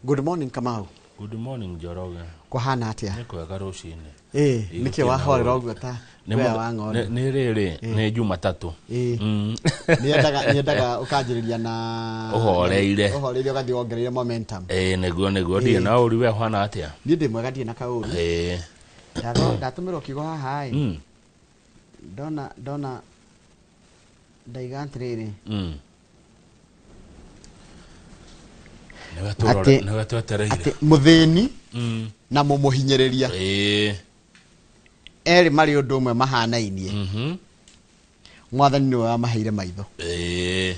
Good morning, Kamau. Good morning, Njoroge. Kũhana atĩa? Nĩ kwega rũcinĩ. Ĩĩ, Ĩ, nĩkĩ gũtirĩ na wahorera ũru. ũguo ta Nĩ guoya mũthe- wa ng'ondu? Nĩ rĩrĩ, nĩ Jumatatũ. Ĩĩ. Nyendaga ũkanjĩrĩria na Ũhoreire. Ũhoreire, ũgathiĩ wongereire momentum. Ĩĩ, nĩguo ndirĩ na ũru. We ũhana atĩa? Niĩ ndĩ mwega, ndirĩ na kaũru. Ĩĩ. Ndatũmĩrwo kiugo haha ĩ. Ndona ndaiga atĩrĩrĩ. Nĩwe nĩwe twetereire. Atĩ mũthĩni na mũmũhinyĩrĩria erĩ marĩ ũndũ ũmwe mahanainie. Mwathani nĩwe wamaheire maitho. Ĩĩ.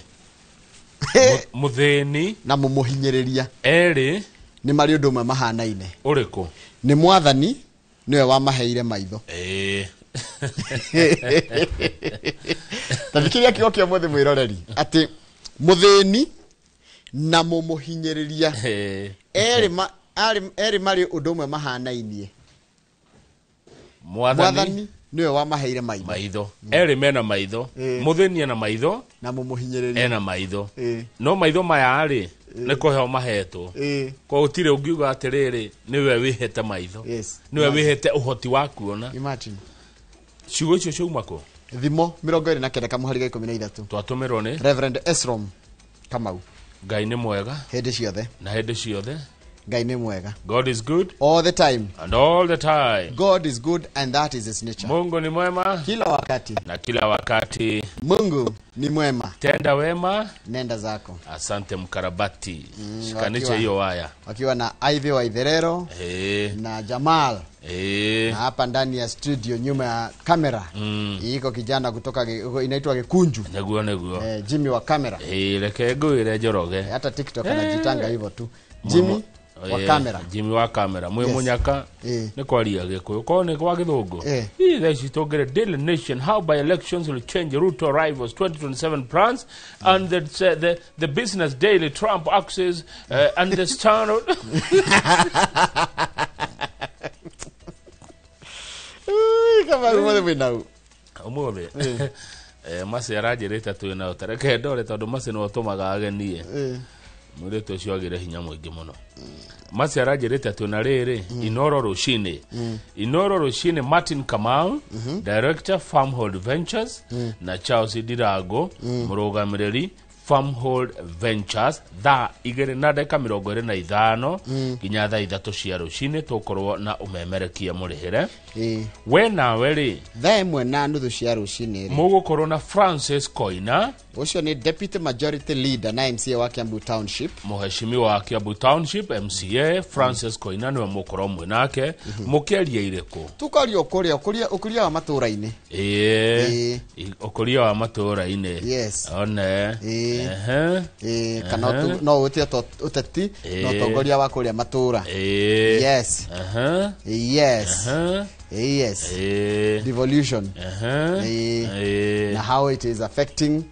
Mũthĩni na mũmũhinyĩrĩria erĩ nĩ marĩ ũndũ ũmwe mahanaine. Ũrĩkũ? Nĩ mwathani nĩwe wamaheire maitho. Ĩĩ. Ta thikĩrĩria kiugo kĩa ũmũthĩ, mwĩroreri, atĩ mũthĩni na mũmũhinyĩrĩria Ĩĩ. erĩ marĩ ũndũ ũmwe mahanainie. Mwathani Mwathani nĩwe wamaheire maitho. Maitho. Erĩ mena maitho. Ĩĩ. Mũthĩni ena maitho, na mũmũhinyĩrĩria ena maitho. Ĩĩ. No maitho maya rĩ, nĩ kũheo mahetwo. Ĩĩ. Kwa gũtirĩ ũngiuga atĩrĩrĩ, nĩwe wĩhete maitho. Yes. Nĩwe wĩhete ũhoti wa kuona. Imagine. Ciugo icio ciauma kũ? Thimo 29 kamũhari ga 13. Twatũmĩrwo nĩ Reverend Esrom Kamau. Ngai nĩ mwega hĩndĩ ciothe. Na hĩndĩ ciothe. Ngai nĩ mwega. God is good all the time and all the time. God is good and that is his nature. Mungu ni mwema kila wakati na kila wakati. Mungu ni mwema. Tenda wema, nenda zako. Asante mkarabati. Shikanisha hiyo waya. Wakiwa na Ivy wa Itherero na Jamal. Na hapa ndani ya studio nyuma ya kamera iko kijana kutoka inaitwa Gikunju. Nĩguo. Jimmy wa kamera. Reke ngwĩre, Njoroge. Hata TikTok anajitanga hivyo tu. Jimmy wa kamera. Jimmy wa kamera mwĩ Yes. mũnyaka nĩ kwaria gĩkũyũ korwo nĩ kwa gĩthũngũ. Ii, thaa ici tũngĩre Daily Nation: how by elections will change Ruto rivals 2027 plans, and the Business Daily, Trump axes and the Standard. Ui, kama ũmũthĩ mwĩnau. Ũmũthĩ Maci aranjĩrĩte twĩ nao, ta reke ndore, tondũ Maci nĩwe ũtũmaga agenie. Mũirĩtu ũcio agĩre hinya mũingĩ mũno. Maci aranjĩrĩte twĩna rĩrĩ Inoro rũcinĩ, Inoro rũcinĩ, Martin Kamau, director, Farmhold Ventures, na Charles Ndirango, mũrũgamĩrĩri, Farmhold Ventures, thaa 2:25 nginya thaa 3 cia rũcinĩ tũkorwo na ũmemerekia mũrĩhĩre. We nawe rĩ? Thaa 1:30 cia rũcinĩ rĩ, mũgũkorwo na Francis Koina. Ũcio nĩ deputy majority leader na MCA wa Kiambu Township. Mũheshimiwa wa Kiambu Township MCA Francis Koina nĩwe mũkorwo mwĩ nake mũkĩaria irĩkũ? Tukaria ũkũria wa matũra-inĩ. Ĩĩ, ũkũria wa matũra-inĩ. Yes. One. Ĩĩ. Ehe. Ĩĩ, kana no ũtie ũteti na ũtongoria wa kũrĩa matũra. Ĩĩ. Yes. Ehe. Yes. Ehe. Yes. Ĩĩ. Devolution. Ehe. Ĩĩ. Ĩĩ. Na how it is affecting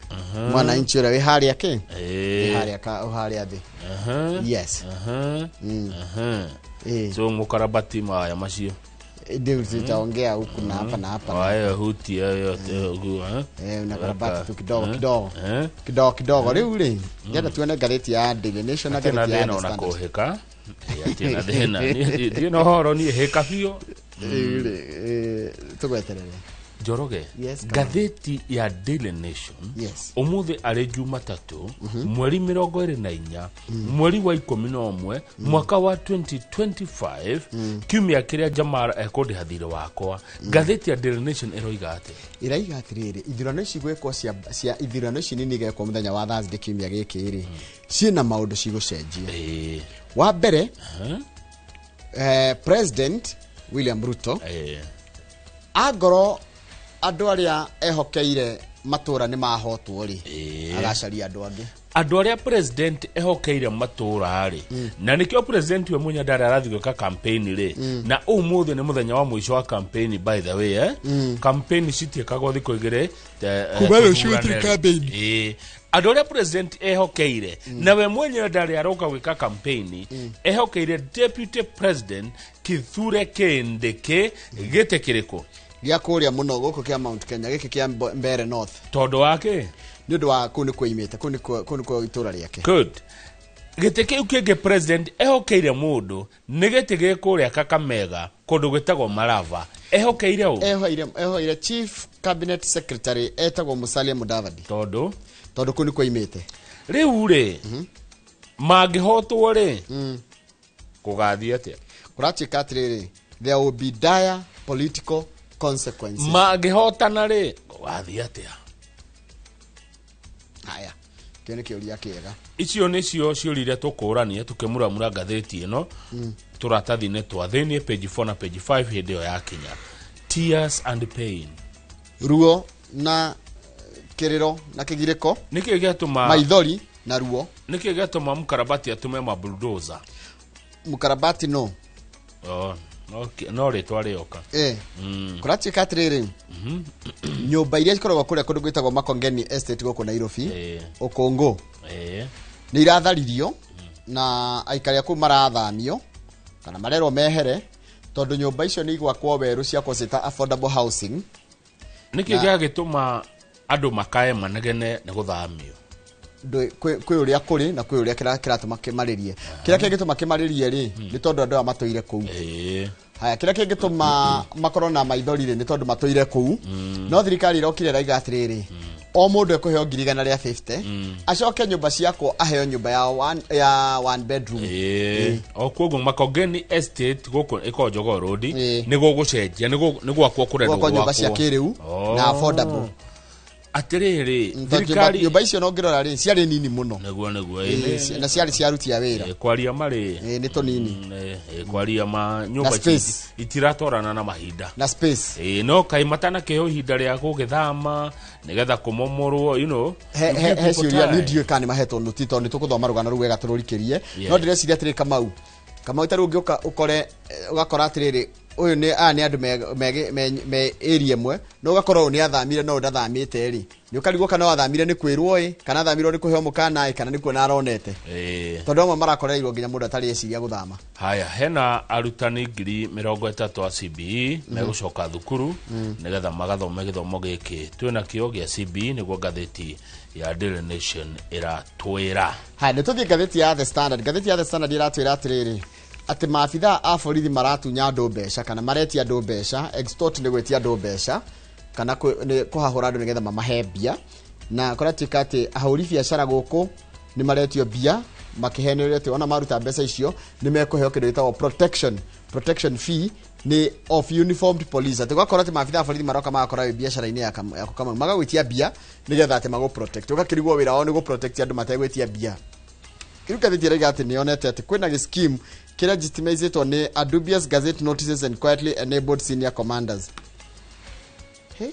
mwananchi ũrĩa wĩ harĩa kĩ? Ĩĩ. Wĩ harĩa harĩa thĩ. Ehe. Yes. Ehe. Ehe. Ĩĩ. So mũkarabati maya macio. Ndio tutaongea huku na hapa na hapa. Wayo hutia yote ũguo, eh? Unakarabati tu kidogo kidogo. Eh? Kidogo kidogo. Rĩu rĩ, ndĩrenda tuone ngathĩti ya Daily Nation na Hatirĩ na ngathĩti ya thĩna The ona Standard. kũhĩka. Hatirĩ na thĩna. Niĩ ndirĩ na ũhoro, niĩ hĩka biũ. Rĩu rĩ, tũgweterere. Njoroge, Yes, come on. ngathĩti ya Daily Nation Yes. ũmũthĩ arĩ Jumatatũ, mweri 24, mweri wa 11, mwaka wa 2025, kiumia kĩrĩa Jamar ekũndĩha thirĩ wakwa, ngathĩti ya Daily Nation ĩroiga atĩa? Ĩraiga atĩrĩrĩ, ithurano ici gwĩkwo cia ithurano ici nini igekwo mũthenya wa Thursday kiumia gĩkĩ rĩ, ciĩna maũndũ cigũcenjia. Wa mbere, President William Ruto angorwo andũ arĩa ehokeire matũra nĩ mahotwo rĩ, agacaria andũ angĩ. Andũ arĩa president ehokeire matũra rĩ, na nĩkĩo president we mwenye ndarĩ arathiĩ gwĩka campaign rĩ, na ũmũthĩ nĩ mũthenya wa mũico wa campaign, by the way, eh? Campaign citiĩkagwo thikũ igĩrĩ Kuma rũciũ tũthurane gũtirĩ rĩ. campaign. Ĩĩ. Andũ arĩa president ehokeire na we mwenyewe ndarĩ aroka gwĩka campaign, ehokeire deputy president Kithure Kindiki gĩtĩ kĩrĩkũ? Gĩa kũrĩa mũno gũkũ kĩa Mount Kenya, gĩkĩ kĩa Mbeere North. Tondũ wake Nĩ ũndũ wa kũu nĩkuo imĩte, kũu nĩkuo itũra rĩake. Good. Gĩtĩ kĩu kĩngĩ president ehokeire mũndũ nĩ gĩtĩ gĩ kũrĩa Kakamega kũndũ gwĩtagwo Malava. Ehokeire ũ? Ehoire chief cabinet secretary etagwo Musalia Mudavadi. Tondũ kũu nĩkuo oimĩte. Rĩu rĩ, mangĩhotwo rĩ, kũgathiĩ atĩa? Kũratuĩka atĩrĩrĩ, there will be dire political consequences. Mangĩhotana rĩ, kũgathiĩ atĩa? Haya, kĩo nĩ kĩũria kĩega. Icio nĩcio ciũria iria tũkũrania tũkĩmuramura ngathĩti ĩno tũratathi-inĩ twa thĩiniĩ page 4 na page 5 hĩndĩ ĩyo yakinya. Tears and pain. Ruo na kĩrĩro na kĩgirĩko. Nĩkĩ gĩatũma maithori na ruo? Nĩkĩ gĩatũma mũkarabati atũme mabulldozer? Mũkarabati no. Oh, no rĩtwa rĩoka. Kũratuĩka atĩrĩrĩ, nyũmba iria cikoragwo kũrĩa kũndũ gwĩtagwo Makongeni Estate gũkũ Nairobi, Ũkũngũ, nĩ iratharirio na aikari a kũu marathamio kana marerwo mehere tondũ nyũmba icio nĩ igwakwo werũ ciakwo ciĩta affordable housing. Nĩkĩ gĩagĩtũma andũ makae manegene nĩ gũthamio? Kwĩ ũrĩa kũrĩ na kwĩ ũrĩa kĩratũma kĩmarĩrie. Kĩrĩa kĩngĩtũma kĩmarĩrie rĩ, nĩ tondũ andũ aya matũire kũu. Haya, kĩrĩa kĩngĩtũma makorwo na maithori rĩ, nĩ tondũ matũire kũu. No thirikari ĩrokire ĩraiga atĩrĩrĩ, o mũndũ ekũheo 150,000, acoke nyũmba ciakwo aheo nyũmba ya one bedroom. O koguo Makongeni Estate gũkũ ĩkoragwo Jogoo Road, nĩ gũgũcenjia, nĩ gwakwo kũrendwo Gwakwo nyũmba cia gwakwo. kĩrĩu na affordable. Atĩrĩrĩ, thirikari nyũmba icio no ngĩrora rĩ, ciarĩ nini mũno. Nĩguo, nĩguo, Na ciarĩ cia aruti a wĩra. Kwaria marĩ. Nĩ tũnini. Kwaria ma nyũmba Na space. itiratwarana na mahinda. Na space. No kaĩ matanakĩheo ihinda rĩa gũgĩthama nĩgetha kũmomorwo, you know. He You give he people ciũria, time. niĩ ndiũĩ kana nĩ mahetwo nũti tondũ nĩ tũgũthoma rũgano rũu wega tũrũrikĩrie. No ndĩreciria atĩrĩ, Kamau. Kamau ta rĩu ũngĩũka ũkore, ũgakora atĩrĩrĩ, ũyũ nĩ, aya nĩ andũ me area ĩmwe, no ũgakora ũyũ nĩ athamire no ũyũ ndathamĩte rĩ. Nĩ ũkarigwo kana athamire nĩ kwĩrwo ĩ, kana athamirwo nĩ kũheo mũkana ĩ, kana nĩ kuona aronete. Tondũ amwe marakorereirwo nginya mũndũ atarĩ eciria gũthama. Haya, hena arutani 30,000 a CBE megũcoka thukuru nĩgetha magathome gĩthomo gĩkĩ twĩna kĩo gĩa CBE, nĩguo ngathĩti ya Daily Nation ĩratwĩra. Haya, nĩ tũthiĩ ngathĩti ya The Standard. Ngathĩti ya The Standard ĩratwĩra atĩrĩrĩ, atĩ maabithaa a borithi maratunya andũ mbeca kana maretia andũ mbeca, extort nĩ gwĩtia andũ mbeca kana nĩ kũhahũra andũ nĩgetha mamahe mbia. Na kũratuĩka atĩ ahũri biacara gũkũ nĩ maretio mbia makĩhenererio atĩ ona maruta mbeca icio nĩ mekũheo kĩndũ gĩtagwo protection fee nĩ of uniformed police. Atĩ ũgakora atĩ maabithaa a borithi maroka magakora wĩ biacara-inĩ yaku Kamau, magagwĩtia mbia nĩgetha atĩ magũ protect. Ũgakĩrigwo wĩra wao nĩ gũ protect andũ mategwĩtia mbia. Rĩu ngathĩti ĩrauga atĩ nĩyonete atĩ kwĩna gĩ scheme kĩrĩa legitimizĩtwo nĩ a dubious gazette notices and quietly enabled senior commanders. Hey?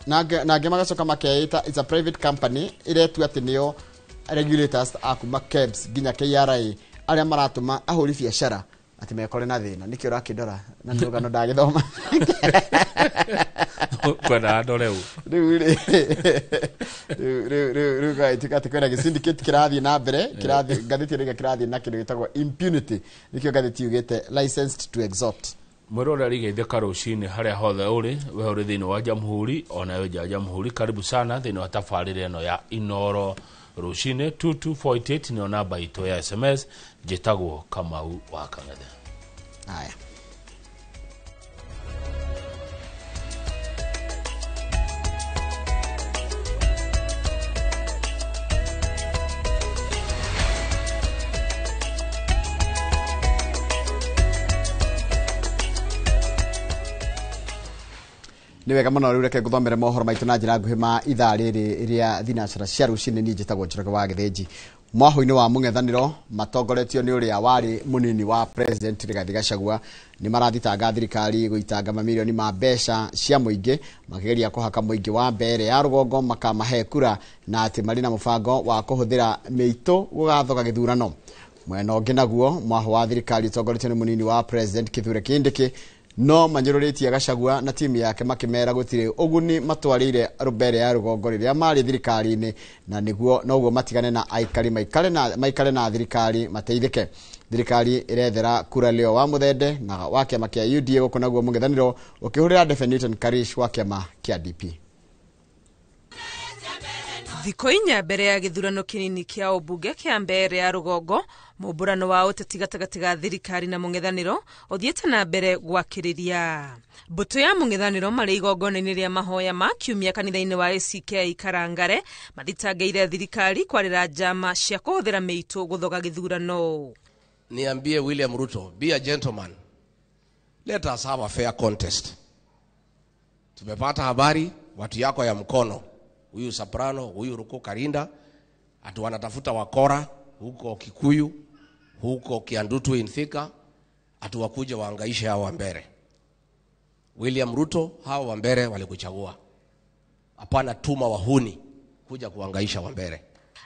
Na angĩ magacoka makeita it's a private company ĩretua atĩ nĩo regulators a kuma KEBS nginya KRA arĩa maratũma ahũri biacara atĩ mekore na thĩna. Nĩkĩo ũrakĩndora na nĩ rũgano ndagĩthoma. Kwenda ndore ũ. Rĩu rĩ, rĩu, rĩu, rĩu, rĩu gagĩtuĩka atĩ kwĩna gĩ-syndicate kĩrathiĩ na mbere, ngathĩti ĩrauga kĩrathiĩ na kĩndũ gĩtagwo impunity. Nĩkĩo ngathĩti yugĩte licensed to exhort. Mwĩroreri geithĩka rũcinĩ harĩa hothe ũrĩ, we ũrĩ thĩinĩ wa Jamhuri, ona we nja ya Jamhuri, karibu sana thĩinĩ wa tabarĩra ĩno ya Inoro rũcinĩ. 2248 nĩyo namba itũ ya SMS. Njĩtagwo Kamau wa Kang'ethe. Haya. Nĩ wega mũno rĩu reke ngũthomere mohoro maitũ na njĩra nguhĩ ma ithaa rĩrĩ rĩa thinacara cia rũcinĩ. Niĩ njĩtagwo Njoroge wa Gĩthĩnji. Mwahũ-inĩ wa mũng'ethanĩro matongoretio nĩ ũrĩa warĩ mũnini wa President Rigathi Gachagua nĩ marathitanga thirikari gũitanga mamirioni ma mbeca cia mũingĩ makĩgeria kũhaka mũingĩ wa mbere ya rũgongo makamahe kura na atĩ marĩ na mũbango wa kũhũthĩra mĩitũ gũgathoga gĩthurano. Mwena ũngĩ naguo mwahũ wa thirikari ũtongoretio nĩ mũnini wa President Kithure Kindiki no manyũrũrĩtie Gachagua na timu yake makĩmera gũtirĩ ũguni matwarĩire rũmbere ya rũgongo rĩrĩa marĩ thirikari-inĩ na nĩguo noguo matigane na aikari maikare na thirikari mateithĩke. Thirikari ĩrethera kura Leo wa Muthende na wa kĩama kĩa UDA gũkũ naguo mũng'ethanĩro ũkĩhũrĩra Ndebe Newton Karish wa kĩama kĩa DP. Thikũ 4 mbere ya gĩthurano kĩnini kĩa ũmbunge kĩa mbere ya rũgongo, mũmbũrano wa ũteti gatagatĩ ga thirikari na mũng'ethanĩro ũthiĩte na mbere gwakĩrĩria. Mbũtũ ya mũng'ethanĩro marĩ igongona-inĩ rĩa mahoya ma kiumia kanitha-inĩ wa ACK Karangare mathitangĩire thirikari kwarĩra njama cia kũhũthĩra mĩitũ gũthoga gĩthurano. Niambie William Ruto, be a gentleman. Let us have a fair contest. Tumepata habari watu yako ya mkono, huyu Soprano, huyu Ruku Karinda, atu wanatafuta wakora huko Kikuyu, huko Kiandutu in Thika, atu wakuje waangaishe hao Wambere. William Ruto, hao Wambere walikuchagua. Hapana tuma wahuni kuja kuangaisha Wambere.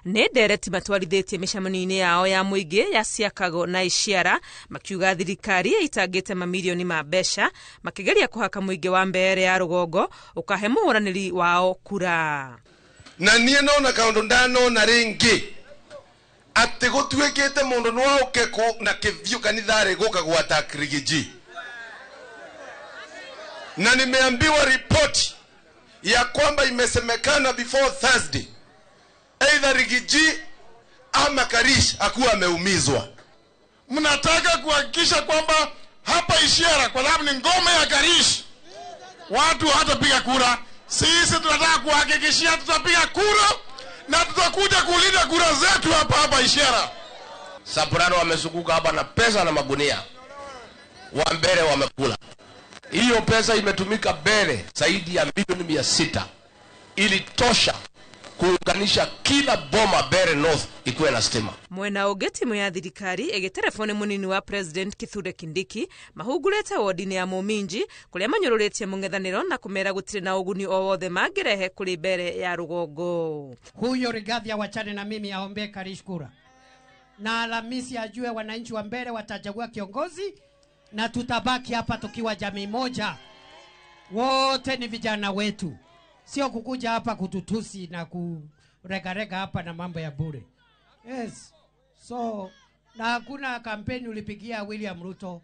Nĩ ndereti matwarithĩtie mĩcemanio-inĩ yao ya mũingĩ ya Ciakago na Iciara makiuga thirikari ĩitangĩte mamirioni ma mbeca makĩgeria kũhaka mũingĩ wa mbere ya rũgongo ũkahe mũhũranĩri wao kura. Na niĩ nona kaũndũ ndanona rĩngĩ atĩ gũtuĩkĩte mũndũ no oke na kĩthiũ kanitharĩ gũka gwata Rigiji, na nimeambiwa ripoti ya kwamba imesemekana before Thursday either Rigiji ama Karish akuwa ameumizwa. Mnataka kuhakikisha kwamba hapa Ishiara, kwa sababu ni ngome ya Karish, watu hatapiga kura. Sisi tunataka kuhakikishia tutapiga kura na tutakuja kulinda kura zetu hapa hapa Ishiara. Soprano wamezunguka hapa na pesa na magunia. Wambere wamekula. Hiyo pesa imetumika mbele zaidi ya milioni 600. Ilitosha kuunganisha kila boma Mbeere North ikuwe na stima. Mwena ũngĩ timu ya thirikari ĩgĩtelefoni mũnini wa President Kithure Kindiki mahungurĩte wodi-inĩ ya Mũminji kũrĩa manyũrũrĩtie mũng'ethanĩro na kũmera gũtirĩ na ũguni o wothe mangĩrehe kũrĩ mbere ya rũgongo. Huyo Rigathi awachane na mimi, aombee Karish kura. Na Alhamisi ajue wananchi wa Mbeere watachagua kiongozi na tutabaki hapa tukiwa jamii moja. Wote ni vijana wetu. Sio kukuja hapa kututusi na kuregarega hapa na mambo ya bure. Yes. So, na hakuna kampeni ulipigia William Ruto.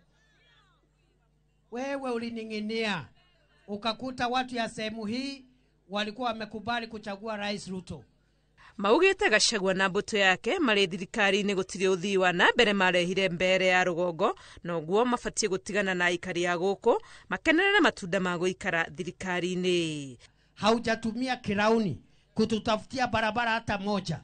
Wewe ulininginia. Ukakuta watu ya sehemu hii walikuwa wamekubali kuchagua Rais Ruto. Maugĩte Gachagua na mbũtũ yake marĩ thirikari-inĩ gũtirĩ ũthii wa na mbere marehire mbere ya rũgongo noguo mabatiĩ gũtigana na aikari a gũkũ makenerere matunda ma gũikara thirikari-inĩ. Haujatumia kirauni kututafutia barabara hata moja.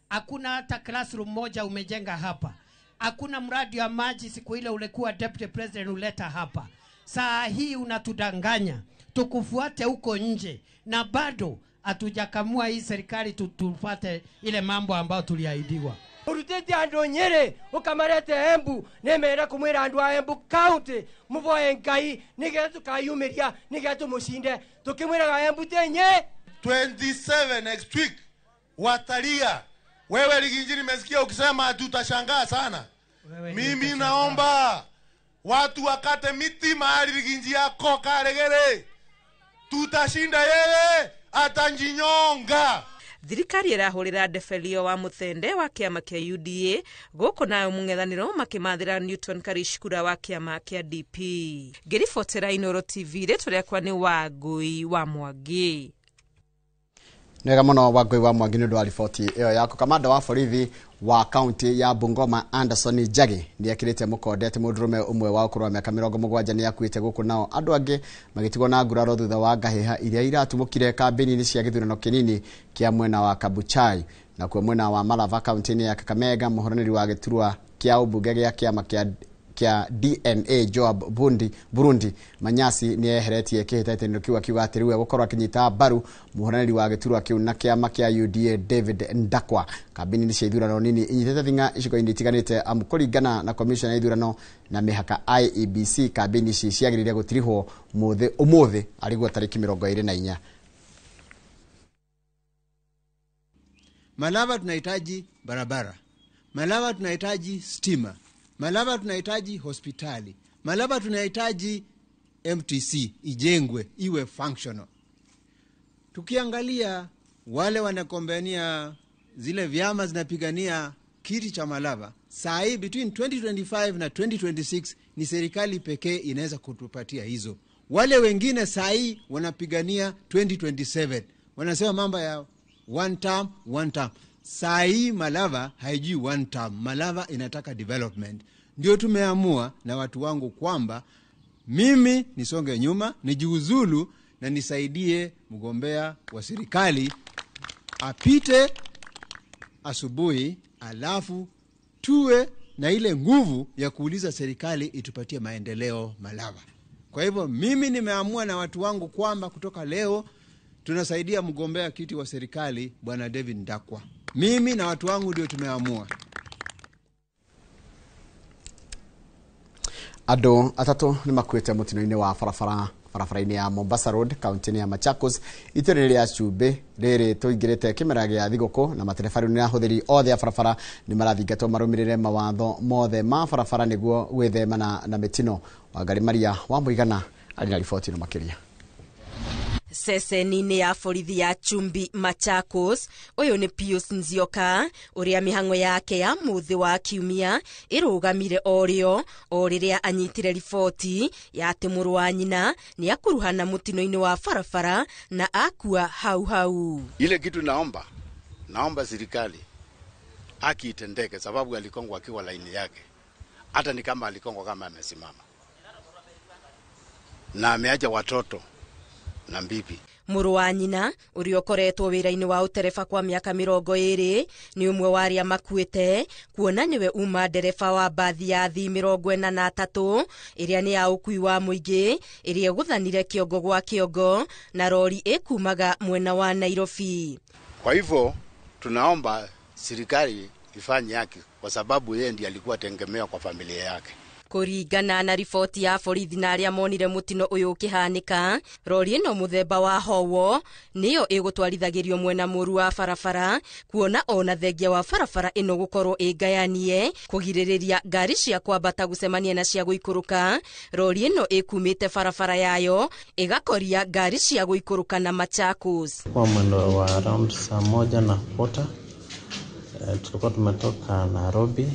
Hakuna hata classroom moja umejenga hapa. Hakuna mradi wa maji siku ile ulikuwa deputy president uleta hapa. Saa hii unatudanganya. Tukufuate huko nje na bado hatujakamua hii serikali tupate ile mambo ambayo tuliahidiwa. Urutete andu Nyeri ukamarete Embu nemera kumwira andu a Embu county muvoe Ngai nigetha tukayumiria nigetha tumucinde tukimwiraga Embu tenye 27 next week watalia. Wewe Rigiji, nimesikia ukisema tutashangaa sana. Mimi naomba watu wakate miti mahali Rigiji yako Karegere, tutashinda yeye atanjinyonga. Thirikari ĩrahũrĩra Ndefelio wa Mũthende wa kĩama kĩa UDA gũkũ nayo mũng'ethanĩro makĩmathĩra Newton Karish kura wa kĩama kĩa DP. Ngĩribotera Inooro TV, rĩtwa rĩakwa nĩ Wangũi wa Mwangi. Nĩwega mũno Wangũi wa Mwangi nĩ ũndũ wa riboti ĩyo yaku. Kamanda wa borithi wa kaunti ya Bungoma Anderson Njagi nĩekĩrĩte mũkonde atĩ mũndũrũme ũmwe wa ũkũrũ wa mĩaka 70 nĩakuĩte gũkũ nao andũ angĩ magĩtigwo na nguraro thutha wa ngahĩha iria iratumũkire kambĩni-inĩ cia gĩthurano kĩnini kĩa mwena wa Kabuchai. Nakuo mwena wa Malava kaunti-inĩ ya Kakamega mũhũranĩri wa gĩturwa kĩa ũmbunge gĩa kĩama kĩa DNA Joab Burundi Manyasi nĩeheretie kĩhĩtahĩtanĩro kĩu akiuga atĩ rĩu egũkorwo akĩnyita mbaru mũhũranĩri wa gĩturwa kĩu na kĩama kĩa UDA David Ndakwa. Kambĩni cia ithurano nini inyitĩte thing'a icigo-inĩ itiganĩte amu kũringana na commission ya ithurano na mĩhaka IEBC kambĩni ici ciagĩrĩire gũtirihwo ũmũthĩ arĩguo tarĩki 24. Malava tunahitaji barabara, Malava tunahitaji stima, Malava tunahitaji hospitali, Malava tunahitaji MTC ijengwe iwe functional. Tukiangalia wale wanakombania zile vyama zinapigania kiti cha Malava, saa hii between 2025 na 2026 ni serikali pekee inaweza kutupatia hizo. Wale wengine saa hii wanapigania 2027, wanasema mambo ya One term, one term. Saa hii Malava haijui one term. Malava inataka development. Ndio tumeamua na watu wangu kwamba mimi nisonge nyuma, nijiuzulu na nisaidie mgombea wa serikali apite asubuhi, alafu tuwe na ile nguvu ya kuuliza serikali itupatie maendeleo Malava. Kwa hivyo mimi nimeamua na watu wangu kwamba kutoka leo tunasaidia mgombea kiti wa serikali Bwana David Ndakwa. Mimi na watu wangu ndio tumeamua. Andũ atatũ nĩ makuĩte mũtino-inĩ wa barabara barabara-inĩ ya Mombasa Road kaunti-inĩ ya Machakos itũũra rĩa Cumbĩ rĩrĩ tũingĩrĩte kĩmera gĩa thigũkũ na matereba rĩu nĩ ahũthĩri othe a barabara nĩ marathingatwo marũmĩrĩre mawatho mothe ma barabara nĩguo gwĩthemana na mĩtino. Wangari Maria wa Mũigana arĩ na riboti ĩno makĩria. Ceceni-inĩ ya borithi ya Chumbi Machakos, ũyũ nĩ Pius Nzioka ũrĩa mĩhang'o yake ya mũthĩ wa kiumia ĩrũgamire o rĩo o rĩrĩa anyitire riboti ya atĩ mũrũ wa nyina nĩ akuruhana mũtino-inĩ wa barabara na akua hau hau. Ile kitu naomba serikali haki itendeke, sababu alikongwa akiwa laini yake, hata ni kama alikongwa kama amesimama na ameacha watoto na mbibi. Mũrũ wa nyina ũrĩa ũkoretwo wĩra-inĩ wa ũtereba kwa mĩaka 20 nĩ ũmwe wa arĩa makuĩte, kuona nĩwe uma ndereba wa mbathi ya athii 43 ĩrĩa nĩ ya ũkui wa mũingĩ ĩrĩa ĩgũthanire kĩongo gwa kĩongo na rori ĩkumaga mwena wa Nairobi. Kwa hivyo tunaomba serikali ifanye haki, kwa sababu yeye ndiye alikuwa tegemeo kwa familia yake. Kũringana na riboti ya borithi na arĩa monire mũtino ũyũ ũkĩhanĩka, rori ĩno mũthemba wa Howo nĩyo ĩgũtwarithagĩrio mwena mũru wa barabara, kuona ona thengia wa barabara ĩno gũkorwo ĩngayanie kũgirĩrĩria ngari cia kwambata gũcemania na cia gũikũrũka. Rori ĩno ĩkumĩte barabara yayo ĩgakoria ngari cia gũikũrũka na Machakos. Kwa mwendo wa around saa 1:15 tulikuwa tumetoka Nairobi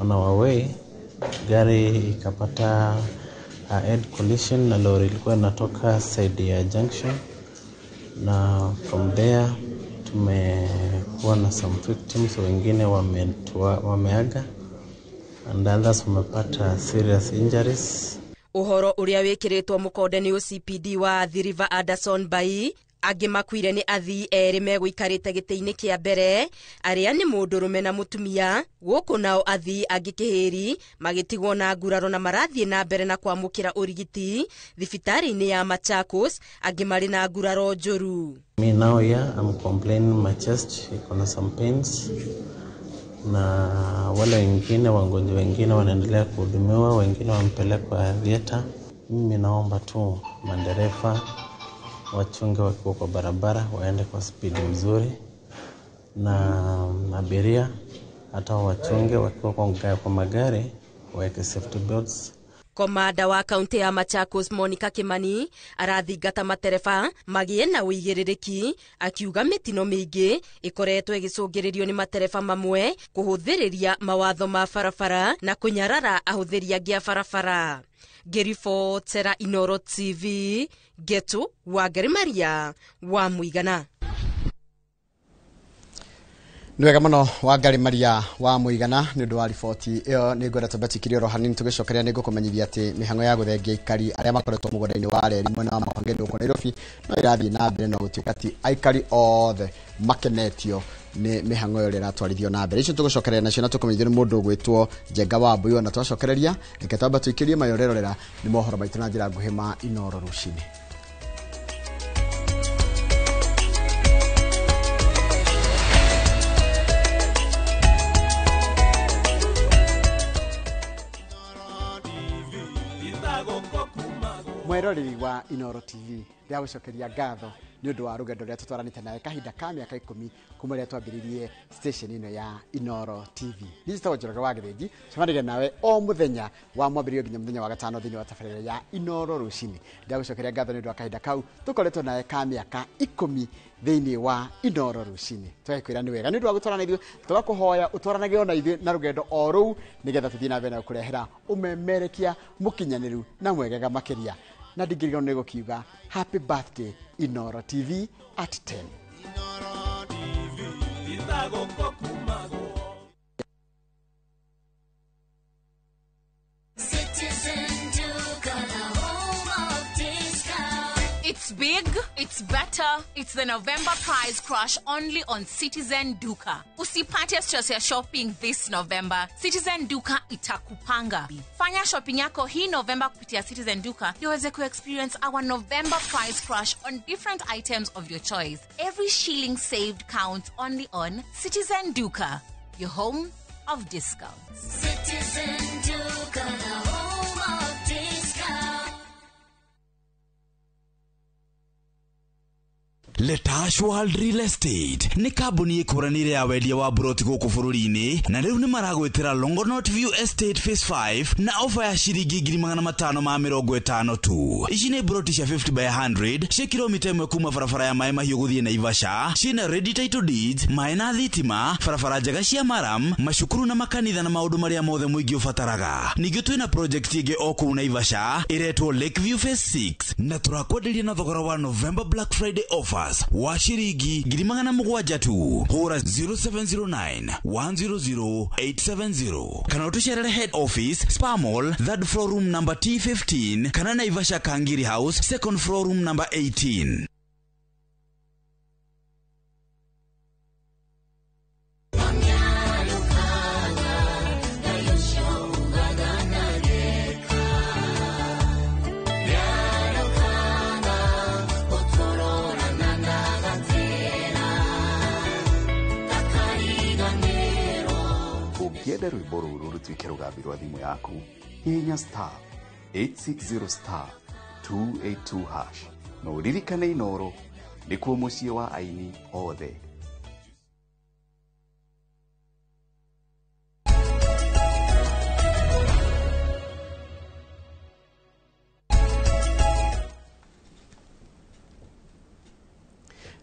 on our way, gari ikapata head collision na lori ilikuwa inatoka side ya junction, na from there tumekuwa na some victims, wengine wameaga and others wamepata serious injuries. Ũhoro ũrĩa wĩkĩrĩtwo mũkonde nĩ OCPD wa Athi River Anderson Bai, angĩ makuire nĩ athii erĩ megũikarĩte gĩtĩ-inĩ kĩa mbere arĩa nĩ mũndũrũme na mũtumia, gũkũ nao athii angĩ kĩhĩri magĩtigwo na nguraro na marathiĩ na mbere na kwamũkĩra ũrigiti thibitarĩ-inĩ ya Machakos, angĩ marĩ na nguraro njũru. Me now here I'm complaining my chest iko na some pains, na wale wengine wagonjwa wengine wanaendelea kuhudumiwa, wengine wamepelekwa theater. Mimi naomba tu madereva wachunge wakiwa kwa barabara, waende kwa speed mzuri, na abiria hata wachunge wakiwa kwa magari waweke safety belts. Komanda wa kaunti ya Machakos Monica Kimani arathingata matereba magĩe na ũigĩrĩrĩki, akiuga mĩtino mĩingĩ ĩkoretwo ĩgĩcũngĩrĩrio nĩ matereba mamwe kũhũthĩrĩria mawatho ma barabara na kũnyarara ahũthĩri angĩ a barabara. Ngĩribotera Inoro TV, Getu Wangari Maria wa Mũigana. Nĩ wega mũno Wangari Maria wa Mũigana nĩ ũndũ wa riboti ĩyo. Nĩ ngwenda twambe tũikirie oro hanini, tũgĩcokeria nĩ ngũkũmenyithia atĩ mĩhang'o ya gũthengia aikari arĩa makoretwo mũgũnda-inĩ wa reri mwena wa Makongeni gũkũ Nairobi no ĩrathiĩ na mbere, no gũtuĩka ti aikari othe makenetio nĩ mĩhang'o ĩyo ĩrĩa ĩratwarithio na mbere. Icio tũgũcokereria nacio na tũkũmenyithio nĩ mũndũ ũgwĩtwo Njenga wa Mbui. Ona twacokereria reke twambe tũikĩrie mayo ũrerorera nĩ mohoro maitũ na njĩra nguhĩ ma Inoro rũcinĩ. Mweroreri wa Inoro TV, ndĩragũcokeria ngatho nĩ ũndũ wa rũgendo rũrĩa tũtwaranĩte nawe kahinda ka mĩaka 10 kuma rĩrĩa twambĩrĩirie station ĩno ya Inoro TV. Niĩ njĩtagwo Njoroge wa Gĩthĩnji, cemanagia nawe o mũthenya wa mwambĩrĩrio nginya mũthenya wa gatano thĩinĩ wa tabarĩra ya Inoro rũcinĩ. Ndĩragũcokeria ngatho nĩ ũndũ wa kahinda kau tũkoretwo nawe ka mĩaka 10 thĩinĩ wa Inoro rũcinĩ. Tũgakwĩra nĩ wega nĩ ũndũ wa gũtwarana ithuĩ, tũgakũhoya ũtwaranage ona ithuĩ na rũgendo o rũu nĩgetha tũthiĩ na mbere na gũkũrehera ũmemerekia mũkinyanĩru na mwegega makĩria. Na ndingĩriganĩrwo nĩ gũkiuga happy birthday Inoro TV at 10. It's big, it's better, it's the November price crash only on Citizen Duka. Usipate stress ya shopping this November. Citizen Duka itakupanga. Fanya shopping yako hii November kupitia Citizen Duka ndio uweze ku-experience our November price crash on different items of your choice. Every shilling saved counts only on Citizen Duka, your home of discounts. Citizen Duka, the home of discounts. Letash World Real Estate nĩ kambuni ĩkũranĩire ya wendia wa buroti gũkũ bũrũri-inĩ na rĩu nĩ maragwĩtĩra Longonot View Estate Phase 5 na ofa ya ciringi 550 tu. Ici nĩ buroti cia 50 by 100 cia kilomita 1 kuma barabara ya Maĩ Mahiũ gũthiĩ Naivasha, ciĩna ready title deeds, maĩ na thitima, barabara njega cia maram, macukuru na makanitha na maũndũ marĩa mothe mũingĩ ũbataraga. Ningĩ twĩna project ĩngĩ o kũu Naivasha ĩretwo Lakeview Phase 6 na tũrakwenderia na thogora wa November Black Friday offer wa ciringi 700 tu. Hũra 0709 100 870 kana ũtũcerere head office Spa Mall, third floor room number T15 kana Naivasha Kangiri House, second floor room number 18. Ũngĩenda rwĩmbo rũrũ rũtuĩke rũgambi rwa thimũ yaku, hihinya star 860 star 282 hash na ũririkane Inooro nĩkuo mũciĩ wa aini othe.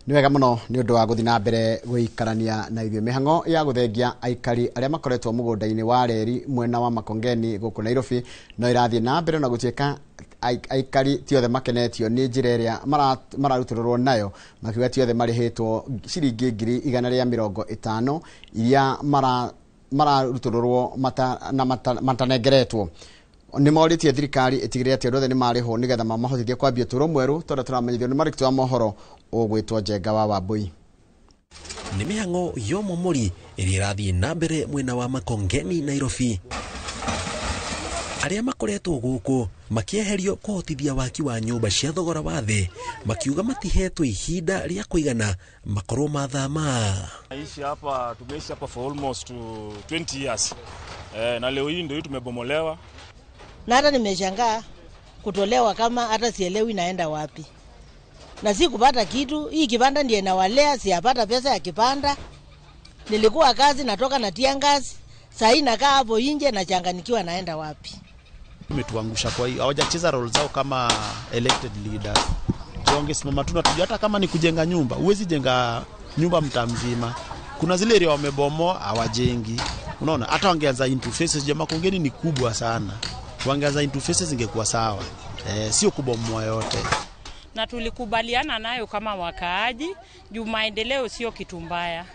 Nĩ wega mũno nĩ ũndũ wa gũthiĩ na mbere gũikarania na ithuĩ. Mĩhang'o ya gũthengia aikari arĩa makoretwo mũgũnda-inĩ wa reri mwena wa Makongeni gũkũ Nairobi no ĩrathiĩ na mbere na gũtuĩka aikari ti othe makenetio nĩ njĩra ĩrĩa mararutũrũrwo nayo, makiuga ti othe marĩhĩtwo ciringi 150 iria mararutũrũrwo matanengeretwo. Nĩ morĩtie thirikari ĩtigĩrĩre atĩ andũ othe nĩ marĩhwo nĩgetha mamahotithie kwambia ũtũũro mwerũ tondũ tũramenyithio nĩ marĩki wa mohoro ũgwĩtwo Njenga wa Wambui. Nĩ mĩhang'o ya ũmomori ĩrĩa ĩrathiĩ na mbere mwena wa Makongeni Nairobi. Arĩa makoretwo gũkũ makĩeherio kũhotithia waki wa nyũmba cia thogora wa thĩ makiuga matihetwo ihinda rĩa kũigana makorwo mathama. Naishi hapa, tumeishi hapa for almost 20 years. Na leo hii ndio hii tumebomolewa. Na hata nimeshangaa kutolewa kama hata sielewi naenda wapi. Na si kupata kitu, hii kibanda ndiye nawalea, siyapata pesa ya kibanda. Nilikuwa kazi natoka natia ngazi, saa hii nakaa hapo nje nachanganyikiwa naenda wapi. Umetuangusha kwa hiyo, hawajacheza role zao kama elected leaders. Wangesimama tu na tujue hata kama ni kujenga nyumba, huwezi jenga nyumba mtaa mzima. Kuna zile area wamebomoa hawajengi. Unaona, hata wangeanza into faces, jamaa Makongeni ni kubwa sana. Wangeanza into faces ingekuwa sawa. Sio kubomoa yote. Na tulikubaliana nayo kama wakaaji, juu maendeleo sio kitu mbaya.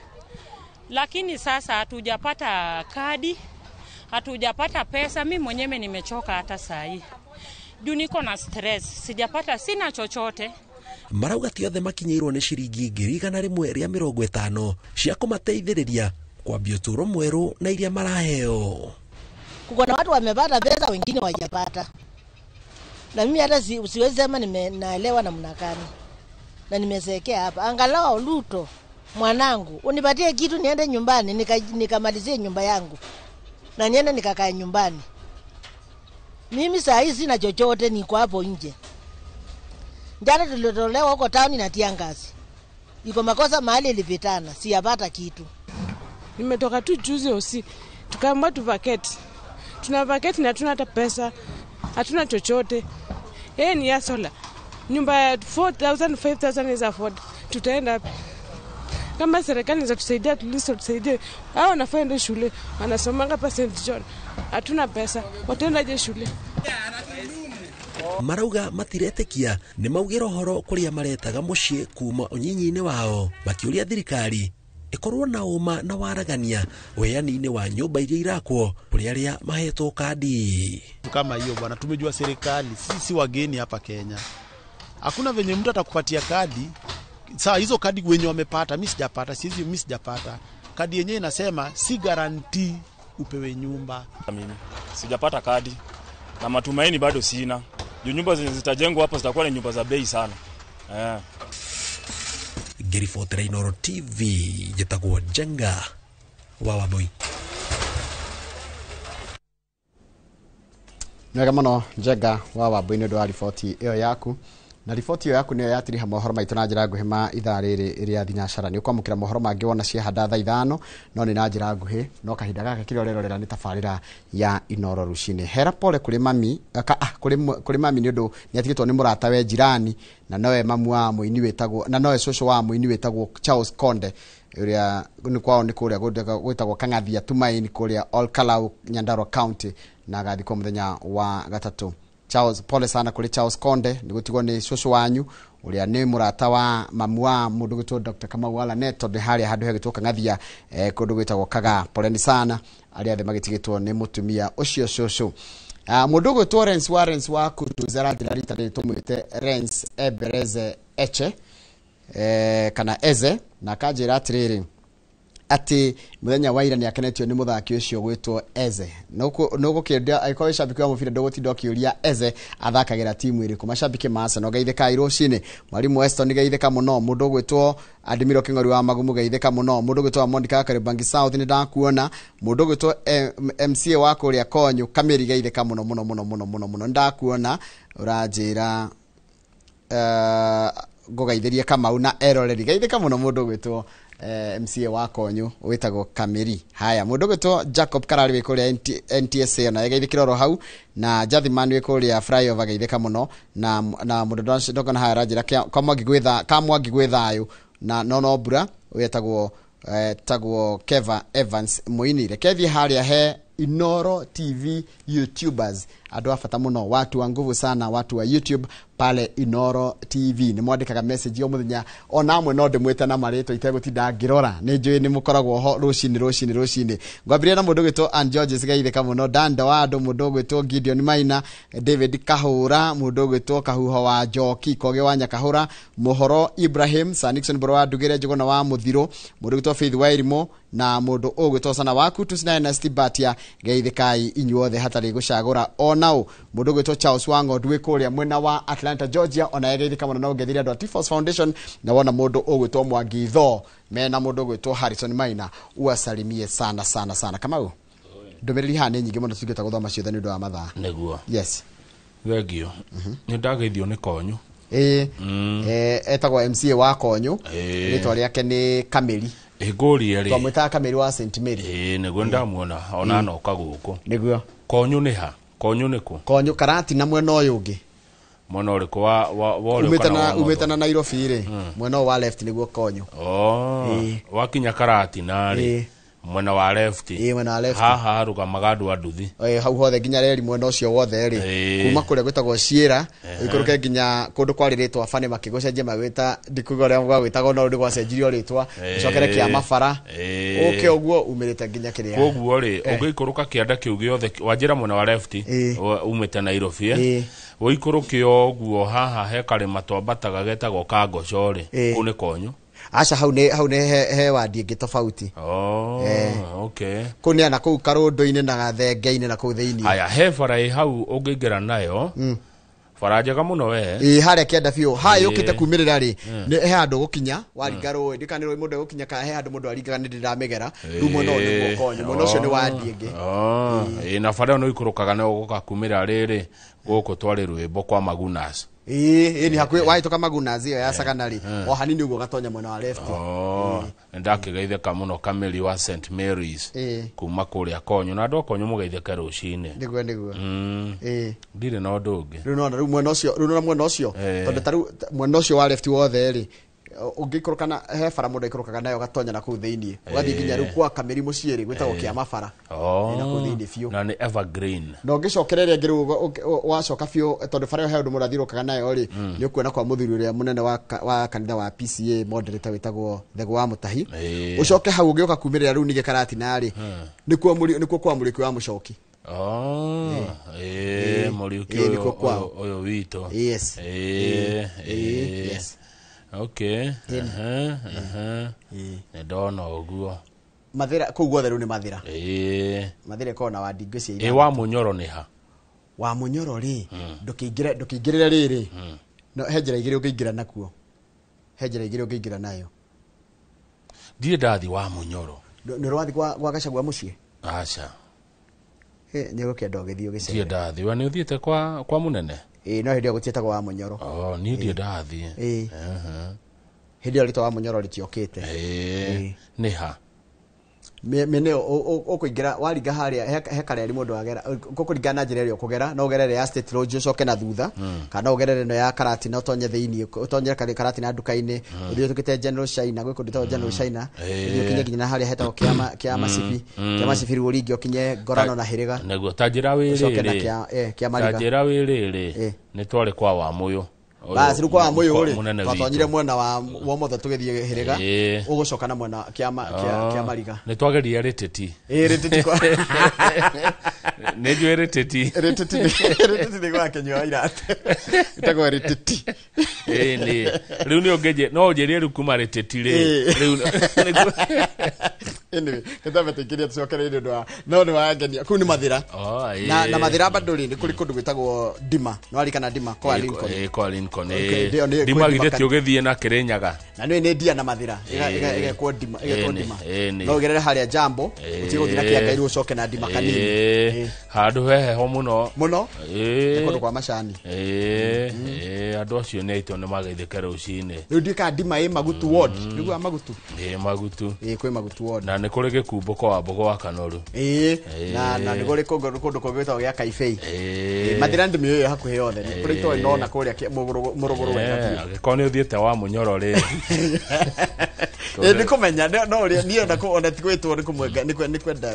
Lakini sasa hatujapata kadi, hatujapata pesa. Mimi mwenyewe nimechoka hata saa hii. Juu niko na stress, sijapata, sina chochote. Marauga ti othe makinyĩirwo nĩ ciringi 150 cia kũmateithĩrĩria kwambia ũtũũro mwerũ na iria maraheo. Kuko na watu wamepata pesa, wengine hawajapata. Na mimi hata siwezi sema nimeelewa namna gani. Na nimezeekea hapa. Angalau Ruto mwanangu, unipatie kitu niende nyumbani nikamalizie nyumba yangu. Na niende nikakae nyumbani. Mimi saa hii sina chochote, niko hapo nje. Jana tulitolewa huko town na tia ngazi. Iko makosa mahali ilipitana, siyapata kitu. Nimetoka tu juzi usi, tukaambiwa tuvaketi. Tuna vacate na hatuna hata pesa, hatuna chochote. Yeye ni ya sola. Nyumba ya 4,000, 5,000 is afford. Tutaenda wapi? Kama serikali inaweza tusaidia, at least tusaidie. Hao wanafaa ende shule, wanasomanga hapa St John. Hatuna pesa, wataendaje shule? Marauga matiretekia nĩ maugĩra ũhoro kũrĩa maretaga mũciĩ kuma ũnyinyi-inĩ wao makiũria thirikari ĩkorwo na ũma na waragania ũheani-inĩ wa nyũmba iria irakwo kũrĩ arĩa mahetwo kandi. Kama hiyo bwana, tumejua serikali sisi wageni hapa Kenya, hakuna venye mtu atakupatia kadi. Saa hizo kadi wenye wamepata, mimi sijapata, siwezi, mimi sijapata kadi yenyewe inasema si guarantee upewe nyumba. Mimi sijapata kadi na matumaini bado sina. Juu nyumba zenye zitajengwa hapa zitakuwa ni nyumba za bei sana. Ngĩribotera Inooro TV njĩtagwo Njenga wa Wambui. Nĩ wega mũno Njenga wa Wambui nĩ ũndũ wa riboti ĩyo yaku. Na riboti ĩyo yaku nĩyo yatiriha mohoro maitũ na njĩra nguhĩ ma ithaa rĩrĩ rĩa thinacara. Nĩ ũkwamũkĩra mohoro mangĩ wona ciahanda thaa 5, no nĩ na njĩra nguhĩ, no kahinda gaka kĩrĩa ũrerorera nĩ tabarĩra ya Inooro rũcinĩ. Hera pole kũrĩ mami, kũrĩ mami nĩ ũndũ nĩ atigĩtwo nĩ mũrata we jirani, na nowe mamu wa mũini wĩtagwo, na nowe cũcũ wa mũini wĩtagwo Charles Konde, ũrĩa nĩ kwao nĩ kũrĩa gwĩtagwo Kang'athia Tumaini kũrĩa Olkalau, Nyandarua County, na agathikwo mũthenya wa gatatũ. Charles, pole sana kũrĩ Charles Konde nĩ gũtigwo nĩ cũcũ wanyu ũrĩa nĩ mũrata wa mamu wa mũndũ gwĩtwo Dr. Kamau Alane, tondũ harĩa handũ hegĩtwo Kang'athia, kũndũ gwĩtagwo Kagaa. Poleni sana arĩa othe magĩtigĩtwo nĩ mũtumia ũcio cũcũ. Mũndũ ũgwĩtwo Rens Warens wa Kutus aranjĩra rita rĩrĩ tũmwĩte Rens Ebereze Eche, kana Eze, na akanjĩra atĩrĩrĩ atĩ mũthenya wa ira nĩakenetio nĩ mũthaki ũcio gwĩtwo Eze. Nũgũkĩendia angĩkorwo wĩ shabiki wa mũbira ndũgũtinda ũkĩũria Eze athakagĩra timu ĩrĩkũ. Mashabiki ma Arsenal geithĩkai rũcinĩ. Mwalimu Weston geithĩka mũno. Mũndũ ũgwĩtwo Admiro Kĩng'ori wa Magumu geithĩka mũno. Mũndũ ũgwĩtwo Amondi Kariobangi South nĩ ndakuona. Mũndũ ũgwĩtwo MCA wa kũrĩa Konyo Kamĩri geithĩka mũno mũno mũno mũno mũno mũno, nĩndakuona. Ũranjĩra ngũgeithĩrie Kamau na eroreri, geithĩka mũno mũndũ ũgwĩtwo MCA wa Konyo wĩtagwo Kamĩri. Haya, mũndũ ũgwĩtwo Jacob Karari wĩ kũrĩa NTSA ona geithĩkĩra oro hau, na Jathiman wĩ kũrĩa flyover geithĩka mũno, na mũndũ ndokona haya aranjĩra Kamwangi gwĩ thayũ, na nono mbura wĩtagwo tagwo Keva Evans Mũini. Reke thiĩ harĩa he Inooro TV YouTubers, andũ a bata mũno, watu wa nguvu sana, watu wa YouTube pale Inooro TV. Nĩ mwandĩkaga message o mũthenya, ona amwe no ndĩmwĩte na marĩtwa itegũtinda ngĩrora, nĩ njũĩ nĩ mũkoragwo ho rũcinĩ rũcinĩ rũcinĩ. Ngwambĩrĩria na mũndũ ũgwĩtwo Ann Georges geithĩka mũno, Dan Dawado, mũndũ ũgwĩtwo Gideon Maina, David Kahũra, mũndũ ũgwĩtwo Kahuho wa Njoki, Koge wa Nyakahũra, Mũhoro Ibrahim, Sir Nixon Mboro wa Ndugĩre, Njũgũna wa Mũthirũ, mũndũ ũgwĩtwo Faith Wairimu, na mũndũ ũgwĩtwo Sana wa Kutus na Ernest Batia, geithĩkai inyuothe hatarĩ gũcagũra onao. Mũndũ ũgwĩtwo Charles Wang'ondu wĩ kũrĩa mwena wa Atlanta, Georgia, ona geithĩka mũno, na ũngeithĩria andũ a T-Force Foundation, na wona mũndũ ũgwĩtwo Mwangi Tho mena mũndũ ũgwĩtwo Harrison Maina, uwasalimie sana sana sana. Kamau, ndũmĩrĩri haha nĩ nyingĩ mũno, tũtingĩhota gũthoma ciothe nĩ ũndũ wa mathaa. Nĩguo. Yes. Thengio. Nĩ ndageithio nĩ Konyo. Etagwo MCA wa Konyo, rĩtwa rĩake nĩ Kamĩri. Ngũrie rĩ. Twamwĩtaga Kamĩri wa St Mary. Nĩguo ndamuona ona noka gũkũ. Nĩguo. Konyo nĩ ha? Konyo nĩ kũ? Konyo Karatina mwena ũyũ ũngĩ. Mwena ũrĩkũ wa ũrĩo kana wa Umĩte na Nairobi rĩ, mwena ũyũ wa left nĩguo Konyo. Wakinya Karatina rĩ, mwena wa left. Mwena wa left. Haha harũgamaga andũ a nduthi. Hau hothe nginya reri mwena ũcio wothe rĩ, kuma kũrĩa gwĩtagwo Ciĩra, ũikũrũke nginya kũndũ kwarĩ rĩtwa Bani makĩgũcenjia magwĩta, ndikuga ũrĩa gwagwĩtagwo no rĩu gwacenjirio rĩtwa, ũcokere kĩa Mabara, ũke ũguo umĩrĩte nginya kĩrĩa. Koguo rĩ, ũngĩikũrũka kĩanda kĩu gĩothe, wanjĩra mwena wa left, umĩte Nairobi, ũikũrũke ũguo haha he karĩma twambataga getagwo Kangoco rĩ, kũu nĩ Konyo. Aca hau nĩ he wadi ĩngĩ tofauti. Okay. Kũu nĩ na kũu Karũndũ-inĩ na Gathenge-inĩ na kũu thĩinĩ. Haya, he bara ĩ hau ũngĩingĩra nayo, bara njega mũno we. Harĩa kĩanda biũ. Haha yũkĩte kumĩrĩra rĩ, he handũ gũkinya, waringa rũĩ, ndikana rũĩ mũndũ egũkinya kana he handũ mũndũ aringaga nĩ ndĩramĩgera. Rĩu mwena ũyũ nĩguo Konyo, mwena ũcio nĩ wadi ĩngĩ. Na bara ĩyo nĩ ũikũrũkaga na ũgoka kumĩra rĩrĩ gũkũ twarĩ rwĩmbo kwa Magunas. Nĩ hakuhĩ wahĩtũka Magunas ĩyo ya Sagana rĩ, o hanini ũguo ũgatonya mwena wa left. Nĩndakĩgeithĩka mũno Kamĩri wa St Mary's kuma kũrĩa Konyo, na andũ a Konyo mũgeithĩke rũcinĩ. Nĩguo nĩguo. Ndirĩ na ũndũ ũngĩ. Rĩu nona rĩu mwena ũcio, rĩu nona mwena ũcio, tondũ ta rĩu mwena ũcio wa left wothe rĩ, Ũngĩikũrũka na he bara mũndũ aikũrũkaga nayo gatonya na kũu thĩinĩ. Ũgathiĩ nginya rĩu kwa Kamĩri mũciĩ rĩ, gwĩtagwo Kĩama bara. Oh. Na kũu thĩinĩ biũ. Na nĩ evergreen. Na ũngĩcokereria ĩngĩ rĩu wacoka biũ tondũ bara ĩyo he ũndũ mũndũ athiũrũrũkaga nayo rĩ, nĩ ũkuona kwa mũthuri ũrĩa mũnene wa kanitha wa PCA moderator wĩtagwo Thegũ wa Mũtahi. Ũcoke hau ũgĩũka kumĩrĩra rĩu ningĩ Karatina rĩ, nĩkuo kwa Mũrĩki wa Mũcoki. Oh, Mũriũki ũyũ witũ. Yes. Yes. Okay. Nĩ ndona ũguo. Mathĩra kũu guothe rĩu nĩ Mathĩra. Mathĩra ĩkoragwo na wandi ngwĩciria ithathatũ. Wa Mũnyoro nĩ ha? Wa Mũnyoro rĩ, ndũkĩingĩrĩre rĩrĩ. No he njĩra igĩrĩ ũngĩingĩra nakuo. He njĩra igĩrĩ ũngĩingĩra nayo. Ndirĩ ndathiĩ wa Mũnyoro. Nĩ ũrathiĩ gwa Gachagua mũciĩ? Aca. Nĩ ũgũkĩenda ũgĩthiĩ ũgĩcere. Ndirĩ ndathiĩ. We nĩ ũthiĩte kwa mũnene? Ĩĩ, no hĩndĩ ĩyo gũtiĩtagwo wa Mũnyoro. Oh, niĩ ndirĩ ndathiĩ. Ĩĩ. Hĩndĩ ĩyo rĩtwa wa Mũnyoro rĩtiokĩte. Nĩ ha? Mĩena ĩyo ũkũingĩra waringa harĩa he kareri mũndũ agera gũkũringana na njĩra ĩrĩa ũkũgera, no ũgerere ya State Lodge ũcoke na thutha, kana ũgerere ĩno ya Karatina ũtonye thĩinĩ, ũtonye Karatina nduka-inĩ, ũthiĩ ũtũkĩte General China, gwĩ kũndũ gwĩtagwo General China, ũthiĩ ũkinye nginya na harĩa hetagwo Kĩa Macibi, Kĩa Macibi rĩu ũringe ũkinye Ngorano na Hĩrĩga. Nĩguo ta njĩra wĩ Ũcoke na rĩrĩ. Kĩa Mariga. Ta njĩra wĩ rĩrĩ, nĩ twarĩ kwa Wamũyũ. Basi rĩu kwa Wamũyũ rĩ, twatonyire mwena wa womotho tũgĩthiĩ Hĩrĩga, ũgũcoka na mwena Kĩa Mariga. Nĩ twageria Rĩtĩti. Rĩtĩti kwa Nĩ njũĩ Rĩtĩti. Rĩtĩti nĩ gwa Kĩnyua wa Iratũ. Ĩtagwo Rĩtĩti. Ĩĩ, rĩu nĩ ũngĩnjĩ, no ũnjĩrie rĩu kuma Rĩtĩti rĩ. Rĩu Anyway, nĩtwambe tũingĩrie tũcokererie ũndũ wa no nĩ wangenia. Kũu nĩ Mathĩra. Na Mathĩra bado rĩ, nĩ kũrĩ kũndũ gwĩtagwo Ndima. Nĩ warikana Ndima kwa Lincoln. Kwa Lincoln. Ndima githĩ ti ũgĩthiĩ na Kĩrĩnyaga. Na nĩ ndia na Mathĩra. Ĩgekwo Ndima, ĩgekwo Ndima. No ũgerere harĩa Jambo, ũtige gũthiĩ na Kĩangai rĩu ũcoke na Ndima kanini. Handũ he heho mũno. Mũno? Nĩ kũndũ kwa macani. Andũ acio nĩ aitũ nĩ mageithĩke rũcinĩ. Rĩu ndiũĩ kana Ndima ĩ Magutu ward. Nĩguo Magutu? Ĩ Magutu. Ĩ kwĩ Magutu ward. Na nĩ kũrĩ gĩkumbũko wa Mbogo wa Kanoru. Ĩ, na nĩ kũrĩ kũndũ kũngĩ gwĩtagwo gĩa Kaibei. Mathĩra ndĩmĩũĩ hakuhĩ yothe. Nĩ kũrĩ itoĩ nona kũrĩa mũrũgũrũ wega biũ. Angĩkorwo nĩ ũthiĩte wa Mũnyoro rĩ. Nĩ kũmenya, no ũrĩa niĩ ona ti gwĩtwo nĩ kũmwenga, nĩ kwenda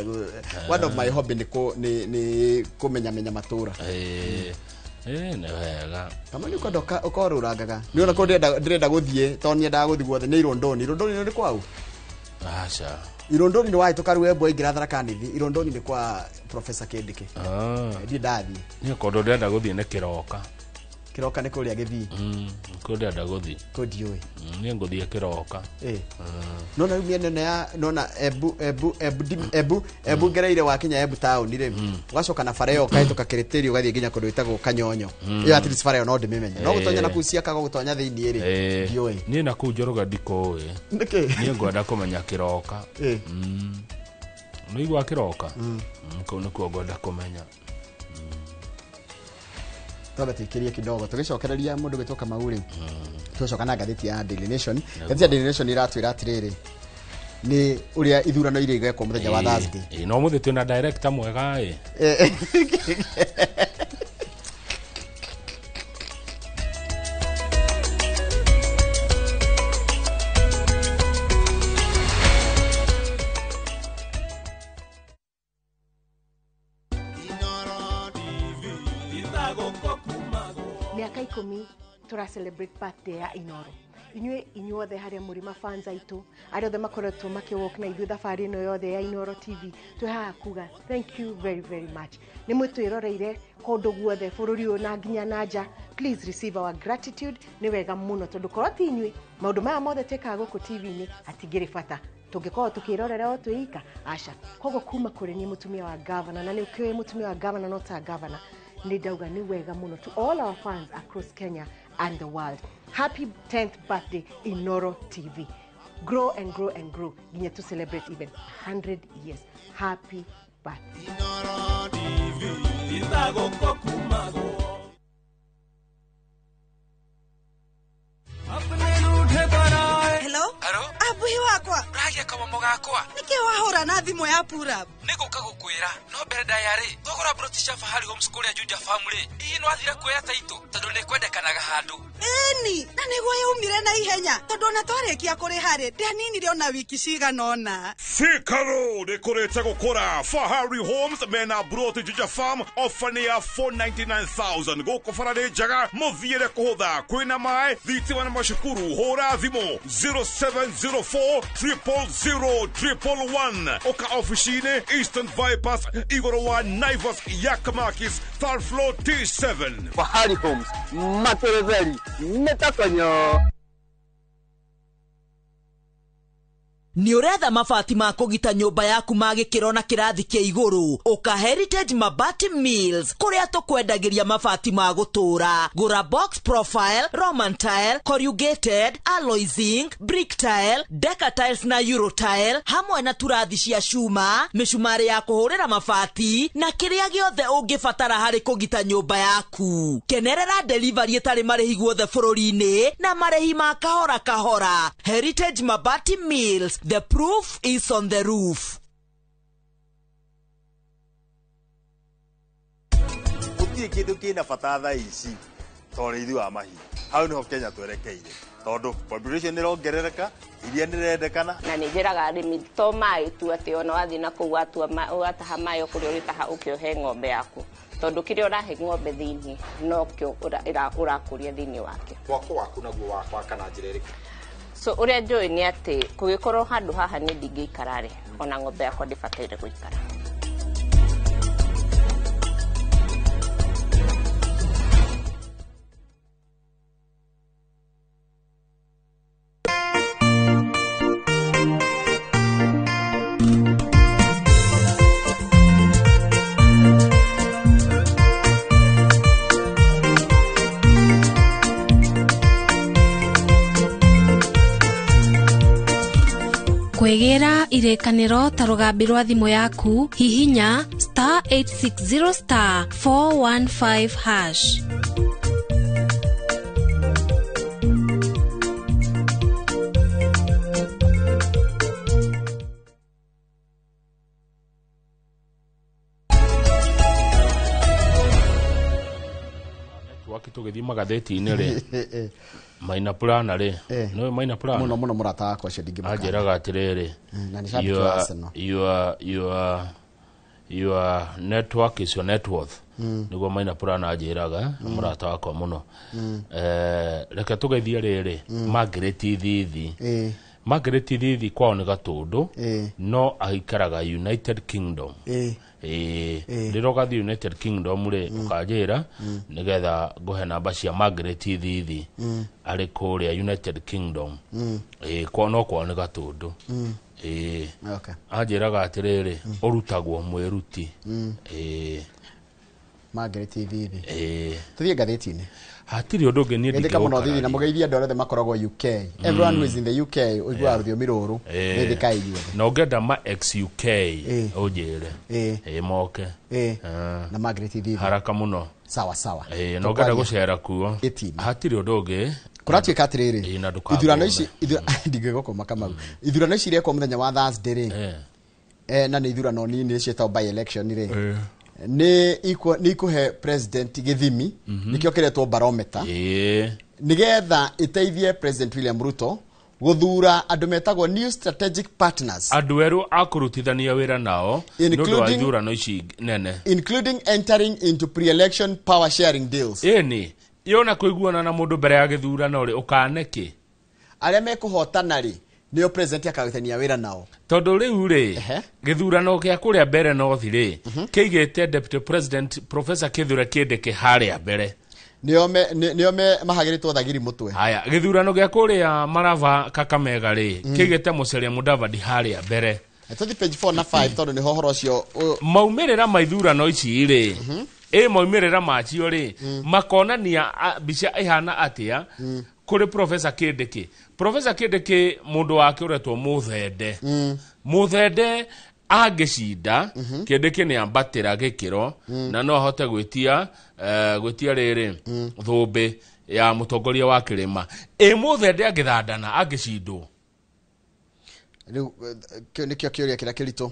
one of my hobby nĩ kũmenyamenya matũra. Nĩ wega. Kama nĩ ũkwenda ũkorũrangaga. Nĩ ona kũu ndĩrenda gũthiĩ, tondũ nyendaga gũthiĩ guothe nĩ Irondoni. Irondoni nĩ kwau? Aca. Irondoni nĩ wahĩtũka rĩu Embu waingĩra Tharaka Nithi. Irondoni nĩ kwa Professor Kindiki. Ndirĩ ndathiĩ. Niĩ kũndũ ndĩrenda gũthiĩ nĩ Kĩroka. Kĩroka nĩ kũrĩa Gĩthii. Kũu ndĩrenda gũthiĩ. Kũu ndiũĩ. Niĩ ngũthiĩ Kĩroka. Nona rĩu mĩena ĩno ya nona Embu Embu Embu Embu Embu ngereire wakinya Embu town rĩ, ũgacoka na bara ĩyo ũkahĩtũka Kĩrĩtĩri ũgathiĩ nginya kũndũ gwĩtagwo Kanyonyo. Ĩyo at least bara ĩyo no ndĩmĩmenye. No gũtonya na kũu Ciakago gũtonya thĩinĩ rĩ, ndiũĩ. Niĩ na kũu Njoroge ndikũĩ. Nĩkĩ? Niĩ ngwenda kũmenya Kĩroka. Nĩ igua Kĩroka? Kũu nĩkuo ngwenda kũmenya. Twambe tũikĩrie kidogo tũgĩcokereria mũndũ gwĩtwo Kamau rĩ, tũcoka na ngathĩti ya Daily Nation. Ngathĩti ya Daily Nation ĩratwĩra atĩrĩrĩ, nĩ ũrĩa ithurano iria igekwo mũthenya wa Thursday. No mũthĩ twĩna director mwega ĩ. Miaka 10 tura celebrate birthday ya Inoro. Inyuĩ inyuothe harĩa mũrĩ mafans aitũ, arĩa othe makoretwo makĩwalk na ithuĩ thabarĩ ĩno yothe ya Inoro TV, twĩ haha kuga thank you very very much. Nĩ mwĩtwĩroreire kũndũ guothe bũrũri ũyũ na nginya na nja. Please receive our gratitude. Nĩ wega mũno tondũ korwo ti inyuĩ maũndũ maya mothe twĩkaga gũkũ TV-inĩ hatingĩrĩ bata. Tũngĩkorwo tũkĩrorera o twĩ ika aca. Koguo kuma kũrĩ niĩ mũtumia wa governor, na nĩ ũkĩũĩ mũtumia wa governor no ta governor, nĩ ndauga nĩ wega mũno to all our fans across Kenya and the world. Happy 10th birthday Inoro TV. Grow and grow and grow nginya to celebrate even 100 years. Happy birthday. Inoro TV. Hello? Abuhi wakwa. Uragia kamo gakwa. Niki wahura na thimu ya pura. Nĩ gũka gũkwĩra no mbere ndaya rĩ thogora broti cia Fahari Homes kũrĩa Juja Farm rĩ hihi no athire kuoya taitũ tondũ nĩ kwendekanaga handũ. Ĩni, na nĩguo yaumire na ihenya tondũ ona twarĩkia kũrĩha rĩ ndianinire ona wiki cigana ũna. Thika Road ĩkũrĩte gũkũra. Fahari Homes mena broti Juja Farm ofa nĩ ya 499,000 gũkũ bara nĩ njega mũthiĩre kũhũtha kwĩna maĩ thitima na macukuru hũra thimũ 0704 000 111 ũka ofici-inĩ Eastern Bypass igũrũ wa Naivas Yakamakis third floor T7. Fahari Homes materetheri mĩtakonyo. Nĩ ũretha mabati ma kũgita nyũmba yaku ma gĩkĩro na kĩrathi kĩa igũrũ ũka Heritage Mabati Mills kũrĩa tũkwendagĩria mabati ma gũtũũra. Gũra box profile, Roman tile, corrugated, alloy zinc, brick tile, deca tiles na euro tile hamwe na turathi cia cuma, mĩcumarĩ ya kũhũrĩra mabati na kĩrĩa gĩothe ũngĩbatara harĩ kũgita nyũmba yaku. Kenerera delivery ĩtarĩ marĩhi guothe bũrũri-inĩ na marĩhi ma kahora kahora. Heritage Mabati Mills, the proof is on the roof. Gũtirĩ kĩndũ kĩna bata thaa ici ta ũrĩithi wa mahiũ. Hau nĩho Kenya twerekeire tondũ population nĩrongerereka, iria nĩrendekana. Na nĩ njĩraga arĩmi to maĩ tu atĩ ona wathiĩ na kũu watua wataha maĩ o kũrĩa ũrĩtaha ũkĩohe ng'ombe yaku tondũ kĩrĩa ũrahe ng'ombe thĩinĩ nokĩo ũrakũria thĩinĩ wake. Mwako waku naguo wakwaka na njĩra ĩrĩkũ? So ũrĩa njũĩ nĩ atĩ kũgĩkorwo handũ haha nĩ ndingĩikara rĩ ona ng'ombe yakwa ndĩbataire gũikara. Kwĩgĩra irĩkanĩro ta rũgambi rwa thimũ yaku hihinya star 860 star 415 hash. Tũgĩthiĩ magathĩti-inĩ rĩ Maina Plana rĩ nĩwe Maina Plana mũno mũno mũrata wakwa ũcio ndingĩmũkana. Anjĩraga atĩrĩrĩ, na nĩ shabiki wa Arsenal. Your network is your net worth. Nĩguo Maina Plana anjĩraga mũrata wakwa mũno. Reke tũgĩthiĩ rĩrĩ Margaret Thithi. Margaret Thithi kwao nĩ Gatũndũ no aikaraga United Kingdom. Rĩrĩa ũgathiĩ United Kingdom rĩ ũkanjĩra nĩgetha ngũhe namba cia Margaret Thithi arĩ kũrĩa United Kingdom. Kwao no kwao nĩ Gatũndũ. Anjĩraga atĩrĩrĩ ũrutagwo mwĩruti. Margaret Thithi. Tũthiĩ ngathĩti-inĩ. Hatirĩ ũndũ ũngĩ niĩ ndingĩũka mũno Thithi na mũgeithie andũ arĩa othe makoragwo UK. Everyone who is in the UK ũiguaga rũthiomi rũrũ geithĩkai inyuothe. Na ũngĩenda ma ex UK ũnjĩre moke. Na Margaret Thithi haraka mũno. Sawa sawa. Na ũngĩenda gũcera kuo hatirĩ ũndũ ũngĩ. Kũratuĩka atĩrĩrĩ ithurano ici ndingĩgũkũma Kamau. Ithurano ici irekwo mũthenya wa Thursday rĩ na nĩ ithurano nini ciĩtagwo by election rĩ nĩ ikũhe president gĩthimi nĩkĩo kĩretwo barometer nĩgetha ĩteithie President William Ruto gũthura andũ metagwo new strategic partners, andũ erũ a kũrutithania wĩra nao nĩ ũndũ wa ithurano ici nene, including entering into pre-election power sharing deals. Ĩni yona kũiguana na mũndũ mbere ya gĩthurano rĩ ũkane kĩ arĩa mekũhotana rĩ nĩo president akarutithania wĩra nao tondũ rĩu rĩ gĩthurano kĩa kũrĩa mbere North rĩ kĩigĩte Deputy President Professor Kithure Kindiki harĩa mbere nĩo mahagĩrĩtwo thagiri mũtwe. Haya gĩthurano gĩa kũrĩa Marava Kakamega rĩ kĩigĩte Musalia Mudavadi harĩa mbere. Tũthiĩ page 4 na 5 tondũ nĩho ũhoro ũcio maumĩrĩra ma ithurano ici rĩ maumĩrĩra macio rĩ makonania mbica ĩhana atĩa kũrĩ Professor Kindiki. Professor Kindiki mũndũ wake ũretwo Mũthende. Mũthende angĩcinda Kindiki nĩ ambatĩra gĩkĩro na no ahote gwĩtia gwĩtia rĩrĩ thũmbĩ ya mũtongoria wa kĩrĩma. Mũthende angĩthandana angĩcindwo rĩu kĩu nĩkĩo kĩũria kĩrĩa kĩritũ.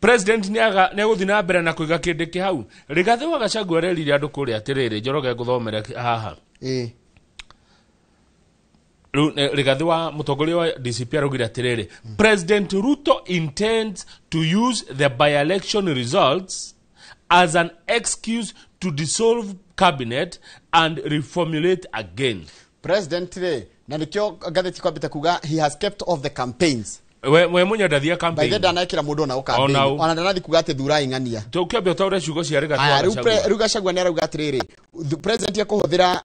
President nĩ egũthiĩ na mbere na kũiga Kindiki hau. Rigathĩ wa Gachagua arerire andũ kũrĩa atĩrĩrĩ, Njoroge ngũthomere haha. Rĩu Rigathĩ wa mũtongoria wa DCP araugire atĩrĩrĩ, President Ruto intends to use the by-election results as an excuse to dissolve cabinet and reformulate again. President rĩ, na nĩkĩo ngathĩti kwambĩte kuga he has kept off the campaigns. We mũnya ndathia campaign. By the ndanekĩra mũndũ ona campaign. Ona ndanathi kuga atĩ thurai ng'ania. Tũkĩambia ũtaũre ciugo cia Rigathĩ wa Gachagua. Rĩu Gachagua nĩ arauga atĩrĩrĩ, president ekũhũthĩra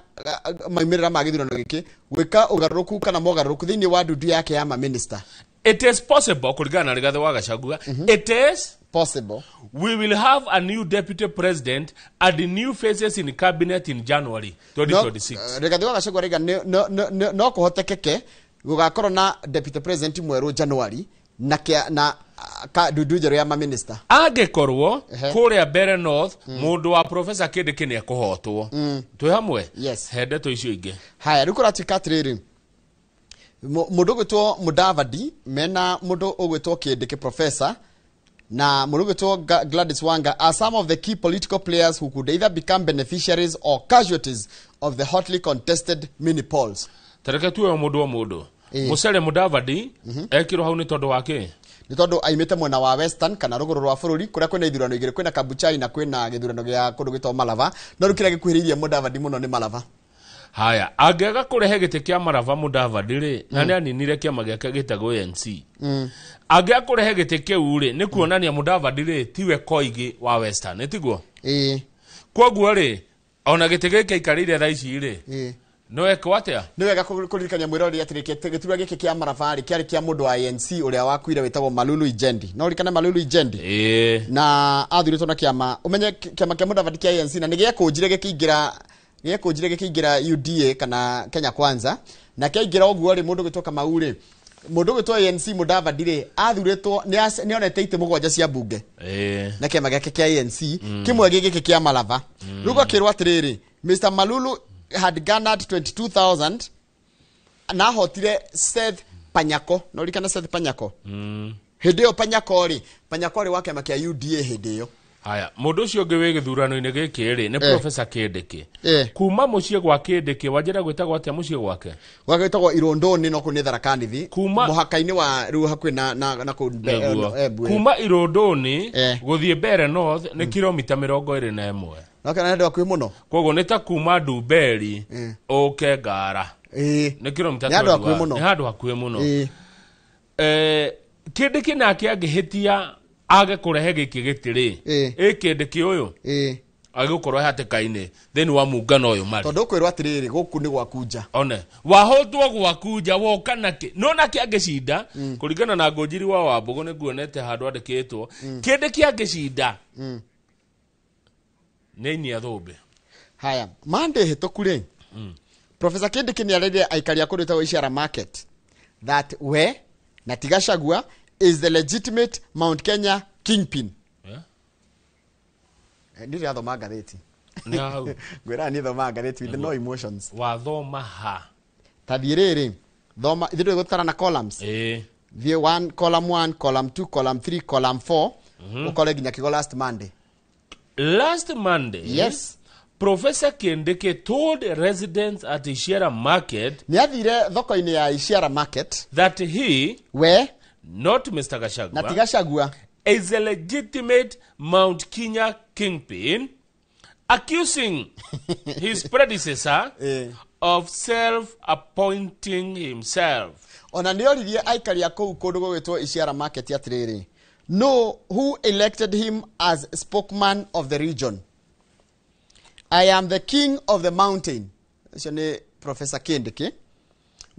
maumĩrĩra ma gĩthurano gĩkĩ gwĩka ũgarũrũku kana mogarũrũku thĩinĩ wa ndundu yake ya maminista. It is possible kũringana na Rigathĩ wa Gachagua. It is possible we will have a new deputy president and new faces in cabinet in January 2026. Rigathĩ wa Gachagua rĩga no kũhotekeke gũgakorwo na deputy president mwerũ January na ndundu njerũ ya maminista. Angĩkorwo kũrĩa Mbere North mũndũ wa Professor Kindiki nĩ ekũhotwo. Twĩ hamwe? Yes. He ndeto icio ingĩ. Haya, rĩu kũratuĩka atĩrĩrĩ, mũndũ ũgwĩtwo Mudavadi mena mũndũ ũgwĩtwo Kindiki professor na mũndũ ũgwĩtwo Gladys Wanga are some of the key political players who could either become beneficiaries or casualties of the hotly contested mini polls. Tareke tuwe mũndũ wa mũndũ. Musalia Mudavadi ekirwo hau nĩ tondũ wa kĩ? Nĩ tondũ aimĩte mwena wa Western kana rũgũrũ rwa bũrũri kũrĩa kwĩna ithurano igĩrĩ, kwĩna Kabuchai na kwĩna gĩthurano gĩa kũndũ gwĩtagwo Malava. No rĩu kĩrĩa gĩkuhĩrĩirie Mudavadi mũno nĩ Malava. Haya, angĩaga kũrehe gĩtĩ kĩa Malava Mudavadi rĩ, na nĩ aninire kĩama gĩake gĩtagwo ANC. Angĩaga kũrehe gĩtĩ kĩu rĩ, nĩ kuonania Mudavadi rĩ tiwe Koigi wa Western, tiguo? Kwoguo rĩ, ona gĩtĩ gĩkĩ aikarĩire thaa ici rĩ, no eko atĩa? Nĩ wega kũririkania mwĩroreri atĩrĩ, gĩturwa gĩkĩ kĩa Malava rĩ kĩarĩ kĩa mũndũ wa ANC ũrĩa wakuire wĩtagwo Malulu Ijendi. No ũririkane Malulu Ijendi? Na athurĩtwo na kĩama, ũmenye kĩama kĩa Mudavadi kĩa ANC na nĩ gĩekũnjire gĩkĩingĩra UDA kana Kenya Kwanza, na kĩaingĩra ũguo rĩ, mũndũ ũgwĩtwo Kamau rĩ, mũndũ ũgwĩtwo ANC Mudavadi rĩ athurĩtwo nĩ onete itĩ 7 cia bunge na kĩama gĩake kĩa ANC, kĩmwe gĩkĩ kĩa Malava. Rĩu gakĩrwo atĩrĩrĩ, Mr Malulu had garnered 22,000 na ahotire Seth Panyako. No ũririkane Seth Panyako? Hĩndĩ ĩyo Panyako rĩ wa kĩama kĩa UDA hĩndĩ ĩyo. Haya, mũndũ ũcio ũngĩ wĩ gĩthurano-inĩ gĩkĩ rĩ nĩ Professor Kindiki. Kuma mũciĩ gwa Kindiki, wanjĩra gwĩtagwo atĩa mũciĩ gwake? Gwake gwĩtagwo Irũndũni, no kũu nĩ Tharaka Nithi, mũhaka-inĩ wa rĩu hakuhĩ na kũu Embu. Kuma Irũndũni gũthiĩ Mbere North nĩ kilomita 21. No kana nĩ hakuhĩ mũno. Koguo nĩ ta kuma Ndumberi ũke Ngara. Nĩ kilomita 21. Nĩ handũ hakuhĩ mũno. Nĩ handũ hakuhĩ mũno. Kindiki nake angĩhĩtia age kũrehe gĩkĩ gĩtĩ rĩ, ĩ Kindiki ũyũ agĩgũkorwo hatĩka-inĩ thĩinĩ wa mũngano ũyũ marĩ. Tondũ ũkwĩrwo atĩrĩrĩ, gũkũ nĩ gwaku nja. One, wahotwo gwaku nja woka nakĩ? No nake angĩcinda, kũringana na Ngũnjiri wa Wambũgũ nĩ nguonete handũ andĩkĩtwo, Kindiki angĩcinda nĩ ainia thũmbĩ. Haya, Monday hĩtũku rĩ, Professor Kindiki nĩ arerire aikari a kũndũ gwĩtagwo Ishiara Market that we na ti Gachagua is the legitimate Mount Kenya kingpin. Ndiri athoma ngathĩti. Ngwĩra niĩ thoma ngathĩti with no emotions. Wathoma ha? Ta thiĩ rĩrĩ, thoma ithuĩ tũgũtara na columns. Thiĩ 1 column 1, column 2, column 3, column 4, ũkore nginya kiugo last Monday. Last Monday? Yes. Professor Kindiki told residents at Ishiara Market nĩ athire thoko-inĩ ya Ishiara Market that he we not Mr. Gachagua, na ti Gachagua, is a legitimate Mount Kenya kingpin, accusing his predecessor of self-appointing himself. Ona nĩ oririe aikari a kũu kũndũ gũgwĩtwo Ishiara Market atĩrĩrĩ, no, who elected him as spokesman of the region? I am the king of the mountain. Ũcio nĩ Professor Kindiki,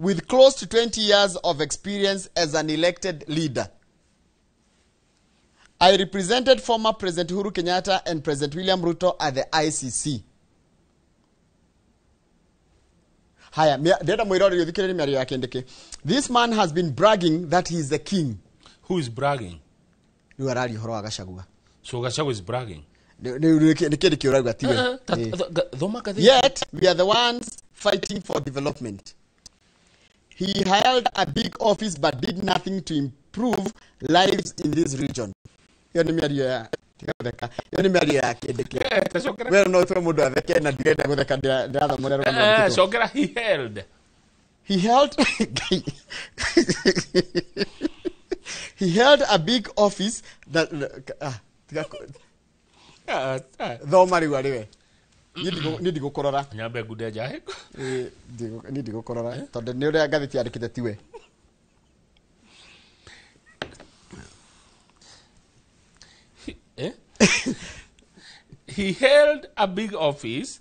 with close to 20 years of experience as an elected leader. I represented former President Uhuru Kenyatta and President William Ruto at the ICC. Haya, ndĩrenda mwĩroreri ũthikĩrĩrie mĩario ya Kindiki. This man has been bragging that he is the king. Who is bragging? Rĩu araria ũhoro wa Gachagua. So Gachagua is bragging. Nĩ Kindiki ũrauga tiwe. Yet we are the ones fighting for development. He held a big office but did nothing to improve lives in this region. Ĩyo nĩ mĩario ya tiga gũtheka. Ĩyo nĩ mĩario ya Kindiki. We no ũtũme mũndũ atheke na ndirenda gũtheka, ndĩrathoma ũrĩa rũgano rwandĩkĩtwo. Cokera he held. He held he held a big office that tiga thoma rĩu arĩ we. Niĩ ndigũkũrora. Nyambe ngunde njahe. Niĩ ndigũkũrora tondũ nĩ ũrĩa ngathĩti yandĩkĩte tiwe. He held a big office,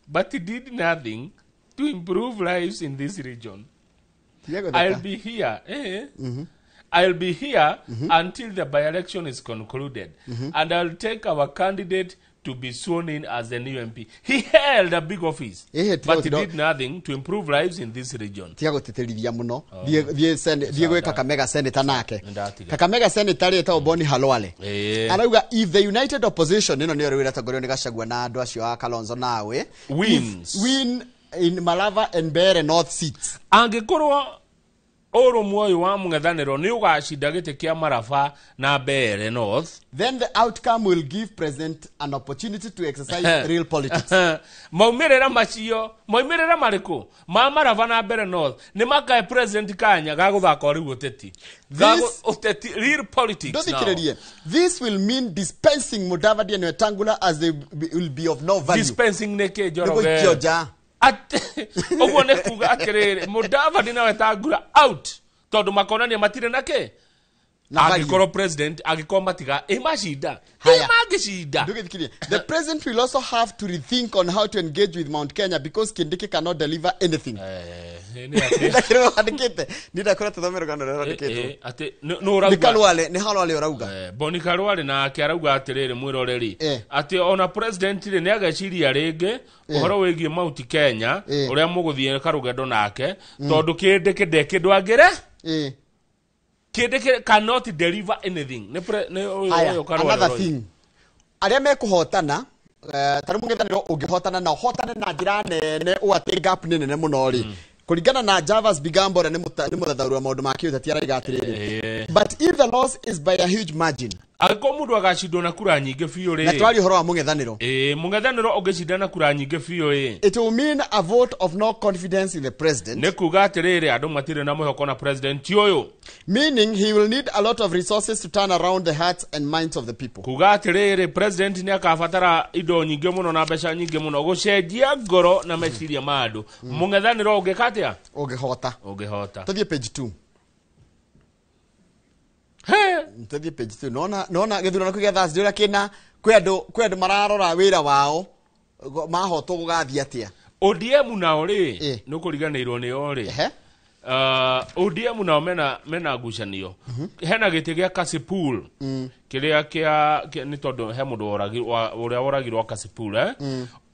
but he did nothing to improve lives in this region. I'll be here. I'll be here until the by-election is concluded, and I'll take our candidate to be sworn in as the new MP. He held a big office, but he did nothing to improve lives in this region. Tiga gũtĩtĩrithia mũno. Thiĩ gwĩ Kakamega senator nake. Kakamega senator rĩ Boni Khalwale. Arauga if the united opposition ĩno nĩyo rĩu ĩratongorio nĩ Gachagua na andũ acio a Kalonzo nawe wins win in Malava and Mbeere North seats. Angĩkorwo ũrũmwe ũyũ wa mũng'ethanĩro nĩ ũgacinda gĩtĩ kĩa Maraba na Mbeere North, then the outcome will give president an opportunity to exercise real politics. Maumĩrĩra macio, maumĩrĩra marĩkũ ma Maraba na Mbeere North nĩ makahe president kanya ga gũthaka rĩu ũteti. Ũteti, real politics now. Ndũthikĩrĩrie. This will mean dispensing Mudavadi and Wetangula as they will be of no value. Dispensing nĩ kĩ, Njoroge? Nĩ gũikio nja. Ũguo nĩ kuga atĩrĩrĩ, Mudavadi na Wetangula out tondũ makonania matirĩ na kĩ. Angĩkorwo president angĩkorwo matiga ĩ macinda ĩ mangĩcinda. Ndũgĩthikirie. The president will also have to rethink on how to engage with Mount Kenya because Kindiki cannot deliver anything. Ndakĩrĩ wandĩkĩte. Niĩ ndakora tũthome rũgano rũrĩa rwandĩkĩtwo. Atĩ nũ ũrauga? Nĩ Khalwale, nĩ Khalwale ũrauga. Boni Khalwale nake arauga atĩrĩrĩ mwĩroreri atĩ ona president rĩ nĩ ageciria rĩngĩ ũhoro wĩgiĩ Mount Kenya ũrĩa mũgũthiĩ karũgendo nake tondũ Kindiki nde kĩndũ angĩre. Kindiki cannot deliver anything. Another thing, arĩa mekũhotana ta rĩu mũng'ethanĩro ũngĩhotana na ũhotane na njĩra nene ũũ atĩ gap nĩ nene mũno rĩ, kũringana na Javas Bigambo ũrĩa nĩ mũthathaũri wa maũndũ ma kĩũteti araiga atĩrĩrĩ, but if the loss is by a huge margin, angĩkorwo mũndũ agacindwo na kura nyingĩ biũ rĩ, na twaria ũhoro wa mũng'ethanĩro, mũng'ethanĩro ũngĩcinda na kura nyingĩ biũ rĩ, it will mean a vote of no confidence in the president. Nĩ kuga atĩrĩrĩ andũ matirĩ na mwĩhoko na president ũyũ, meaning he will need a lot of resources to turn around the hearts and minds of the people. Kuga atĩrĩrĩ president nĩ akabatara indo nyingĩ mũno na mbeca nyingĩ mũno gũcenjia ngoro na meciria ma andũ. Mũng'ethanĩro ũngĩka atĩa? Ũngĩhota. Ũngĩhota. Tũthiĩ page 2. Tũthiĩ page 2. Nona gĩthurano kĩu gĩa Thursday ũrĩa kĩna kwĩ andũ mararora wĩra wao mahotwo gũgathiĩ atĩa. ODM nao rĩ nĩ ũkũriganĩirwo nĩo rĩ. ODM nao mena ngucanio. Hena gĩtĩ gĩa Kasipul kĩrĩa kĩa nĩ tondũ he mũndũ ũrĩa woragirwo Kasipul.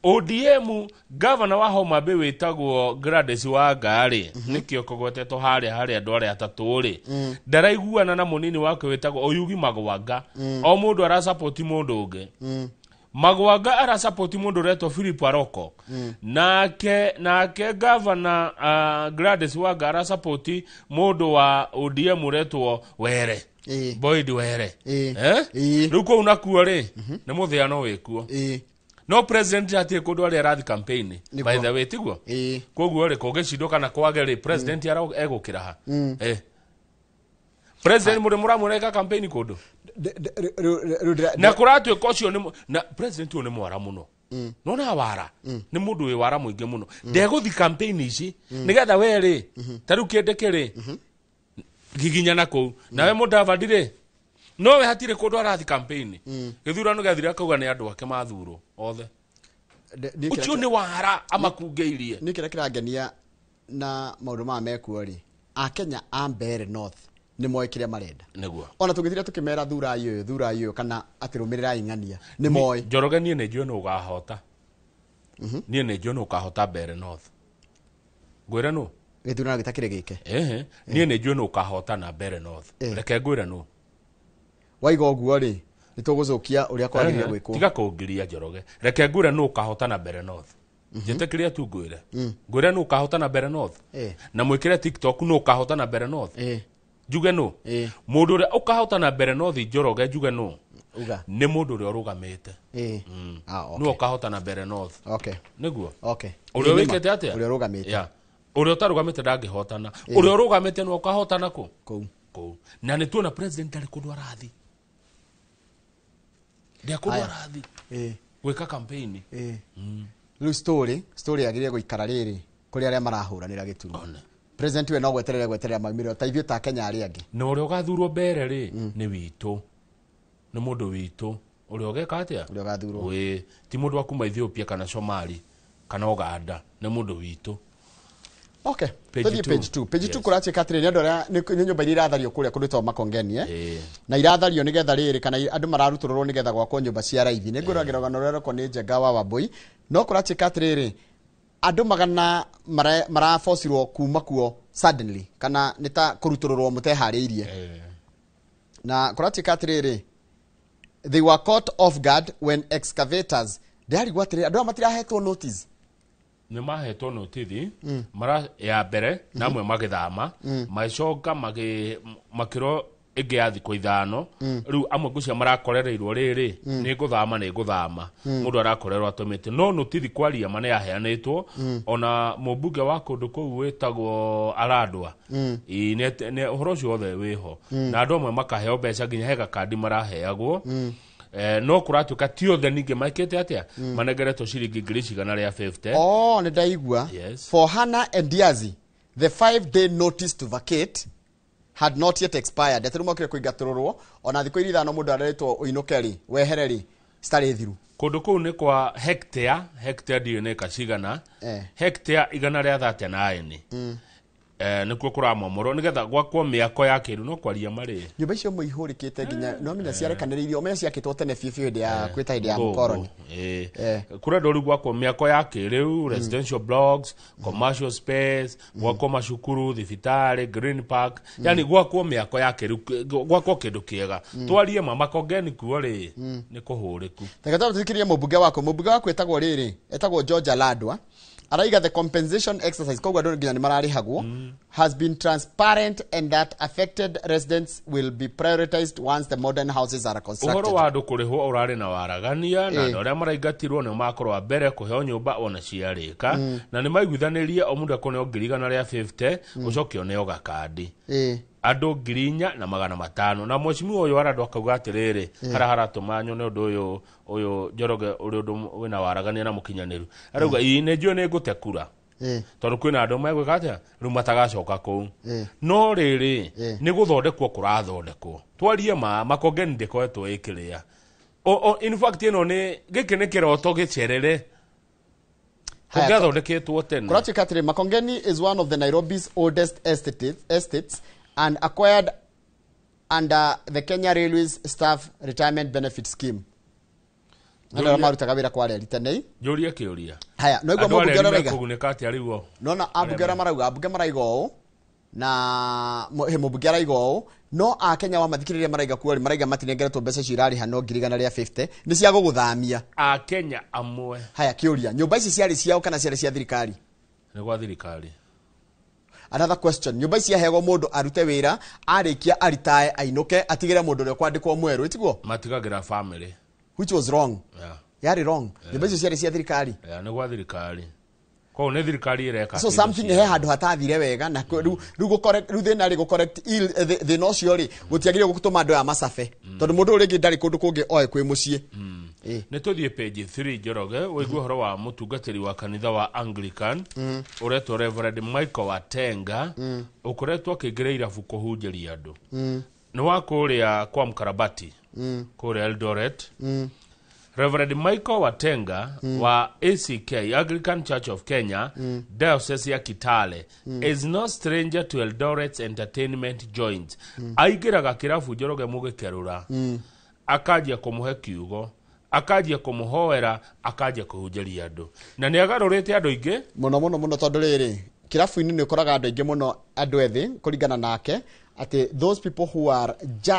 ODM governor wa Homa Bay wĩtagwo Gladys Wanga rĩ nĩkĩo kũgwetetwo harĩa harĩa andũ arĩa atatũ rĩ ndaraiguana na mũnini wake wĩtagwo Oyugi Magwanga. O mũndũ arasapoti mũndũ ũngĩ. Magwanga arasapoti mũndũ ũretwo Philip Aroko. Nake governor Gladys Wanga arasapoti mũndũ wa ODM ũretwo Were. Boyd Were. Rĩu kũu nakuo rĩ nĩ mũthĩano wĩkuo. No president atirĩ kũndũ arĩa arathi campaign by the way tiguo. Koguo rĩ kũngĩcindwo kana kwage rĩ president egũkĩra ha. President mũndũ mũramwona campaign kũndũ na kũratuĩka ũcio nĩ na president ũyũ nĩ mwara mũno. Nona wara nĩ mũndũ wĩ wara mũingĩ mũno ndegũthi campaign ici nĩgetha we rĩ ta rĩu Kindiki rĩ giginyana kũu nawe Mudavadi rĩ no we hatirĩ kũndũ arathi campaign. Gĩthurano gĩathire akauga nĩ andũ ake mathurwo othe. Ũcio nĩ wara amakungĩirie. Nĩ kĩrĩa kĩrangenia na maũndũ maya mekuo rĩ, Akenya a Mbeere North nĩ moĩ kĩrĩa marenda. Nĩguo. Ona tũngĩthira tũkĩmera thurai ũyũ thurai ũyũ kana atĩrũmĩrĩrai ng'ania nĩ moĩ. Njoroge niĩ nĩ njũĩ nũ ũkahota. Niĩ nĩ njũĩ nũ ũkahota Mbeere North. Ngwĩre nũ? Gĩthurano gĩtakĩrĩ gĩke. Niĩ nĩ njũĩ nũ ũkahota na Mbeere North. Reke ngwĩre nũ. Waiga ũguo rĩ nĩ tũgũcokia ũrĩa kwagĩrĩire gwĩkwo. Tiga kũngiria Njoroge. Reke ngwĩre nũ ũkahota na Mbeere North. Njĩtĩkĩria tu ngwĩre. Ngwĩre nũ ũkahota na Mbeere North. Na mwĩkĩre TikTok nũ ũkahota na Mbeere North. Njuge nũ. Mũndũ ũrĩa ũkahota na Mbeere North Njoroge njuge nũ. Uga. Nĩ mũndũ ũrĩa ũrũgamĩte. Ĩĩ. Ah, okay. Nĩwe ũkahotana Mbere North. Okay. Nĩguo. Okay. Ũrĩa Ĩĩ, nĩma. wĩkĩte atĩa? Ũrĩa ũrũgamĩte. Yeah. Ũrĩa ũtarũgamĩte ndangĩhotana. Ĩĩ. Ũrĩa ũrũgamĩte nĩwe ũkahotana kũ? Kũu. Kũu. Na nĩ tuona president ndarĩ kũndũ arathi. Ndarĩ kũndũ Haya. arathi. Ĩĩ. Gwĩka campaign. Ĩĩ. Rĩu story yagĩrĩire gũikara rĩrĩ kũrĩ arĩa marahũranĩra gĩturwa. President we no gweterera gweterera maumĩrĩro ta ithuĩ ta Kenya arĩa angĩ. Na ũrĩa ũgathurwo mbere rĩ nĩ witũ. Nĩ mũndũ witũ. Ũrĩa ũgeka atĩa? Ũrĩa ũgathurwo. Ĩĩ. Ti mũndũ wa kuma Ethiopia kana Somali kana Uganda. Nĩ mũndũ witũ. Okay. Page Tũthiĩ two. page 2. Page 2 Yes. kũratuĩka atĩrĩrĩ, nĩ andũ arĩa nĩ nyũmba iria irathario kũrĩa kũndũ gwĩtagwo Makongeni eh? Na irathario nĩgetha rĩrĩ kana andũ mararutũrũrwo nĩgetha gwakwo nyũmba cia raithi. Nĩ ngwĩragĩra rũgano rũrĩa rũrokwo nĩ Njenga wa Wambui. No kũratuĩka atĩrĩrĩ, andũ magana marabocirwo kuma kuo suddenly kana nĩ ta kũrutũrũrwo mũteharĩirie. Na kũratuĩka atĩrĩrĩ, they were caught off guard when excavators ndĩrarigwo atĩrĩrĩ, andũ aya matirahetwo notice. Nĩ mahetwo notithi mara ya mbere na amwe magĩthama magĩcoka makĩrwo ĩngĩ ya thikũ 5. Rĩu amwe ngũcia marakorereirwo rĩrĩ nĩ ngũthama nĩ ngũthama. Mũndũ arakorerwo atũmĩte no notithi kwaria ma nĩ yaheanĩtwo. Ona mũmbunge wa kũndũ kũu wĩtagwo Aradwa. Ĩĩ, ũhoro ũcio wothe wĩho. Na andũ amwe makaheo mbeca nginya he gakandi maraheagwo. No kũratuĩka ti othe ningĩ maikĩte atĩa manengeretwo ciringi 150,000. Oh, nĩ ndaigua. Yes. For Hannah and Diazi, the 5-day notice to vacate had not yet expired. Atĩ rĩu mokire kũingatũrũrwo ona thikũ iria 5 mũndũ areretwo ũinũke rĩ, wehere rĩ, citarĩ thiru. Kũndũ kũu nĩ kwa hectare, hectare ndiũĩ nĩ ĩka cigana. Hectare 139. Nĩkuo kũramomorwo nĩgetha gwakwo mĩako ya kĩrĩu no kwaria marĩ. Nyũmba icio imwe ihũrĩkĩte nginya no menya ciarekanĩrĩirio, ũmenye ciakĩtwo tene biũ biũ hĩndĩ ya kwĩta hĩndĩ ya mũkoroni. Kũrendwo rĩu gwakwo mĩako ya kĩrĩu, residential blocks, commercial space, gwakwo macukuru, thibitarĩ, green park, yani gwakwo mĩako ya kĩrĩu, gwakwo kĩndũ kĩega. Twarie ma Makongeni kuo rĩ nĩ kũhũrĩku. Reke tũthikĩrĩrie mũmbunge waku. Mũmbunge waku etagwo rĩrĩ, etagwo George Aladwa. Araiga the compensation exercise koguo andũ nginya nĩ mararĩhagwo has been transparent and that affected residents will be prioritized once the modern houses are constructed. Ũhoro wa andũ kũrĩhwo ũrarĩ na waragania na Ĩĩ. andũ arĩa maraingatirwo nĩo makorwo a mbere kũheo nyũmba ona ciarĩka. Na nĩ maiguithanĩrie o mũndũ ekũneo 150,000 ũcoke ũneo gakandi. Ĩĩ. Andũ 4,500 na mheshimiwa ũyũ Aradwa akauga atĩrĩrĩ harĩa haratũma nyone ũndũ ũyũ ũyũ Njoroge ũrĩ ũndũ wĩna waragania na mũkinyanĩru arauga ĩĩ nĩ njũĩ nĩ ngũte kura tondũ kwĩna andũ megwĩka atĩa rĩu matagacoka kũu. No rĩrĩ nĩ gũthondekwo kũrathondekwo twarie ma Makongeni ndĩkoretwo ĩkĩrĩa. In fact ĩno nĩ gĩkĩ nĩ kĩroto gĩcerere Haya, kũngĩathondeketwo tene. Kũratuĩka atĩrĩ, Makongeni is one of the Nairobi's oldest estates and acquired under the Kenya Railways Staff Retirement Benefit Scheme. Andũ arĩa marutaga wĩra kwa reri tene. Njũrie kĩũria. Haya, no igua Andũ mũmbunge arĩa ũrĩa arauga. mekũgunĩka atĩa rĩu o? Nona ambunge arĩa marauga, ambunge maraiga ũũ na he mũmbunge araiga ũũ no akenya wa mathikĩrĩria maraiga kuo rĩ maraiga matinengeretwo mbeca icio irarĩha no 150,000 nĩ cia gũgũthamia. Akenya amwe. Haya, kĩũria, nyũmba ici ciarĩ ciao kana ciarĩ cia thirikari? Nĩ gwa thirikari. Another question, nyũmba ici ciaheagwo mũndũ arute wĩra arĩkia aritae ainũke atigĩre mũndũ ũrĩa ũkwandĩkwo mwerũ ĩtiguo? Matigagĩra family. Which was wrong. Yeah. Yarĩ wrong. Nyũmba icio ciarĩ cia thirikari. Yeah, nĩ gwa thirikari. Koguo nĩ thirikari ĩreka. So kĩndũ something cia- he handũ hatathire wega na rĩu rĩu gũ-correct rĩu thĩna rĩ gũ-correct ill thĩna ũcio rĩ gũtiagĩrĩire gũtũma andũ aya macabe tondũ mũndũ ũyũ rĩngĩ ndarĩ kũndũ kũngĩ oe kwĩ mũciĩ. Nĩ tũthiĩ page 3 Njoroge ũigue ũhoro wa mũtungatĩri wa kanitha wa Anglican ũretwo Reverend Michael Watenga ũkoretwo akĩingĩra irabu kũhunjĩria andũ. Nĩ wa kũrĩa kwa Mkarabati kũrĩa Eldoret. Reverend Michael Watenga wa ACK Anglican Church of Kenya Diocese ya Kitale is no stranger to Eldoret's entertainment joint. Aingĩraga kĩrabu Njoroge mũgĩkerũra akanjia kũmũhe kiugo akanjia kũmũhoera akanjia kũhunjĩria andũ na nĩ agarũrĩte andũ aingĩ mũno mũno mũno tondũ rĩrĩ kĩrabu-inĩ nĩ ũkoraga andũ aingĩ mũno andũ ethĩ kũringana nake atĩ those people who are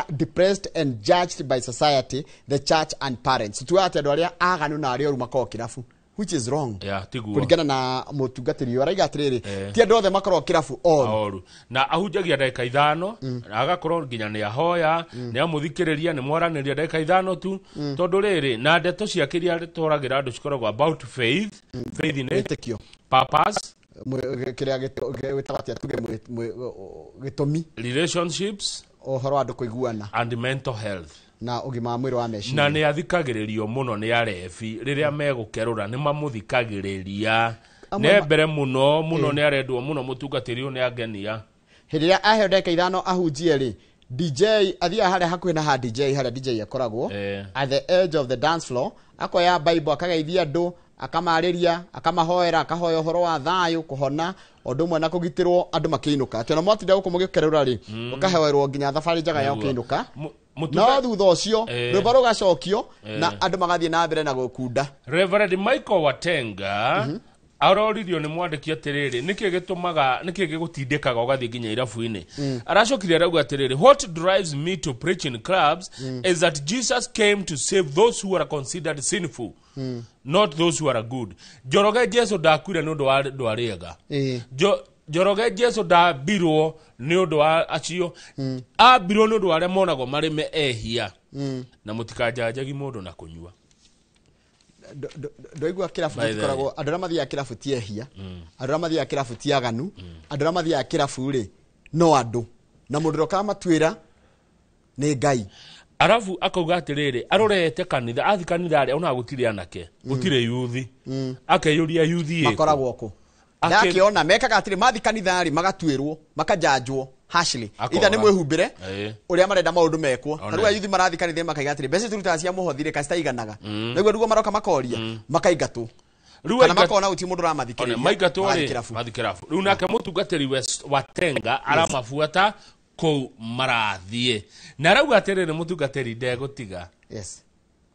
depressed and judged by society, the church and parents. Tuaga atĩ andũ arĩa aganu na arĩa oru makoragwo kĩrabu. Which is wrong. Yeah, tiguo. Kũringana na mũtungatĩri ũyũ araiga atĩrĩrĩ, ti andũ othe makoragwo kĩrabu oru. Oru na ahunjagia ndagĩka 5, na agakorwo nginya nĩ ahoya, nĩ amũthikĩrĩria, nĩ mwaranĩria ndagĩka 5 tu, tondũ rĩrĩ na ndeto ciake iria twaragĩra andũ cikoragwo about faith, faith nĩ wĩtĩkio, purpose, kĩrĩa wĩtagwo atĩa, tuge gĩtũmi, relationships, ũhoro wa andũ kũiguana, and mental health, na ũgima wa mwĩrĩ wa meciria. Na nĩ athikagĩrĩrio mũno nĩ arebi rĩrĩa megũkerũra, nĩ mamũthikagĩrĩria ne mbere mũno mũno, nĩ arendwo mũno mũtungatĩri ũyũ, nĩ angenia. Hĩndĩ ĩrĩa aheo ndagĩka 5 ahunjie rĩ, DJ athiaga harĩa hakuhĩ na ha DJ, harĩa DJ akoragwo at the edge of the dance floor, akoya Bible, akageithia andũ, akamarĩria, akamahoera, akahoya ũhoro wa thayũ, kũhona, ũndũ ũmwe na kũgitĩrwo, andũ makĩinũka. Atĩ ona mwatinda gũkũ mũgĩkerũra rĩ, ũkahoerwo nginya thabarĩ njega ya ũkĩinũka. No thutha ũcio rwĩmbo rũgacokio na andũ magathiĩ na mbere na gũkunda. Reverend Michael Watenga aroririo nĩ mwandĩki atĩrĩrĩ, nĩkĩ gĩtũmaga, nĩkĩ gĩgũtindĩkaga ũgathiĩ nginya irabu-inĩ? Aracokire arauga atĩrĩrĩ, what drives me to preach in clubs is that Jesus came to save those who are considered sinful, not those who are good. Njoroge Jesu ndakuire nĩ ũndũ wa andũ arĩa ega. Njoroge Jesu ndambirwo nĩ ũndũ wa acio, ambirwo nĩ ũndũ wa arĩa monagwo marĩ me ehia. Na mũtikanjanjagi mũndũ na kũnyua. Ndoigua kĩrabu gĩkoragwo andũ arĩa mathiaga kĩrabu ti ehia, andũ arĩa mathiaga kĩrabu ti aganu, andũ arĩa mathiaga kĩrabu rĩ no andũ, na mũndũ ũrĩa ũkamatuĩra nĩ Ngai. Arabu akauga atĩrĩrĩ, arorete kanitha, athi kanitha arĩa onaga gũtirĩ anake, gũtirĩ yuthi, akeyũria yuthi ĩkũ makoragwo kũ. Ndakĩona mekaga atĩrĩ, mathi kanitha rĩ magatuĩrwo, makajanjwo harshly, either nĩ mwĩhumbĩre ũrĩa marenda maũndũ mekwo. Tarĩu ayuthi marathi kanitha makaiga atĩrĩ, mbeca turutaga cia mũhothi rĩ kacitaiganaga, nĩguo nĩguo maroka makoria, makaingatwo, kana makona gũtirĩ mũndũ ũramathikĩrĩria, maingatwo rĩ mathi kĩrabu. Rĩu nake mũtungatĩri Watenga aramabuata kũu marathiĩ, na arauga atĩrĩrĩ, mũtungatĩri ndegũtiga. Yes.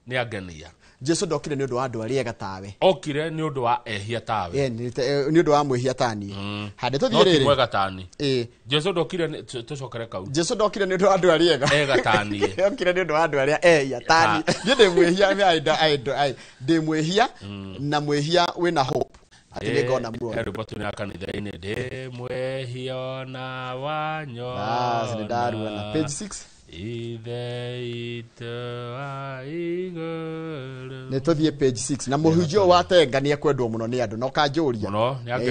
Nĩ angenia. Jesu ndokire nĩ ũndũ wa andũ arĩa ega tawe, okire nĩ ũndũ wa ehia tawe, nĩ ũndũ wa mwĩhia tani. Hande tũthiĩ rĩrĩ, mwega tani. Jesu ndokire, tũcokere kau. Jesu ndokire nĩ ũndũ wa andũ arĩa ega, ega tani. Okire nĩ ũndũ wa andũ arĩa ehia tani. Niĩ ndĩ mwĩhia, ndĩ mwĩhia, na mwĩhia wĩna hope atĩ nĩ ngona muoyo. Rwĩmbo tũrĩ kanitha-inĩ, ndĩ mwĩhia na wanyona. Bas, nĩ ndaruona. Page 6. Ithe itũ wa igũrũ. Nĩ tũthiĩ page 6. Na mũhunjia ũyũ wa Tenga nĩ ekwendwo mũno nĩ andũ, na ũkanjũria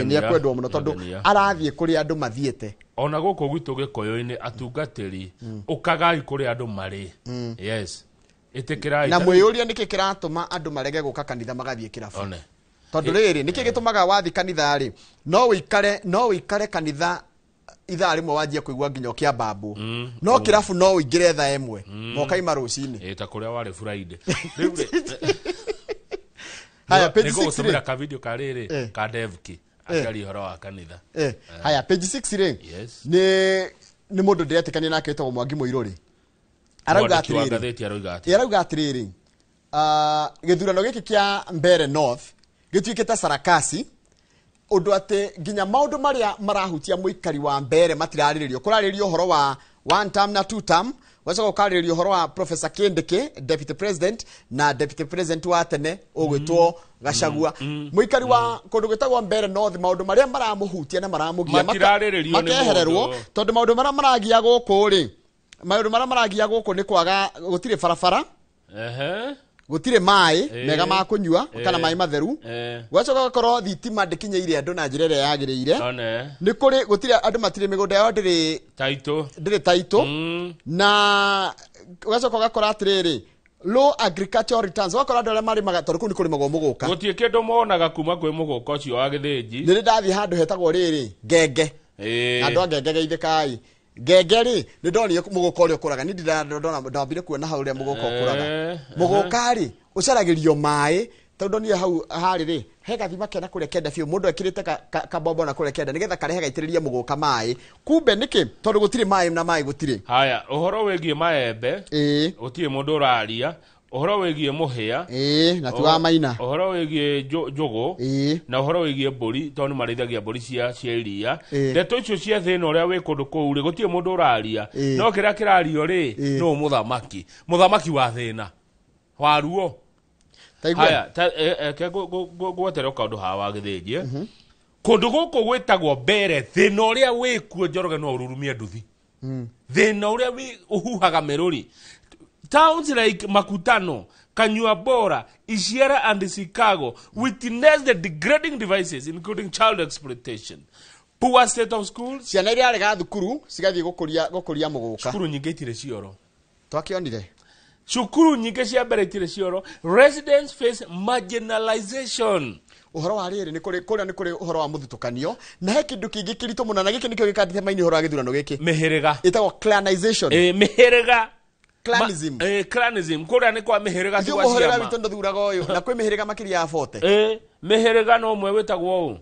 nĩ ekwendwo mũno tondũ arathiĩ kũrĩa andũ mathiĩte. Ona gũkũ gwitũ Gĩkũyũ-inĩ atungatĩri ũkagai kũrĩa andũ marĩ. Yes. Ĩtĩkĩrai. Na mwĩyũrie nĩkĩ kĩratũma andũ marege gũka kanitha magathiĩ kĩrabu. Tondũ rĩrĩ nĩkĩ gĩtũmaga wathi kanitha rĩ, no ũikare kanitha ithaa rĩmwe wanjie kũigua nginya ũkĩambambwo, no kĩrabu no ũingĩre thaa ĩmwe na ũkaima rũcinĩ. Ta kũrĩa warĩ Friday. Rĩu rĩ, haya page 6 nĩngũgũtũmĩra ka video ka rĩrĩ ka Devki akĩaria ũhoro wa kanitha. Haya page 6 rĩ, nĩ mũndũ ndĩretĩkania nake wĩtagwo Mwangi Mũirũrĩ. Arauga atĩrĩrĩ, arauga atĩrĩrĩ, gĩthurano gĩkĩ kĩa Mbeere North gĩtuĩkĩte sarakasi, ũndũ atĩ nginya maũndũ marĩa marahutia mũikari wa Mbeere matirarĩrĩrio. Kũrarĩrĩrio ũhoro wa one term na two term, gwacoka gũkarĩrĩrio ũhoro wa Professor Kindiki, deputy president, na deputy president wa tene ũgwĩtwo Gachagua. Mũikari wa kũndũ gwĩtagwo Mbeere North, maũndũ marĩa maramũhutia na maramũgia makehererwo, tondũ maũndũ marĩa maragia gũkũ rĩ, maũndũ marĩa maragia gũkũ nĩ kwaga, gũtirĩ barabara, gũtirĩ maĩ mega ma kũnyua kana maĩ matheru, gwacoka gũkorwo thitima ndĩkinyĩire andũ na njĩra ĩrĩa yagĩrĩire, nĩ kũrĩ gũtirĩ andũ matirĩ mĩgũnda yao ndĩrĩ taitũ, na gwacoka ũgakora atĩrĩrĩ, low agricultural returns, ũgakora andũ arĩa marĩmaga, tondũ kũu nĩ kũrĩmagwo mũgũka, gũtirĩ kĩndũ monaga kuma kwĩ mũgũka ũcio wa gĩthĩnji. Nĩ rĩ ndathiĩ handũ hetagwo rĩrĩ Ngenge, andũ a Ngenge geithĩkai. Ngenge rĩ, nĩ ndonire mũgũka ũrĩa ũkũraga, niĩ ndambire kuona hau ũrĩa mũgũka ũkũraga. Mũgũka rĩ, ũcaragĩrio maĩ, tondũ ndonire hau harĩ rĩ, he gathima kena kũrĩa kenda biũ, mũndũ ekĩrĩte kabombo na kũrĩa kenda, nĩgetha karehe gaitĩrĩrie mũgũka maĩ. Kumbe nĩkĩ? Tondũ gũtirĩ maĩ na maĩ gũtirĩ. Haya, ũhoro wĩgiĩ maembe, gũtirĩ mũndũ ũraria. Ũhoro wĩgiĩ mũhĩa, na ti wa maina. Ũhoro wĩgiĩ njũgũ, na ũhoro wĩgiĩ mbũri, tondũ nĩ marĩithagia mbũri cia iria. Ndeto icio cia thĩna ũrĩa wĩ kũndũ kũu rĩ, gũtirĩ mũndũ ũraria. No kĩrĩa kĩrario rĩ, nũ mũthamaki, mũthamaki wa thĩna wa ruo. Ta igua. Haya, ta ke ngwetere kaũndũ haha wa gĩthĩnjie. Kũndũ gũkũ gwĩtagwo mbere, thĩna ũrĩa wĩkuo Njoroge no ũrurumie nduthi. Thĩna ũrĩa ũhuhaga mĩrũri. Towns like Makutano, Kanyuabora, Ishiara and Chicago witness the degrading devices including child exploitation, poor state of schools. Ciana iria arega thukuru cigathiĩ gũkũria mũgũka. Cukuru nyingĩ itirĩ cioro. Twakĩonire. Cukuru nyingĩ cia mbere itirĩ cioro. Residents face marginalization. Ũhoro wa rĩrĩ nĩ kũrĩ kũrĩa nĩ kũrĩ ũhoro wa mũthutũkanio na he kĩndũ kĩngĩ kĩritũ mũno na gĩkĩ nĩkĩo gĩkandĩte ũhoro wa gĩthurano gĩkĩ. Mĩhĩrĩga. Ĩtagwo clanization. Mĩhĩrĩga. Clanism. Clanism kũrĩa nĩ kwa mĩhĩrĩga ti Ithuĩ gwa mũhĩrĩga ciama. witũ ndũthuraga ũyũ na kwĩ mĩhĩrĩga makĩria ya 40. Mĩhĩrĩga no ũmwe wĩtagwo ũũ.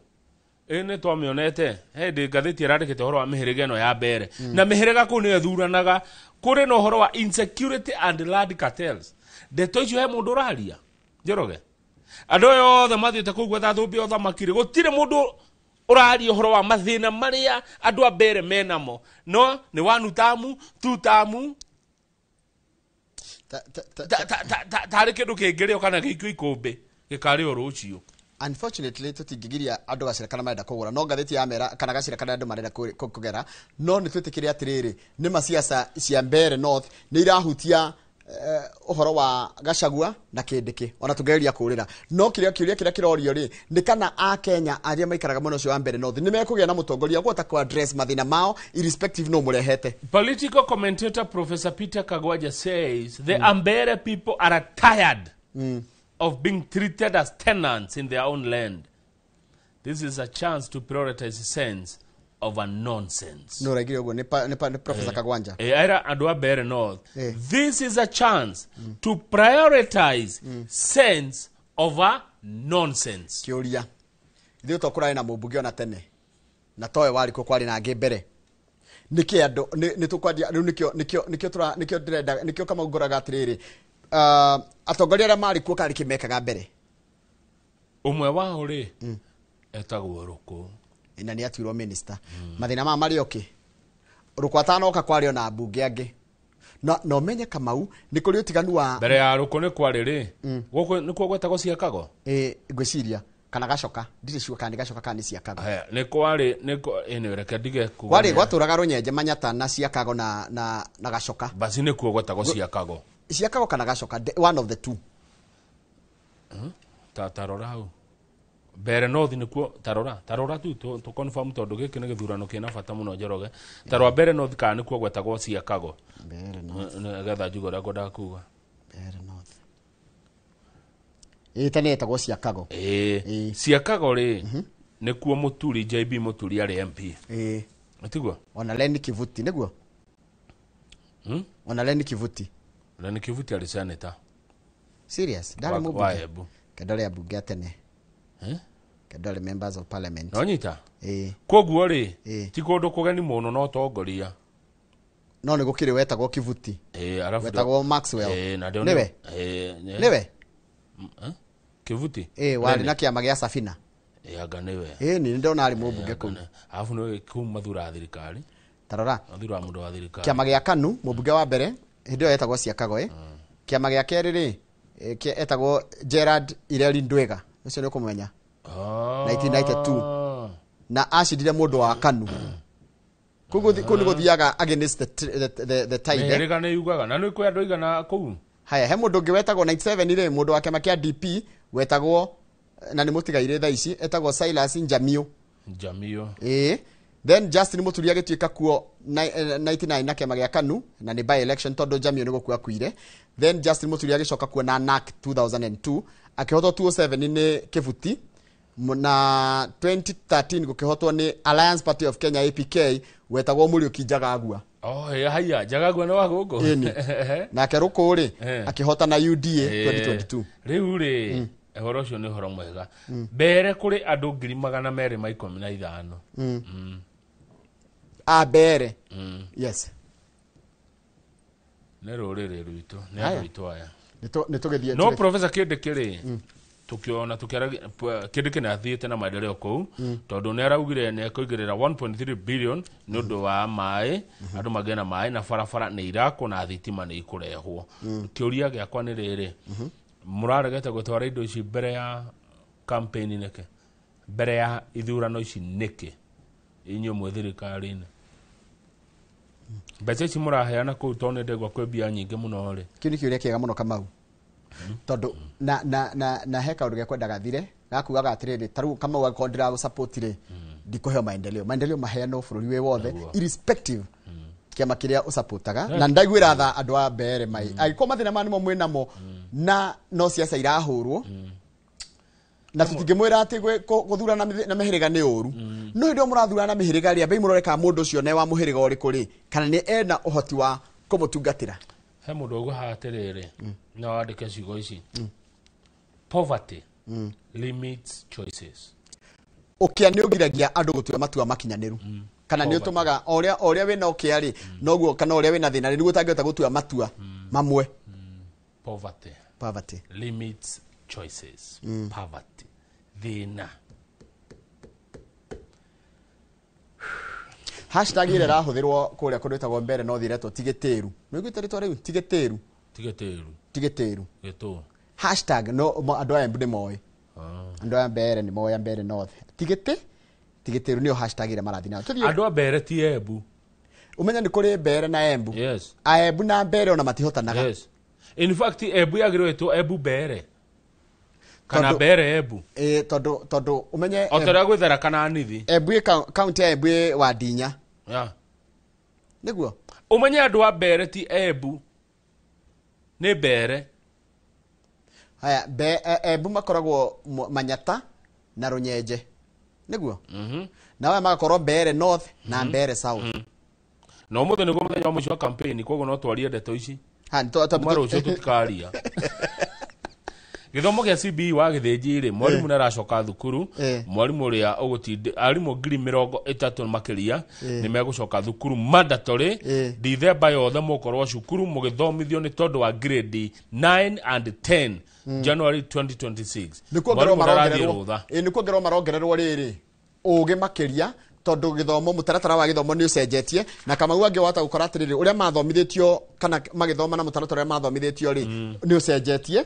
Nĩ twamĩonete hĩndĩ ngathĩti ĩrandĩkĩte ũhoro wa mĩhĩrĩga ĩno ya mbere. Na mĩhĩrĩga kũu nĩyo ĩthuranaga. Kũrĩ na ũhoro wa insecurity and land cartels. Ndeto icio he mũndũ ũraria Njoroge. Andũ aya othe mathiĩte kũu gwetha thũmbĩ ya ũthamaki rĩ, gũtirĩ mũndũ ũraria ũhoro wa mathĩna marĩa andũ a mbere menamo. No nĩ one tamu, two tamu, tarĩ kĩndũ kĩngĩrĩo kana gĩikio ikũmbĩ gĩkarĩo rũciũ. Unfortunately tũtingĩgiria andũ gacĩra kana marenda kũgũra no ngathĩti ya mera kana gacĩra kana andũ marenda kũgera no nĩ twĩtĩkĩre atĩrĩrĩ nĩ ma siasa cia Mbeere North nĩ irahutia ũhoro wa Gachagua na Kindiki ona tũngeria kũrĩra no kĩrĩa kĩũria kĩrĩa kĩrorio rĩ nĩ kana a Kenya arĩa maikaraga mwena ũcio wa Mbeere North nĩ mekũgĩa na mũtongoria ũkũhota kũ address mathĩna mao irrespective no mũrehete. Political commentator Professor Peter Kagwaja says the Ambere people are tired of being treated as tenants in their own land. This is a chance to prioritize sense over nonsense. No raigire ũguo nĩ Professor Kagwanja. Aira andũ a Mbeere North. This is a chance to prioritize sense over nonsense. Kĩũria. Ithuĩ to kũrarĩ na mũmbunge ona tene. Na towe warĩ kuo kwarĩ na angĩ mbere. Nĩkĩ andũ nĩ tũkwandia rĩu nĩkĩo tũra nĩkĩo ndĩrenda nĩkĩo Kamau ngoraga atĩrĩrĩ. Atongoria arĩa marĩ kuo karĩ kĩmekaga mbere. Ũmwe wao rĩ etagwo Rũkũ. Na nĩ atuirwo minister. Mathĩna maya marĩ okĩ. Rũkũ atanoka kwarĩ ona mbunge angĩ. Na ũmenye Kamau nĩ kũrĩ ũtiganu wa mbere ya Rũkũ nĩ kwarĩ rĩ gũkũ nĩkuo gwetagwo Ciakago. Ngwĩciria kana Gacoka ndirĩ sure kana nĩ Gacoka kana nĩ Ciakago. Nĩ kwarĩ nĩ reke ndige kuga. Kwarĩ gwatũraga Rũnyenje Manyata na Ciakago na Gacoka. Basi nĩkuo gwetagwo Ciakago. Ciakago kana Gacoka one of the two. Ta rora hau. Mbeere North nĩkuo tarora tu tu confirm tondũ gĩkĩ nĩ gĩthurano kĩna bata mũno Njoroge. Tarora Mbeere North kana nĩkuo gwetagwo Ciakago. Mbeere North. Nĩgetha njuge ũrĩa ngwendaga kuga. Mbeere North. Tene yetagwo Ciakago. Ciakago rĩ nĩkuo Mũturi JB Mũturi arĩ MP. Tiguo? Ona Leni Kivuti nĩguo? Ona Leni Kivuti. Leni Kivuti arĩ senator. Serious? Ndarĩ mũmbunge. Kendore ambunge a tene. Kendore members of parliament. Nonyita? Koguo rĩ ti kũndũ kũgeni mũno no tongoria. No nĩ gũkĩrĩ wetagwo Kivuti. Wetagwo Maxwell. Nĩwe? Nĩwe? Kivuti? Warĩ na kĩama gĩa Safina. Anga nĩwe. Nĩ ndona arĩ mũmbunge kũu. Arabu nĩ kũu mathuraga thirikari. Tarora. Mathuraga mũndũ wa thirikari. Kĩama gĩa KANU mũmbunge wa mbere hĩndĩ ĩyo etagwo Ciakago. Kĩama gĩa kerĩ rĩ etagwo Gerard Ireri Ndwega. Ũcio nĩ ũkũmũmenya. 1992. Na acindire mũndũ wa KANU. Kũu nĩ gũthiaga against the tide. Mĩhĩrĩga nĩ yugaga na nĩ kwĩ andũ aigana kũu. Haya he mũndũ ũngĩ wetagwo 97 rĩ mũndũ wa kĩama kĩa DP wetagwo na nĩ mũtigaire thaa ici etagwo Silas Njamio. Njamio. Then Justin Muturi agĩtuĩka kuo 99 na kĩama gĩa KANU na nĩ by election tondũ Njamio nĩ gũkua akuire. Then Justin Muturi agĩcoka kuo na NAC 2002 akĩhotwo 2007 nĩ Kivuti na 2013 gũkĩhotwo nĩ Alliance Party of Kenya APK wetagwo Mũriũki Njagagua. Haya Njagagua nĩ wa gũkũ. Nake Rũkũ rĩ akĩhota na UDA 2022. Rĩu rĩ ũhoro ũcio nĩ ũhoro mwega. Mbere kũrĩ andũ 215,000. A Mbeere. Yes. Nĩ rũrĩrĩ rwitũ, nĩ andũ aitũ aya. Nĩ tũgĩthiĩ. No Professor Kindiki rĩ tukiona tukiaragia Kindiki nĩ athiĩte na maendeleo kũu tondũ nĩ araugire nĩ ekũigĩrĩra 1.3 billion nĩ ũndũ wa maĩ andũ magĩe na maĩ na barabara nĩ irakwo na thitima nĩ ikũrehwo. Kĩũria gĩakwa nĩ rĩrĩ Mũraregete gũtwara indo ici mbere ya campaign nĩkĩ? Mbere ya ithurano ici nĩkĩ? Inyuĩ mwĩ thirikari-inĩ. Mbeca ici mũraheana kũu tondũ nĩ ndegwa kwĩ mbia nyingĩ mũno rĩ. Kĩu nĩ kĩũria kĩega mũno, Kamau, tondũ na he kaũndũ gekwenda gathire gakugaga atĩrĩrĩ, ta rĩu Kamau, angĩkorwo ndĩragũ rĩ, ndikũheo maendeleo. Maendeleo maheanwo bũrũri wĩ wothe, irrespective kĩama kĩrĩa ũsupportaga. Na ndaiguĩra tha andũ a mbere mai angĩkorwo mathĩna maya nĩmo mwĩnamo na no ciaca irahũrwo, na tũtingĩmwĩra atĩ gũthurana na mĩhĩrĩga nĩ ũru, no hĩndĩ ĩyo mũrathurana na mĩhĩrĩga rĩ, ambei mũrore kana mũndũ ũcio nĩ wa mũhĩrĩga ũrĩkũ rĩ, kana nĩ ena ũhoti wa kũmũtungatĩra. He mũndũ ũguo haha atĩrĩrĩ, no wandĩke ciugo ici: poverty limits choices. Ũkĩa nĩ ũgiragia andũ gũtua matua makinyanĩru, kana nĩ Poverty. ũtũmaga o ũrĩa wĩna ũkĩa rĩ, noguo, kana ũrĩa wĩna thĩna rĩ, nĩguo ũtangĩhota gũtua matua mamwe. Poverty Poverty limits choices. Poverty, thĩna. Hashtag ĩrĩa ĩrahũthĩrwo kũrĩa kũndũ ĩtagwo mbere no thiretwo tigĩtĩru. Nĩ ũiguĩte rĩtwa rĩu tigĩtĩru? Tigĩtĩru. Tigĩtĩru. Gĩtũ. Hashtag no andũ aya Embu nĩ moĩ, andũ aya mbere nĩ moĩ, a mbere north, tigĩtĩru nĩyo hashtag ĩrĩa marathiĩ nayo. Andũ a mbere ti Embu. Ũmenye nĩ kũrĩ mbere na Embu. Yes. Aembu na mbere ona matihotanaga. Yes, in fact Embu yagĩrĩirwo ĩtwo Embu mbere kana mbere Embu. Ĩ, tondũ ũmenye O ta ũrĩa gwĩthara kana nithi. Embu ĩ kaunti ya Embu ĩ Wandinya. Nĩguo. Ũmenye andũ a mbere ti Embu, nĩ mbere. Haya, Embu makoragwo Manyata na Rũnyenje, nĩguo, na aya magakorwo Mbere North na Mbere South. Na ũmũthĩ nĩguo mũthenya wa mũico wa campaign, koguo no twarie ndeto ici. Ha, Kuma rũciũ tũtikaria. Gĩthomo gĩa CBE wa gĩthĩnji rĩ, mwarimũ nĩ aracoka thukuru. Mwarimũ ũrĩa ũgũtindĩ arimũ 30,000 makĩria nĩ megũcoka thukuru mandatory. Dithemba yothe mũkorwo cukuru mũgĩthomithio nĩ tondũ wa grade 9 and 10, January 2026. Nĩ kuongererwo. Mwarimũ ndarathiĩ Marongererwo. rũtha. Ĩ, nĩ kuongererwo marongererwo rĩrĩ ũgĩ makĩria, tondũ gĩthomo, mũtaratara wa gĩthomo nĩ ũcenjetie. Na Kamau, angĩ wahota gũkora atĩrĩrĩ, ũrĩa mathomithĩtio kana magĩthoma na mũtaratara ũrĩa mathomithĩtio rĩ, nĩ ũcenjetie.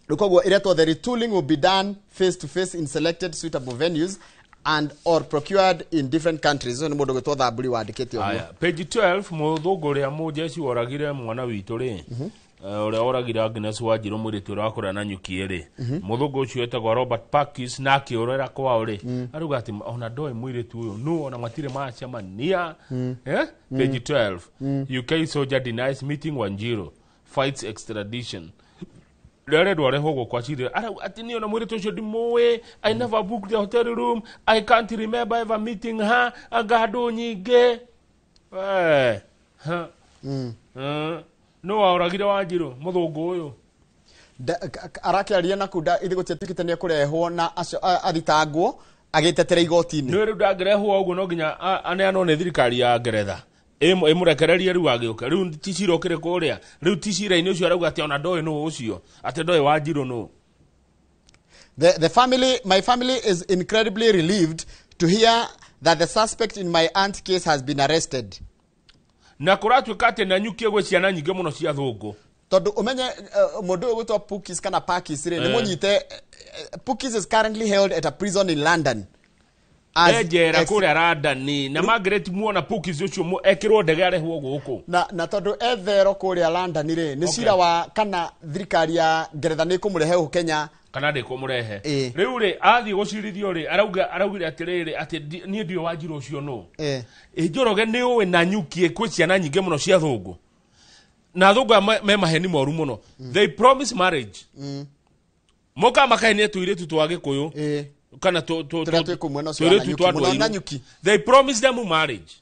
Rĩu koguo ĩretwo the retooling will be done face to face in selected suitable venues and or procured in different countries. Ũyũ nĩ mũndũ gwĩtwo Thamburi wandĩkĩte ũguo. Aya, page 12, mũthũngũ ũrĩa mũjeshi woragire mwana witũ rĩ, ũrĩa woragire Agnes Wanjiru, mũirĩtu ũrĩa wakũrĩa na nyuki rĩ, mũthũngũ ũcio wetagwo Robert Parkis, na akĩũrĩra kwao rĩ, arauga atĩ ona ndoĩ mũirĩtu ũyũ nũ, ona matirĩ macemania. Eh? Page 12, UK soldier denies meeting Wanjiru, fights extradition. Rĩrĩa arehwo gũkũ acirĩra, arauga atĩ niĩ ona mũirĩtu ũcio ndimũĩ. I never booked the hotel room. I can't remember ever meeting her. Anga andũ nyingĩ. Eh, ha. Nũ waoragire Wanjiru? Mũthũngũ ũyũ. Arakĩaria na kunda ithe gũtiatuĩkĩte nĩ ekũrehwo na acio athitangwo agĩtetera igoti-inĩ. Nĩ rĩu ndangĩrehwo ũguo, no nginya aneanwo nĩ thirikari ya Ngeretha ĩmũrekererie. Rĩu agĩũka, rĩu ti cira ũkĩrĩ kũrĩa, rĩu ti cira-inĩ ũcio arauga atĩ ona ndoĩ nũ ũcio, atĩ ndoĩ Wanjiru nũ. The family, my family is incredibly relieved to hear that the suspect in my aunt's case has been arrested. Na kũratuĩka atĩ Nanyukie gwĩ ciana nyingĩ mũno cia thũngũ. Tondũ ũmenye mũndũ ũyũ gwĩtwo Pukis kana Pakis rĩ, nĩ mũnyite. Pukis is currently held at a prison in London. Njera kũrĩa London, na Margaret muona Pukis ũcio ekĩrwo ndege arehwo gũkũ. Na tondũ ethero kũrĩa London rĩ, nĩ cira wa kana thirikari ya Ngeretha nĩ ĩkũmũrehe gũkũ Kenya kana ndĩkũmũrehe. Rĩu rĩ, athiĩ gũcirithio rĩ, arauga araugire atĩrĩrĩ atĩ niĩ ndiũĩ Wanjiru ũcio nũ. Ĩ Njoroge, nĩ ũĩ Nanyukie kwĩ ciana nyingĩ mũno cia thũngũ, na thũngũ aya me maheni moru mũno. They promise marriage, mokaga makahenia tũirĩtu twa Gĩkũyũ kana Tũrĩa twĩ kũu mwena ũcio wa tũirĩtu twa Nanyuki, andũ mũno airũ. Nanyuki. They promise them marriage,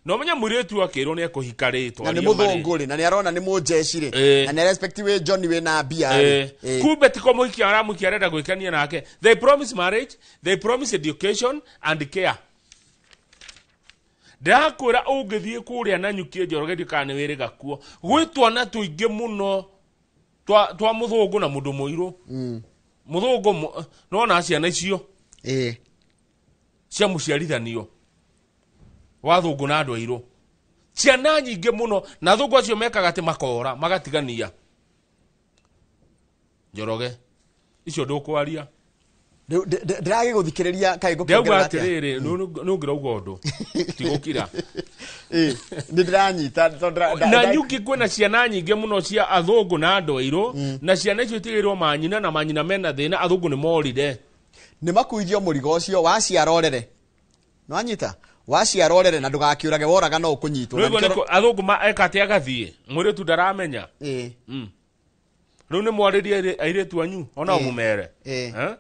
na ũmenye mũirĩtu akĩrwo nĩ ekũhika rĩ, Na nĩ mũthũngũ rĩ, na nĩ arona nĩ mũnjeshi rĩ, na nĩ respect wĩ Johnny wĩ mbia rĩ. Kumbe tiko mũhikia aramũhikia, arenda gwĩkenia nake. They promise marriage, they promise education and care. Ndĩrakwĩra ũngĩthiĩ kũrĩa Nanyukie, Njoroge, kana nĩ wĩrĩga kuo gwĩ twana tũingĩ mũno twa mũthũngũ na mũndũ mũirũ. Mũthũngũ nona ciana icio cia mũciarithanio wa thũngũ na andũ airũ, ciana nyingĩ mũno, na thũngũ acio mekaga atĩ makora magatigania. Njoroge icio ndukwaria ndĩragĩgũthikĩrĩria kaĩ ndauga ngũkĩongerera atĩa? atĩrĩrĩ nũngĩrauga ũndũ tigũkira. Ĩ, nĩ ndĩranyita tondũ Na nyuki kwĩna ciana nyingĩ mũno cia athũngũ na andũ airũ, na ciana icio itigĩirwo manyina na manyina mena thĩna, athũngũ nĩ morire. Nĩ makuithio mũrigo ũcio waciara ũrere, nĩwanyita, waciara ũrere na ndũgakĩũrage, woraga no ũkũnyitwo. Na Rĩu nĩkĩo- nĩkũ athũngũ eka atĩ agathiĩ mũirĩtu ndaramenya. Ĩ. Rĩu nĩ mwarĩrie airĩtu anyu ona Ĩ. mũmere. Ĩ. Eh?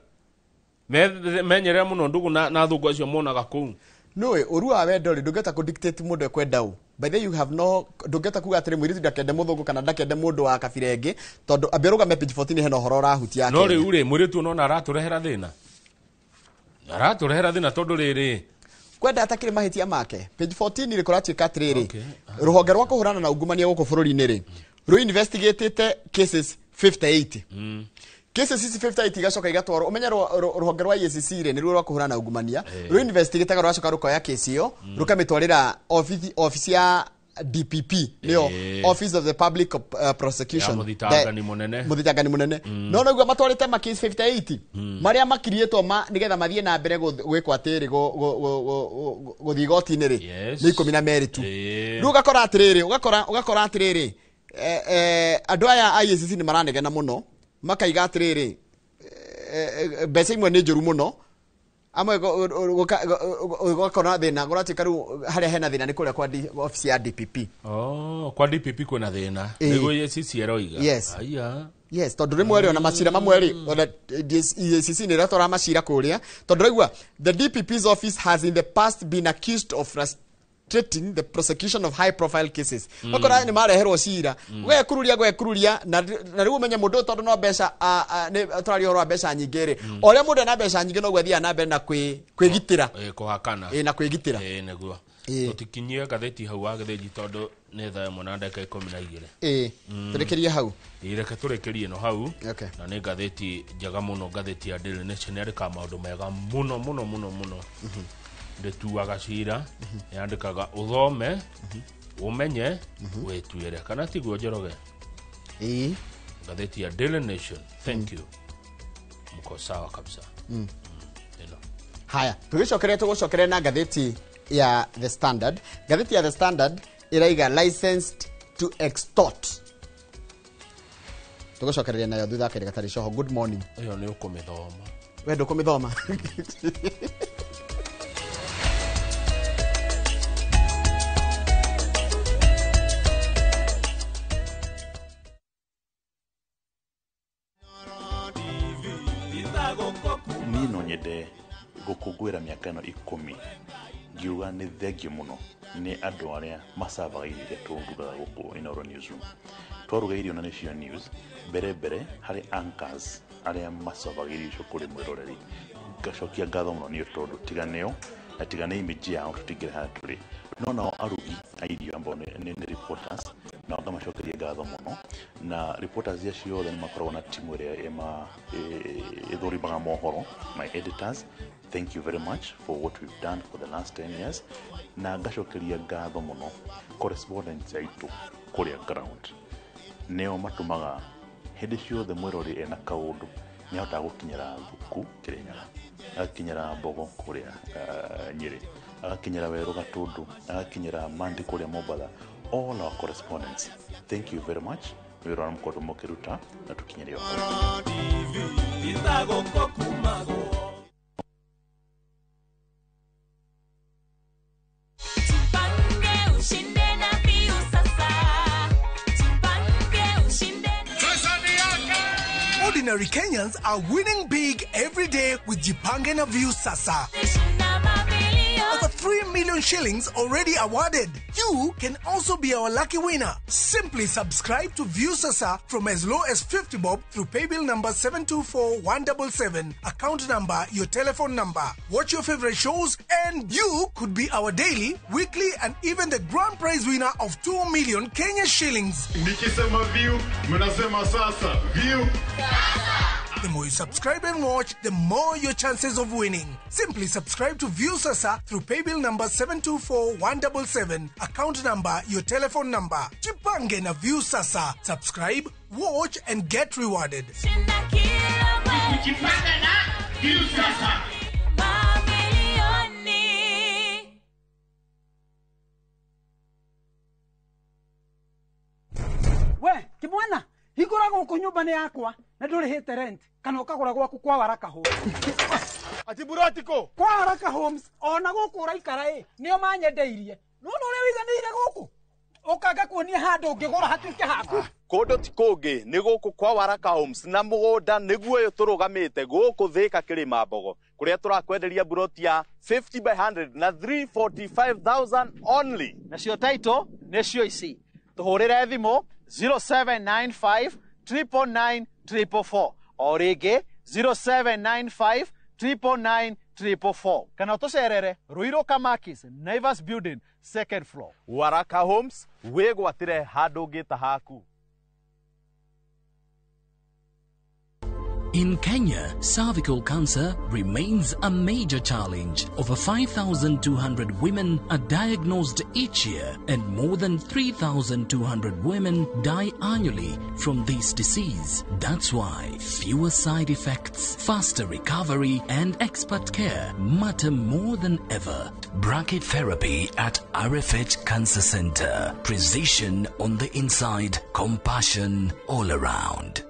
Menyerera mũno ndũgũ na athũngũ acio monaga kũu. Nũĩ ũru wa wendo rĩ, ndũngĩhota kũ dictate mũndũ ekwenda ũ. By the way, you have no, ndũngĩhota kuga atĩrĩ mũirĩtu ndakende mũthũngũ kana ndakende mũndũ wa kabira ĩngĩ, tondũ ambia ũrũgame page 14, hena ũhoro ũrahutia No Kenya. rĩu rĩ, mũirĩtu nona aratũrehera thĩna, aratũrehera thĩna tondũ rĩrĩ kwenda atakĩrĩ mahĩtia make. Page 14 rĩ, kũratuĩka atĩrĩrĩ, rũhonge rwa kũhũrana na ungumania gũkũ bũrũri-inĩ rĩ, rũ investigatĩte cases 58. Cases ici 58 igacoka igatwarwo, ũmenye rũhonge rwa EACC rĩ, nĩruo rwa kũhũrana na ungumania. Rũ investigataga, rũgacoka rũkoya case ĩyo, rũkamĩtwarĩra ofici ya DPP, nĩyo Office of the Public Prosecution. Ya mũthitangani mũnene. Mũthitangani mũnene. No noguo matwarĩte ma case 58 marĩa makiriĩtwo ma nĩgetha mathiĩ na mbere gwĩkwo atĩrĩ, gũthiĩ igoti-inĩ rĩ, nĩ 12 tu. Rĩu ũgakora atĩrĩrĩ, ũgakora atĩrĩrĩ, andũ aya a EACC nĩ maranegena mũno, makaiga atĩrĩrĩ, mbeca imwe nĩ njũru mũno, amwe ũgakora thĩna gũratuĩka rĩu harĩa hena thĩna nĩ kũrĩa kwa ofici ya DPP. Oh, kwa DPP kwĩna thĩna. Ĩ. Nĩguo EACC ĩroiga. Yes. Aya. Yes, tondũ rĩmwe rĩ, ona macira mamwe rĩ, ona EACC nĩ ĩratwara macira kũrĩa, tondũ raigua the DPP's office has in the past been accused of frustrating the prosecution of high profile cases. Ũkora nĩ mareherwo cira, gwekururia gwekururia, na rĩu ũmenye mũndũ ũyũ tondũ no mbeca, nĩ tũraria ũhoro wa mbeca nyingĩ rĩ, o ũrĩa mũndũ ena mbeca nyingĩ noguo athiaga na mbere na kwĩgitĩra. Ĩ, kũhakana. Ĩ, na kwĩgitĩra. Ĩ, nĩguo. Ĩ. Tũtikinyie ngathĩti hau wa gĩthĩnji tondũ nĩ thaa 1:12. Ĩ, tũrĩkĩrie hau. Ĩ, reke tũrĩkĩrie ĩno hau. Okay. Na nĩ ngathĩti njega mũno, ngathĩti ya Daily Nation yandĩkaga maũndũ mega mũno mũno mũno mũno. Ndĩtuaga cira, yandĩkaga ũthome, ũmenye, wĩtuĩre, kana tiguo Njoroge? Ĩ. Ngathĩti ya Daily Nation, thank you, mko sawa kabisa. Ĩno. Haya, tũgĩcokeria, tũgũcokeria na ngathĩti ya The Standard. Ngathĩti ya The Standard ĩraiga licensed to extort. Tũgũcokereria nayo thutha wa kahinda gatarĩ coho. Good morning. Ĩyo nĩ ũkũmĩthoma. We ndũkũmĩthoma. Niĩ no nyende gũkũngũĩra mĩaka ĩno 10 ngiuga nĩ thengiũ mũno nĩ andũ arĩa macavaga irio iria tũrugaga gũkũ Inooro Newsroom. Twaruga irio na nĩcio news, mbere mbere harĩ anchors arĩa macavaga irio icio kũrĩ mwĩroreri, ngacokia ngatho mũno nĩ tondũ tiga nĩo na tiga nĩ image yao tũtingĩrĩ harĩa tũrĩ. No nao arugi a irio ambao nĩ reporters, nao ngamacokeria ngatho mũno, na reporters acio othe nĩ makoragwo na timu ĩrĩa ĩthũrimaga mohoro, my editors, thank you very much for what we've done for the last 10 years. Na ngacokeria ngatho mũno correspondents aitũ kũrĩa ground, nĩo matũmaga hĩndĩ ciothe mwĩrori ena kaũndũ nĩ ahotaga gũkinyĩra Thuku Kĩrĩnyaga, agakinyĩra Mbogo kũrĩa Nyĩrĩ, agakinyĩra Werũ Gatũndũ, agakinyĩra Mandi kũrĩa Mombatha. All our correspondents, thank you very much nĩ wĩra ũrĩa mũkoretwo mũkĩruta na tũkinyĩre o hau. Ordinary Kenyans are winning big every day with Jipange na Viusasa. Over 3 million shillings already awarded. You can also be our lucky winner. Simply subscribe to Viusasa from as low as 50 bob through paybill number 724177, account number, your telephone number. Watch your favorite shows and you could be our daily, weekly and even the grand prize winner of 2 million Kenya shillings. Nikisema view, mnasema sasa. View. The more you subscribe and watch, the more your chances of winning. Simply subscribe to Viusasa through paybill number 724177, account number, your telephone number. Jipange na Viusasa. Subscribe, watch and get rewarded. Jipange na Viusasa. We, kimwana, hingũra gũkũ nyũmba nĩ yakwa na ndũrĩhĩte rent kana ũkagũra gwaku kwa Waraka Homes. Ati burotiko kwa Waraka Homes ona gũkũ ũraikara ĩ nĩo manyendeirie. Nĩwona ũrĩa wĩiganĩire gũkũ ũkanga kuonia handũ ũngĩgũra hatuĩke haku. Kũndũ ti kũngĩ nĩ gũkũ kwa Waraka Homes na mũgũnda nĩguo ũyũ tũrũgamĩte gũkũ Thĩka Kĩrĩma Mbogo kũrĩa tũrakwenderia buroti ya 50 by 100 na 345,000 only. Nacio title nĩcio ici. Tũhũrĩre thimũ 0795 999 444 o rĩngĩ 0795 999 444 kana ũtũcerere Ruiru Kamakis Naivas Building second floor. Waraka Homes wĩgwatĩre handũ ũngĩta haku. In Kenya, cervical cancer remains a major challenge. Over 5,200 women are diagnosed each year, and more than 3,200 women die annually from this disease. That's why fewer side effects, faster recovery, and expert care matter more than ever. Brachytherapy at RFH Cancer Center. Precision on the inside, compassion all around.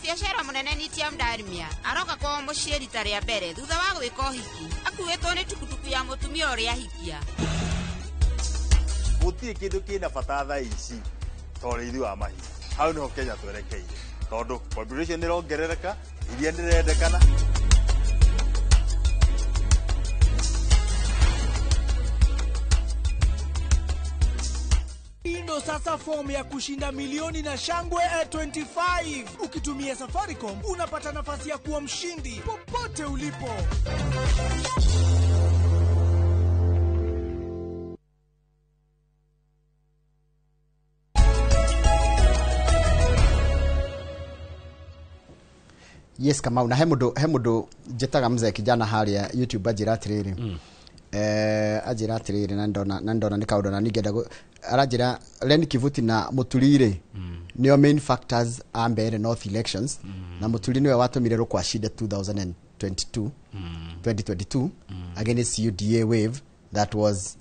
Biashara munene nitia mdarmia aroka kwao muciĩ rita rĩa mbere thutha wa gwĩka ũhiki akuĩtwo nĩ tukutuku ya mũtumia ũrĩa ahikia. Gũtirĩ kĩndũ kĩna bata thaa ici ta ũrĩithi wa mahiũ. Hau nĩho Kenya twerekeire tondũ population nĩrongerereka, iria nĩrendekana. Ndo sasa fomu ya kushinda milioni na shangwe 25. Ukitumia Safaricom unapata nafasi ya kuwa mshindi popote ulipo. Yes, Kamau, na he mundu njetaga mzee kijana haria YouTube anjĩra atĩrĩrĩ. Anjĩra atĩrĩrĩ na ndona nĩ kaũndũ na ningĩenda aranjĩra Len Kivuti na Muturi rĩ nĩo main factors a mbere North elections na Muturi nĩwe watũmire Rukwa acinde 2022 against UDA wave that was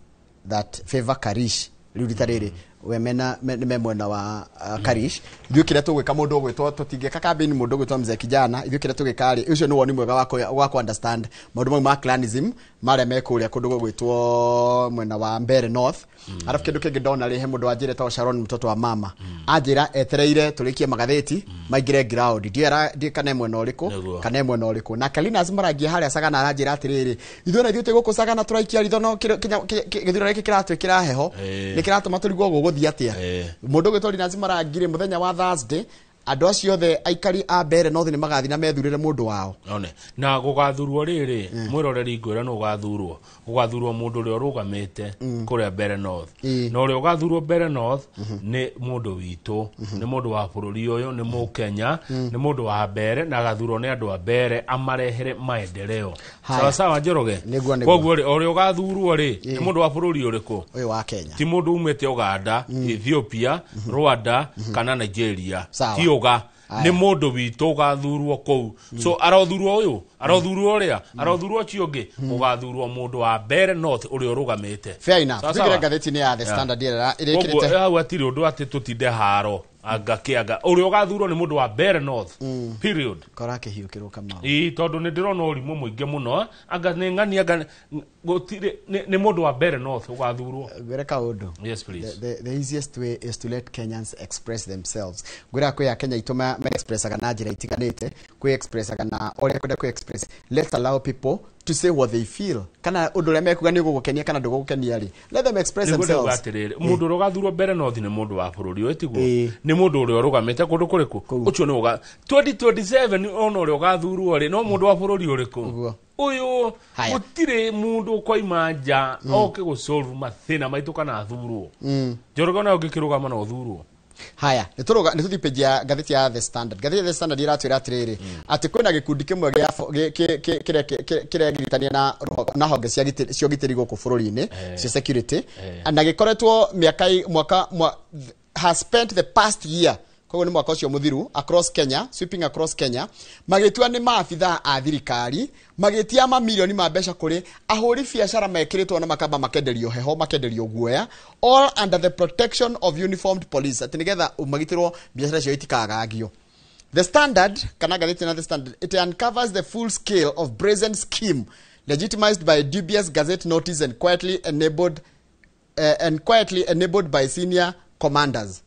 that favor Karish rĩu rita rĩrĩ we mena me mwena wa Karish. Ithuĩ kĩrĩa tũgwĩka mũndũ ũgwĩtwo tũtingĩka campaign mũndũ ũgwĩtwo mzee kijana, ithuĩ kĩrĩa tũgĩka rĩ ũcio nĩ woni mwega wa ku understand maũndũ mau ma clanism marĩa me kũrĩa kũndũ gũgwĩtwo mwena wa Mbere North. Arabu kĩndũ kĩngĩ ndona rĩ he mũndũ wanjĩra etagwo Sharon mtoto wa mama anjĩra etereire tũrĩkie magathĩti maingĩre ground ndiĩ kana mwena ũrĩkũ kana mwena ũrĩkũ. Na Kalinas Marangia harĩa Sagana aranjĩra atĩrĩrĩ ithuĩ na ithuĩ twĩ gũkũ Sagana tũraikia ritho no gĩthurano gĩkĩ kĩratwĩkĩra heho nĩ kĩratũma tũrigwo gũgũthiĩ atĩa. Mũndũ ũgwĩtwo Linus Marangi rĩ mũthenya wa Thursday andũ acio othe aikari a Mbere North nĩ magathiĩ na methurĩre mũndũ wao. One na gũgathurwo rĩrĩ mwĩroreri ngwĩra nũ ũgathurwo ũgathurwo mũndũ ũrĩa ũrũgamĩte kũrĩa Mbere North na ũrĩa ũgathurwo Mbere North nĩ mũndũ witũ nĩ mũndũ wa bũrũri ũyũ nĩ mũkenya nĩ mũndũ wa Mbere na agathurwo nĩ andũ a Mbere amarehere maendeleo. Sawa sawa Njoroge. Koguo rĩ ũrĩa ũgathurwo rĩ nĩ mũndũ wa bũrũri ũrĩkũ? Ũyũ wa Kenya. Ti mũndũ umĩte Uganda, Ethiopia, Rwanda kana Nigeria. Ti uga nĩ mũndũ witũ ũgathurwo kũu. So arothurwo ũyũ arothurwo ũrĩa arothurwo ũcio ũngĩ ũgathurwo mũndũ wa Mbere North ũrĩa ũrũgamĩte. Fair enough. Tũingĩre ngathĩti-inĩ ya The Standard ĩrĩa ĩrĩkĩrĩte hau hatirĩ ũndũ atĩ tũtinde haro anga kĩanga ũrĩa ũgathurwo nĩ mũndũ wa Mbere North period. Kora kĩhiũkĩrwo Kamau. Ĩĩ tondũ nĩ ndĩrona ũrimũ mũingĩ mũno anga nĩ ng'ani anga Gũtirĩ nĩ mũndũ wa Mbeere North ũgathurwo. Ngwĩre kaũndũ. Yes, please. The easiest way is to let Kenyans express themselves. Ngwĩra kwĩ Akenya aitũ ma expressaga na njĩra itiganĩte, kwĩ expressaga na ũrĩa kwenda kwĩ express. Let's allow people to say what they feel. Kana ũndũ ũrĩa mekuga nĩ ũgũgũkenia kana ndũgũgũkenia rĩ. Let them express Nĩguo ndauga themselves. atĩrĩrĩ, mũndũ ũrĩa ũgathurwo Mbeere North nĩ mũndũ wa bũrũri ũyũ, tiguo? Nĩ mũndũ ũrĩa ũrũgamĩte kũndũ kũrĩkũ ũcio nĩ ũga 2027 ona ũrĩa ũgathurwo rĩ, no mũndũ wa bũrũri ũrĩkũ ũyũ? Haya. Gũtirĩ mũndũ ũkoima nja oke gũsolve mathĩna maitũ kana athurwo. Njoroge, ona ũngĩkĩrũgama na ũthurwo. Haya, nĩ tũthiĩ page ya ngathĩti ya The Standard. Ngathĩti ya The Standard ĩratwĩra atĩrĩrĩ, atĩ kwĩna gĩkundi kĩmwe gĩa kĩregiritania na honge cia ũgitĩri gũkũ bũrũri-inĩ, cia security, na gĩkoretwo mĩaka mwaka has spent the past year, koguo nĩ mwaka ũcio mũthiru, across Kenya, sweeping across Kenya, magĩtua nĩ maabithaa a thirikari, magĩtia mamirioni ma mbeca kũrĩ ahũri biacara mekĩrĩtwo na makamba makenderio heho, makenderio guoya, all under the protection of uniformed police, atĩ nĩgetha magitĩrwo biacara ciao itikagagio. The Standard, kana ngathĩti na The Standard, it uncovers the full scale of brazen scheme legitimized by dubious gazette notice and quietly enabled by senior commanders.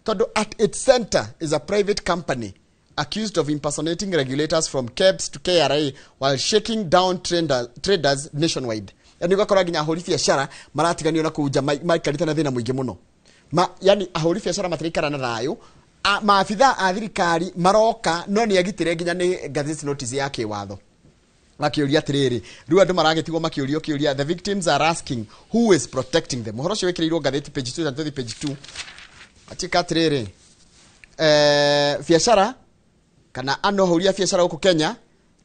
Tondu at its center is a private company accused of impersonating regulators from KEBS to KRA while shaking down traders nationwide. Yani ũgakora nginya ahũri biacara maratiganio na kũu nja maikarĩte na thĩna mũingĩ mũno. Yani ahũri biacara matiraikara na thayũ. Maabithaa a thirikari maroka no nĩ agitĩre nginya nĩ gazette notice ya kĩwatho. Makĩũria atĩrĩrĩ, rĩu andũ maragĩtigwo makĩũrio kĩũria, the victims are asking who is protecting them. Ũhoro ũcio wĩkĩrĩirwo ngathĩti page 2 na tũthiĩ page 2. Atuĩka atĩrĩrĩ, biacara kana andũ ahũri a biacara gũkũ Kenya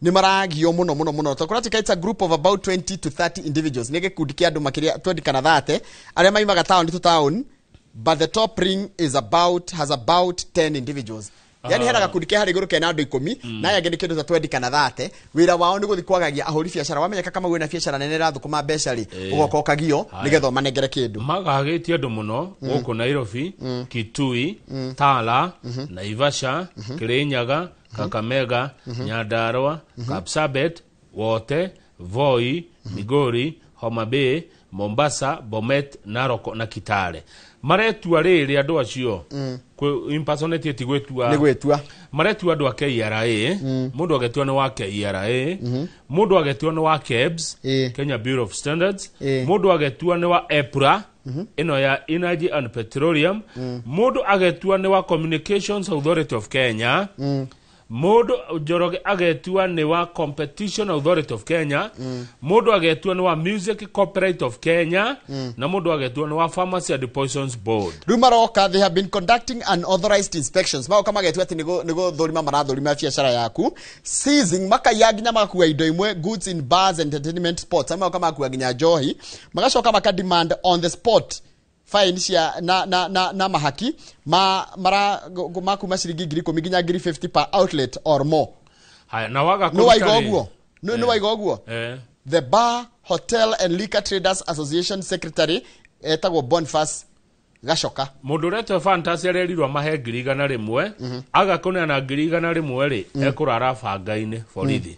nĩ maragio mũno mũno mũno, tondũ kũratuĩka it's a group of about 20 to 30 individuals, nĩ gĩkundi kĩa andũ makĩria 20 kana 30 arĩa maimaga town to town, but the top ring is about has about 10 individuals. Yani hena gakundi ke harĩ igũrũ kena andũ 10 na aya angĩ nĩ kĩndũ ta 20 kana 30. Wĩra wao nĩ gũthiĩ kwagagia ahũri biacara. Wamenyeka kama wĩna biacara nene ĩrathũkũma mbeca rĩ, ũgoka ũkagio nĩgetha ũmanengere kĩndũ. Magagĩtie andũ mũno gũkũ Nairobi, Kitui, Tala, Naivasha, Kirinyaga, Kakamega, Nyandarua, Kapsabet, Wote, Voi, Migori, Homa Bay, Mombasa, Bomet, Narok na Kitale. Maretua rĩrĩ andũ acio impersonate ti gwĩtua. Nĩ gwĩtua. Maretua andũ a KRA. Mũndũ agetua nĩ wa KRA, mũndũ agetua nĩ wa KEBS, Kenya Bureau of Standards, mũndũ agetua nĩ wa EPRA ĩno ya Energy and Petroleum, mũndũ agetua nĩ wa Communications Authority of Kenya, mũndũ Njoroge agetua nĩ wa Competition Authority of Kenya, mũndũ agetua nĩ wa Music Copyright of Kenya, na mũndũ agetua nĩ wa Pharmacy and Poisons Board. Rĩu maroka, they have been conducting unauthorized inspections. Magoka magetua atĩ nĩ gũthũrima marathũrima biacara yaku, seizing, makaiya nginya magakua indo imwe, goods in bars and entertainment spots. Amwe magoka magakua nginya njohi, magacoka maka demand on the spot fine cia na mahaki ma mara ma kuma ciringi 10,000 nginya 50,000 per outlet or more. Haya, na waga Nĩ waiga kũruta rĩ? ũguo? Nĩ waiga ũguo? Eh. The Bar, Hotel and Liquor Traders Association secretary etagwo Boniface Gacoka. Mũndũ ũretwo Fantasy arerirwo mahe 100,000. Aga kũneana 100,000 rĩ, ekũrara banga-inĩ borithi.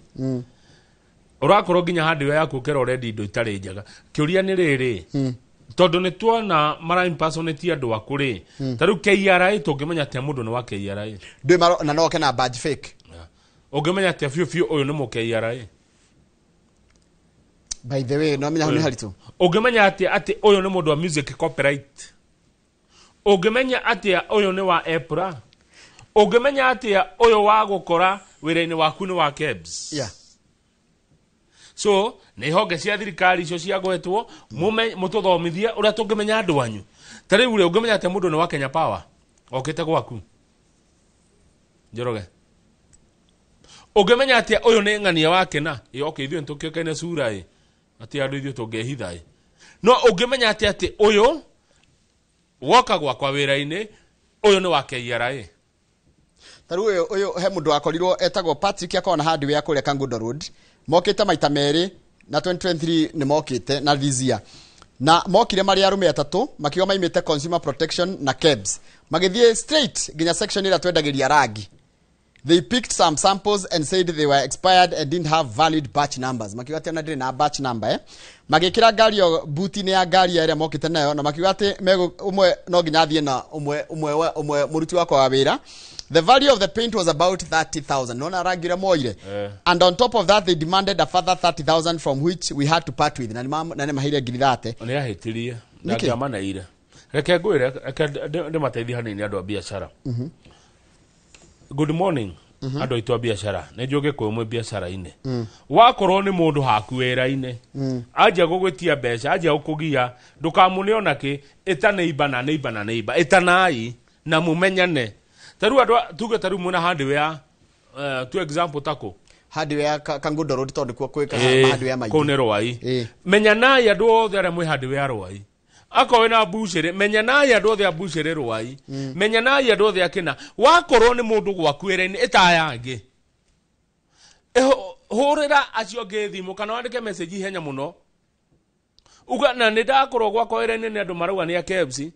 Ũrakorwo nginya handũ yaku ũkĩra ũrendi indo itarĩ njega. Kĩũria nĩ rĩrĩ, tondũ nĩ tuona mara impersonate andũ aku rĩ, ta rĩu KRA, tũngĩmenya atĩa mũndũ nĩ wa KRA? Ndũĩ na noke na badge fake. Ũngĩmenya atĩa biũ biũ ũyũ nĩ mũ KRA? By the way, no menya hau nĩ haritũ. Ũngĩmenya atĩa atĩ ũyũ nĩ mũndũ wa music copyright? Ũngĩmenya atĩa ũyũ nĩ wa EPRA? Ũngĩmenya atĩa ũyũ wa gũkora wĩra-inĩ waku nĩ wa KEBS? So nĩ honge cia thirikari icio ciagwetwo, mũtũthomithie ũrĩa tũngĩmenya andũ anyu. Ta rĩu rĩ, ũngĩmenya atĩa mũndũ nĩ wa Kenya Power okĩte gwaku, Njoroge? Ũngĩmenya atĩa ũyũ nĩ ng'ania wa kĩna? Ĩ, okay, ithuĩ nĩtũkĩũkaine cura ĩ, atĩ andũ ithuĩ tũngĩhitha ĩ, no ũngĩmenya atĩa atĩ ũyũ woka gwakwa wĩra-inĩ ũyũ nĩ wa KRA? Ta rĩu ũyũ he mũndũ wakorirwo etagwo Patrick, akorwo na hardware kũrĩa Kangundo Road. Mokĩte maita merĩ na 2023 nĩ mokĩte na this year, na mokire marĩ arũme atatũ, makiuga maimĩte Consumer Protection na KEBS, magĩthiĩ straight nginya section ĩrĩa twendagĩria rangi. They picked some samples and said they were expired and didn't have valid batch numbers. Makiuga atĩ ona ndĩrĩ na batch number, eh? Magĩkĩra ngari ĩyo buti-inĩ ya ngari ĩrĩa mokĩte nayo, na makiuga atĩ ũmwe no nginya athiĩ na ũmwe mũruti wakwa wa wĩra. The value of the paint was about 30,000. Nona rangi ũrĩa moire. And on top of that, they demanded a further 30,000 from which we had to part with. Na nĩ maheire ngiri 30. Nĩ ahĩtirie. Nĩkĩ? Ndangĩamaneire. Reke ngwĩre, reke ndĩmateithie hanini andũ a biacara. Good morning. Andũ aitũ a biacara. Nĩ njũĩ Gĩkũyũ mwĩ biacara-inĩ. Wakorwo nĩ mũndũ haku wĩra-inĩ, anjia gũgwĩtia mbeca, anjia gũkũgia, ndũkamũne ona kĩ, ĩta neighbor na neighbor na neighbor, ĩtanai na mũmenyane. Ta rĩu andũ tuge ta rĩu mwĩna hardware, tu example tako hardware Kangundo Road, tondũ kuo kwĩ hardware maingĩ. Kũu nĩ Rwai. Menyanai andũ othe arĩa mwĩ hardware Rwai. Akorwo wĩna mbucĩrĩ, menyanai andũ othe a mbucĩrĩ Rwai. Menyanai andũ othe a kĩna. Wakorwo nĩ mũndũ gwaku wĩra-inĩ, ĩtaya angĩ. Hũrĩra acio angĩ thimũ kana wandĩke message ihenya mũno. Uga na nĩ ndakorwo gwakwa wĩra-inĩ nĩ andũ marauga nĩ a KFC.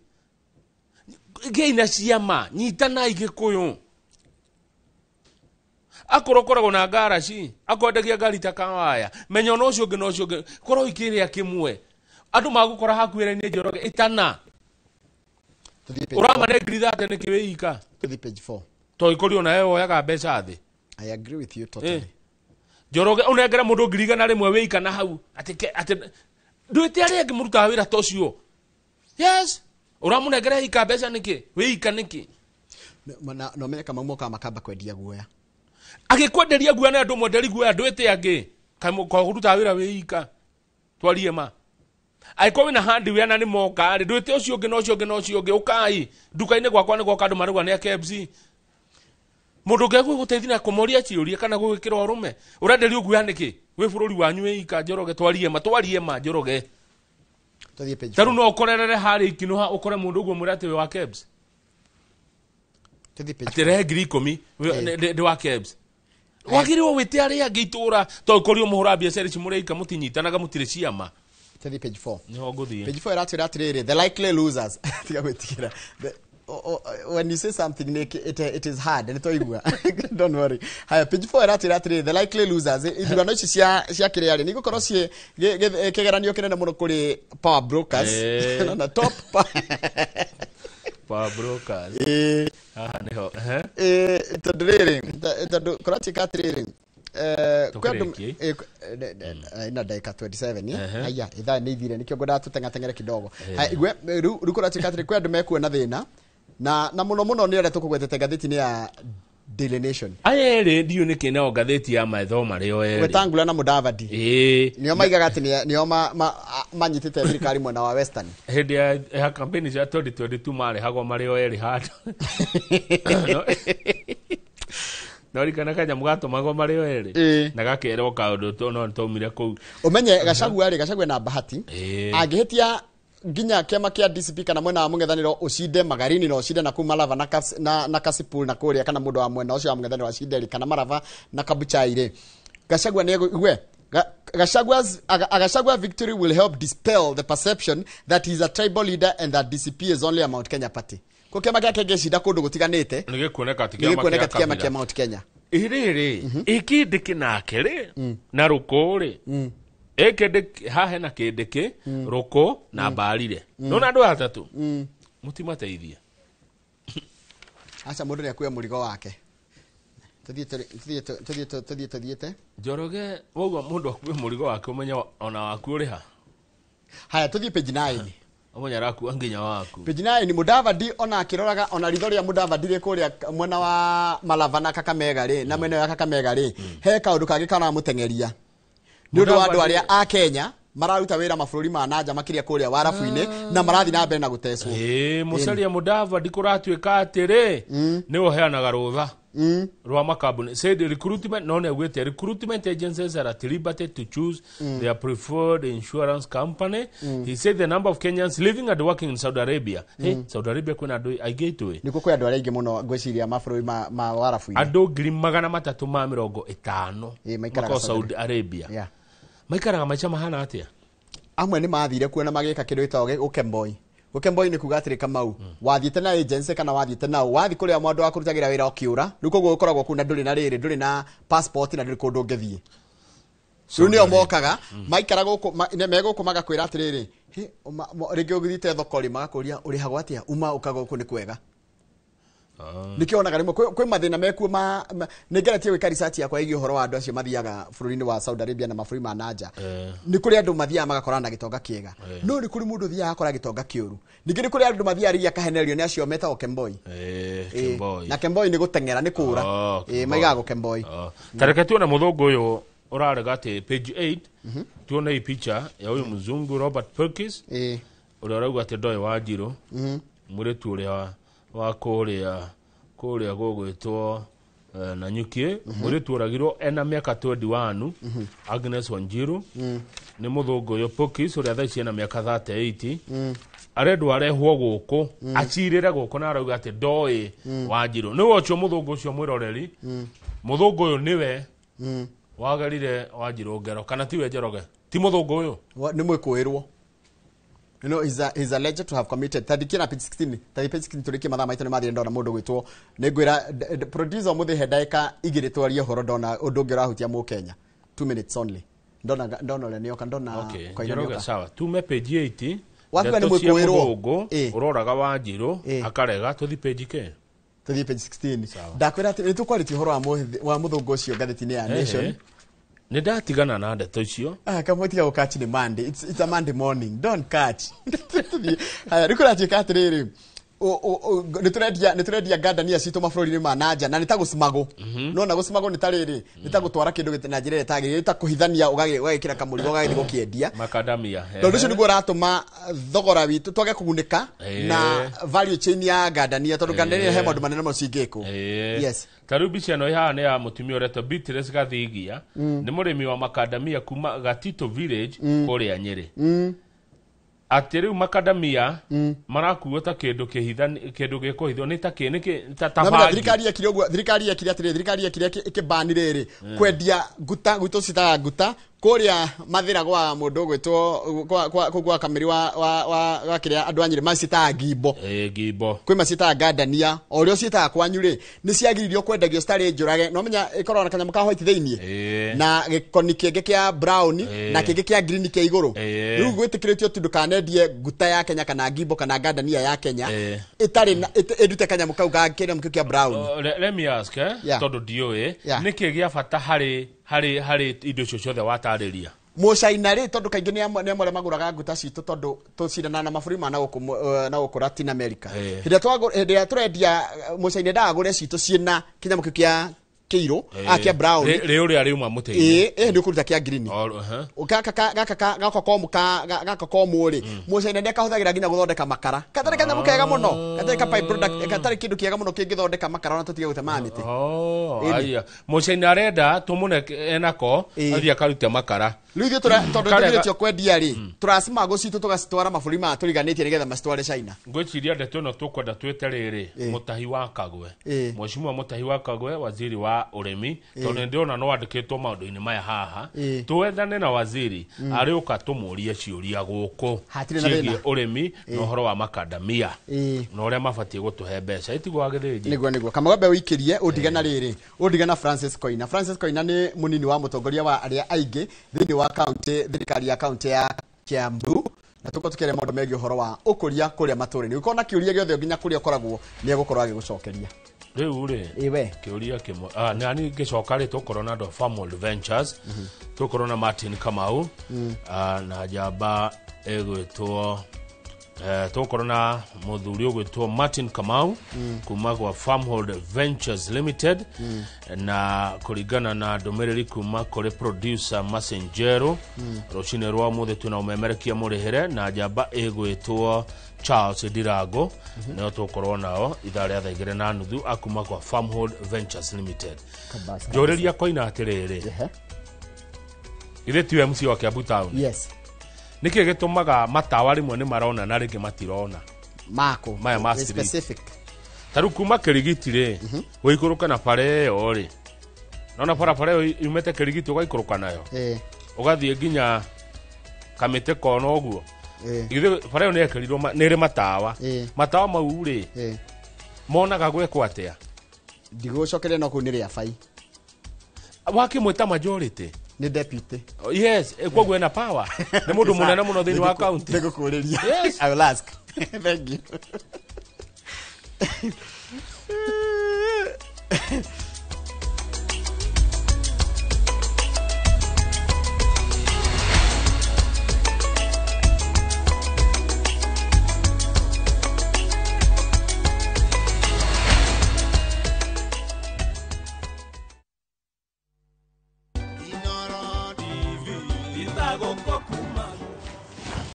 Gĩai na ciama, nyitanai Gĩkũyũ. Akorwo ũkoragwo na ngaraci, akwendagia ngari ta kawaya, menya ona ũcio ũngĩ na ũcio ũngĩ, korwo ikĩrĩa kĩmwe. Andũ magũkora haku wĩra-inĩ Njoroge, ĩtana. Ũramane ngiri 30 nĩkĩ wĩika? Tũthiĩ page 4. To ikũrio ona we woyaga mbeca thĩ. I agree with you totally. Njoroge, ũnengere mũndũ ngiri 100 wĩika na hau, atĩ ndwĩte arĩa angĩ mũrutaga wĩra ta ũcio. Yes. Ũramũnengere ika mbeca nĩkĩ? Wĩika nĩkĩ? Na ũmenye kama mokaga makamba kwendia guoya. Agĩkwenderia guoya na andũ mwenderi guoya ndwĩte angĩ. Kwa kũrutaga wĩra wĩika. Twarie ma. Angĩkorwo wĩna hardware na nĩ moka rĩ, ndwĩte ũcio ũngĩ na ũcio ũngĩ na ũcio ũngĩ, ũkai nduka-inĩ gwakwa nĩ gwoka andũ marauga nĩ a KFC. Mũndũ ũngĩ egũgũteithia na kũmoria ciũria kana gũgĩkĩra ũrũme. Ũrenderio guoya nĩkĩ? Wĩ bũrũri wanyu wĩika Njoroge, twarie ma, twarie ma Njoroge. Tũthiĩ page Ta rĩu no ũkorerere harĩa Ikinũha ũkore mũndũ ũguo mwĩre atĩ wĩ wa KEBS. Tũthiĩ page Atĩ rehe ngiri 10 ndĩ wa KEBS. Wagĩrĩirwo wĩte arĩa angĩ itũra, tondũ kũrĩ mũhũra biacara ici mũreika mũtinyitanaga mũtirĩ ciama. Tũthiĩ page 4. Nĩho ngũthiĩ. Page 4 ĩratwĩra atĩrĩrĩ, the likely losers. Tiga gwĩtigĩra. When you say something, Nick, it is hard. Nĩ twaigua. Don't worry. Haya, page 4 ĩratwĩra atĩrĩrĩ, the likely losers. Ithurano ici cia kĩrĩa rĩ, nĩ igũkorwo ciĩ kĩgeranio kĩnene mũno kũrĩ power brokers. Na top power brokers. Haha nĩho. Tondũ rĩrĩ, tondũ kũratuĩka atĩrĩrĩ, ina ndagĩka 27. Haya, ithaa nĩ ithire, nĩkĩo ngwendaga tũteng'ateng'ere kidogo. Haya, igwe rĩu kũratuĩka atĩrĩ, kwĩ andũ mekuona thĩna na mũno mũno nĩ arĩa tũkũgwetete ngathĩti-inĩ ya Daily Nation. Aya erĩ ndiũ nĩkĩ nao ngathĩti ya maitho marĩ o erĩ. Wetangula na Mudavadi. Nĩo maigaga atĩ nĩo manyitĩte thirikari mwena wa Western. Hĩndĩ ya campaign cia 2022 marehagwo marĩ o erĩ handũ. No rikana kanyamũ gatũmagwo marĩ o erĩ na gakerwo kaũndũ no nĩtwaumire kũu. Ũmenye Gachagua rĩ, Gachagua ena bahati. Angĩhĩtia nginya kĩama kĩa DCP kana mwena wa mũng'ethanĩro ũcinde Magarini na ũcinde na kũu Malava na Kasipul na kũrĩa, kana mũndũ wa mwena ũcio wa mũng'ethanĩro acinde rĩ, kana Marava na Kabuchai rĩ, Gachagua nĩ igwe Gachagua victory will help dispel the perception that he is a tribal leader and that DCP is only a Mount Kenya party. Ko kĩama gĩake gĩcinda kũndũ gũtiganĩte, nĩ gĩkuoneka ti kĩama kĩa Mount Kenya. Ĩrĩrĩ, ĩkĩndĩkĩ nake rĩ na rũkũ rĩ, ĩkĩndĩkĩ haha hena kĩndĩkĩ, rũkũ na mbarire. Nona andũ atatũ mũtimateithie. Aca mũndũ nĩakue mũrigo wake. Tũthiĩte. Njoroge wauga mũndũ akue mũrigo wake ũmenye ona waku ũrĩ ha. Haya, tũthiĩ page 9. Ũmenye arakua nginya waku. Page 9, Mudavadi ona akĩroraga ona ritho rĩa Mudavadi rĩ kũrĩa mwena wa Malava na Kakamega rĩ, na mwena wa Kakamega rĩ, he kaũndũ kangĩ karamũteng'eria. Nĩ ũndũ wa andũ arĩa a Kenya mararuta wĩra mabũrũri ma nanja makĩria kũrĩa warabu-inĩ na marathiĩ na mbere na gũtecwo. Musalia Mudavadi kũratuĩka atĩrĩ nĩwe ũheanaga rũtha rwa makambuni. Said recruitment, no nĩ recruitment agencies are at liberty to choose their preferred insurance company. He said the number of Kenyans living and working in Saudi Arabia. Hey, Saudi Arabia kwĩna andũ aingĩ itũĩ. Nĩkuo kwĩ andũ arĩa aingĩ mũno ngwĩciria mabũrũri ma warabu-inĩ. Andũ 350 maikaraga Saudi Arabia. Maikaraga maica mahana atĩa? Amwe nĩ mathire kuo na magĩka kĩndũ gĩtagwo gũkemboi. Gũkemboi nĩ kuga atĩrĩ Kamau, wathiĩte na agency kana wathiĩte nao, wathiĩ kũrĩa mwandũ wa kũrutagĩra wĩra ũkĩũra, rĩu koguo ũkoragwo kũu na ndũrĩ na rĩrĩ, ndũrĩ na passport na ndũrĩ kũndũ ũngĩthiĩ. Rĩu nĩo mokaga maikara gũkũ, me gũkũ magakwĩra atĩrĩrĩ, "Hĩ, rĩngĩ ũgĩthiĩte thoko rĩ, magakũria ũrĩhagwo atĩa, uma ũka gũkũ nĩ kwega." Nĩkĩo onaga rĩmwe kwĩ mathĩna mekuo ma nĩ ngeretie gwĩka research yakwa ĩgiĩ ũhoro wa andũ acio mathiaga bũrũri-inĩ wa Saudi Arabia na mabũrũri ma nanja. Nĩ kũrĩ andũ mathiaga magakorana na gĩtonga kĩega, no nĩ kũrĩ mũndũ ũthiaga agakora gĩtonga kĩũru. Ningĩ nĩ kũrĩ andũ mathiaga rĩngĩ akahenererio nĩ acio metagwo kemboi. Kemboi. Na kemboi nĩ gũteng'era, nĩ kũũra. Oh, Kemboi. Maigaga gũkemboi. Oh. Tareke tuone mũthũngũ ũyũ ũrarega atĩ page 8, tuone hii picha ya huyu mzungu Robert Perkins ũrĩa ũrauga atĩ ndoĩ Wanjirũ, mũirĩtu ũrĩa wa kũrĩa gũgwĩtwo Nanyuki, mũirĩtu ũragirwo ena mĩaka 21, Agnes Wanjiru. Nĩ mũthũngũ ũyũ Perkins ũrĩa thaa ici ena mĩaka 38, arendwo arehwo gũkũ acirĩre gũkũ, na arauga atĩ ndoĩ Wanjirũ. Nĩwe ũcio mũthũngũ ũcio mwĩroreri, mũthũngũ ũyũ nĩwe wagerire Wanjirũ ngero, kana tiwe Njoroge? Ti mũthũngũ ũyũ? Nĩ mwĩkũĩrwo. He's alleged to have committed. Tandĩkia na page 16. Tandĩ page 16 tũrĩkie, mathaa maitũ nĩ mathire. Ndona mũndũ gwĩtwo, nĩ ngwĩra producer ũmũthĩ he ndagĩka 2 twarie ũhoro, ndona ũndũ ũngĩ ũrahutia mũkenya. 2 minutes only. Ndona ũrĩa nĩoka, ndona Koina Njoroge, nĩoka. sawa, tume page 8. Wakiuga nĩ Ndeto cia mwĩkũĩrwo. mũthũngũ ũroraga Wanjirũ akarega. Tũthi page kĩ? Tũthiĩ page 16. Ndakwĩra atĩ nĩ tũkwarĩtie ũhoro wa mũthũngũ ũcio ngathĩti-inĩ ya Nation. Nĩ ndatigana na ndeto icio. Ah, kamwe tiga gũkatch, nĩ Monday. It's a Monday morning. Don't catch. Haya, rĩu kũratuĩka atĩrĩrĩ, nĩ tũrendia ngandania citũ mabũrũri-inĩ ma nanja, na nĩ ta gũcimagũ. No na gũcimagũ nĩ ta rĩrĩ, nĩ ta gũtwara kĩndũ na njĩra ĩrĩa ĩtagĩrĩire, nĩ ta kũhithania, ũgagĩkĩra kamũrigo ũgagĩthiĩ gũkĩendia. Makadamia. Tondũ ũcio nĩguo ũratũma thogora witũ twage kũgunĩka na value chain ya ngandania, tondũ ngandania he maũndũ manene mũno cingĩkwo. Yes. Ta rĩu mbica ĩno ĩhaha nĩ ya mũtumia ũretwo Beatrice Gathigia, nĩ mũrĩmi wa makadamia kuma Gatito village kũrĩa Nyĩrĩ, atĩ rĩu makadamia marakuo ta kĩndũ kĩhithani, kĩndũ gĩkũhithwo, nĩ ta kĩ, nĩ kĩ, ta Na menya bangi. Thirikari yekire ũguo, thirikari yekire atĩrĩ, thirikari yekire ĩkĩbani rĩrĩ kwendia nguta gwitũ, citaga nguta kũrĩa Mathĩra gwa mũndũ ũgwĩtwo kũu gwa Kamĩri wa kĩrĩa andũ a Nyĩrĩ macitaga ngimbo. Ngimbo. Kwĩ macitaga ngandania, o ũrĩa ũciĩtaga kwanyu rĩ, nĩ ciagiririo kwendagio citarĩ njũrage. No menya ĩkoragwo na kanyamũ ka white thĩiniĩ na gĩkoni kĩngĩ kĩa brown na kĩngĩ kĩa green kĩa igũrũ. Rĩu gwĩtĩkĩrĩtio tu ndũkanendie nguta ya Kenya kana ngimbo kana ngandania ya Kenya ĩtarĩ na ĩrute kanyamũ kau ga kĩnyamũ kĩu kĩa brown. Let me ask, tondũ ndiũĩ, nĩkĩ gĩa bata harĩ indo icio ciothe watarĩria? Mũcaina rĩ, tondũ kaingĩ nĩ amwe arĩa magũraga nguta citũ, tondũ tũcindanaga na mabũrũri ma na gũkũ na gũkũ Latin America. Hĩndĩ ĩrĩa tũrendia, mũcaina ndagagũre citũ ciĩna kĩnyamũ kĩu kĩa kĩirũ, kĩa brown. Rĩ ũrĩa rĩuma mũtĩ-inĩ. Ĩ nĩ ũkũruta kĩa green. Gaka komũ gaka komũ rĩ, mũcaina nĩ akahũthagĩra nginya gũthondeka makara, gatarĩ kanyamũ kega mũno, gatarĩ ka byproduct, gatarĩ kĩndũ kĩega mũno kĩngĩthondeka makara, ona tũtige gũtemaga mĩtĩ. Oh, Ĩni. aya. Mũcaina arenda tũmũne enako athiĩ akarute makara. Rĩu ithuĩ tondũ tũgirĩtio kwendia rĩ, tũracimagwo citũ tũgacitwara mabũrũri maya tũriganĩtie nĩgetha macitware China. Ngwĩciria ndeto ĩno tũkwenda twĩte rĩrĩ, Mũtahi wa Kagwe, Mheshimiwa Mũtahi wa Kagwe, waziri wa ũrĩmi, tondũ nĩ ndĩrona no andĩkĩtwo maũndũ-inĩ maya haha. Twethane na waziri arĩũka tũmũrie ciũria gũkũ Hatirĩ na ciĩgiĩ thĩna. ũrĩmi na ũhoro wa makadamia na ũrĩa mabatiĩ gũtũhe mbeca ĩtigwo wa gĩthĩnji. Nĩguo kamagombe ũikĩrie ũndige na rĩrĩ, ũndige na Francis Koina. Francis Koina nĩ mũnini wa mũtongoria wa arĩa aingĩ thĩinĩ wa kaunti, thirikari ya kaunti ya Kiambu, na tũkorwo tũkĩaria maũndũ megiĩ ũhoro wa ũkũria kũrĩa matũũra-inĩ. Ũngĩkorwo na kĩũria gĩothe nginya kũrĩa ũkoragwo, nĩ egũkorwo agĩgũcokeria. Rĩu rĩ, Ĩwe. Kĩũria kĩmwe, nani ngĩcoka rĩ, tũkorwo na andũ a Farmworld Ventures, tũkorwo na Martin Kamau, na njamba ĩgwĩtwo tũgũkorwo na mũthuri ũgwĩtwo Martin Kamau kuma gwa Farmhold Ventures Limited, na kũringana na ndũmĩrĩri kuma kũrĩ producer Masenjero, rũcinĩ rwa ũmũthĩ twĩna ũmemerekia mũrĩhĩre na njamba ĩgwĩtwo Charles Ndirango, nĩo tũgũkorwo nao ithaa rĩa 2:30 akuma kwa Farmhold Ventures Limited. Njũrĩria koina atĩrĩrĩ, githĩ tiwe MC wa Kiambu Town? Yes. Nĩkĩ gĩtũmaga matawa rĩmwe nĩ marona na rĩngĩ matirona? Mako maya ma Be street. Specific. Ta rĩu kuma Kĩrigiti rĩ, ũikũrũke na bara ĩyo rĩ, nona barabara ĩyo yumĩte Kĩrigiti ũgaikũrũka nayo, ũgathiĩ nginya kamĩtĩ kona ũguo. Githĩ bara ĩyo nĩ yekĩrirwo nĩ ĩrĩ matawa? Matawa mau rĩ, monaga gwekwo atĩa? Ndigũcokeria, no kũu nĩ rĩa bai. Wakĩmwĩta majority. Nĩ deputy. Yes, koguo ena power, nĩ mũndũ mũnene mũno thĩinĩ wa county. Nĩngũkũrĩria. Yes. I will ask. Thank you.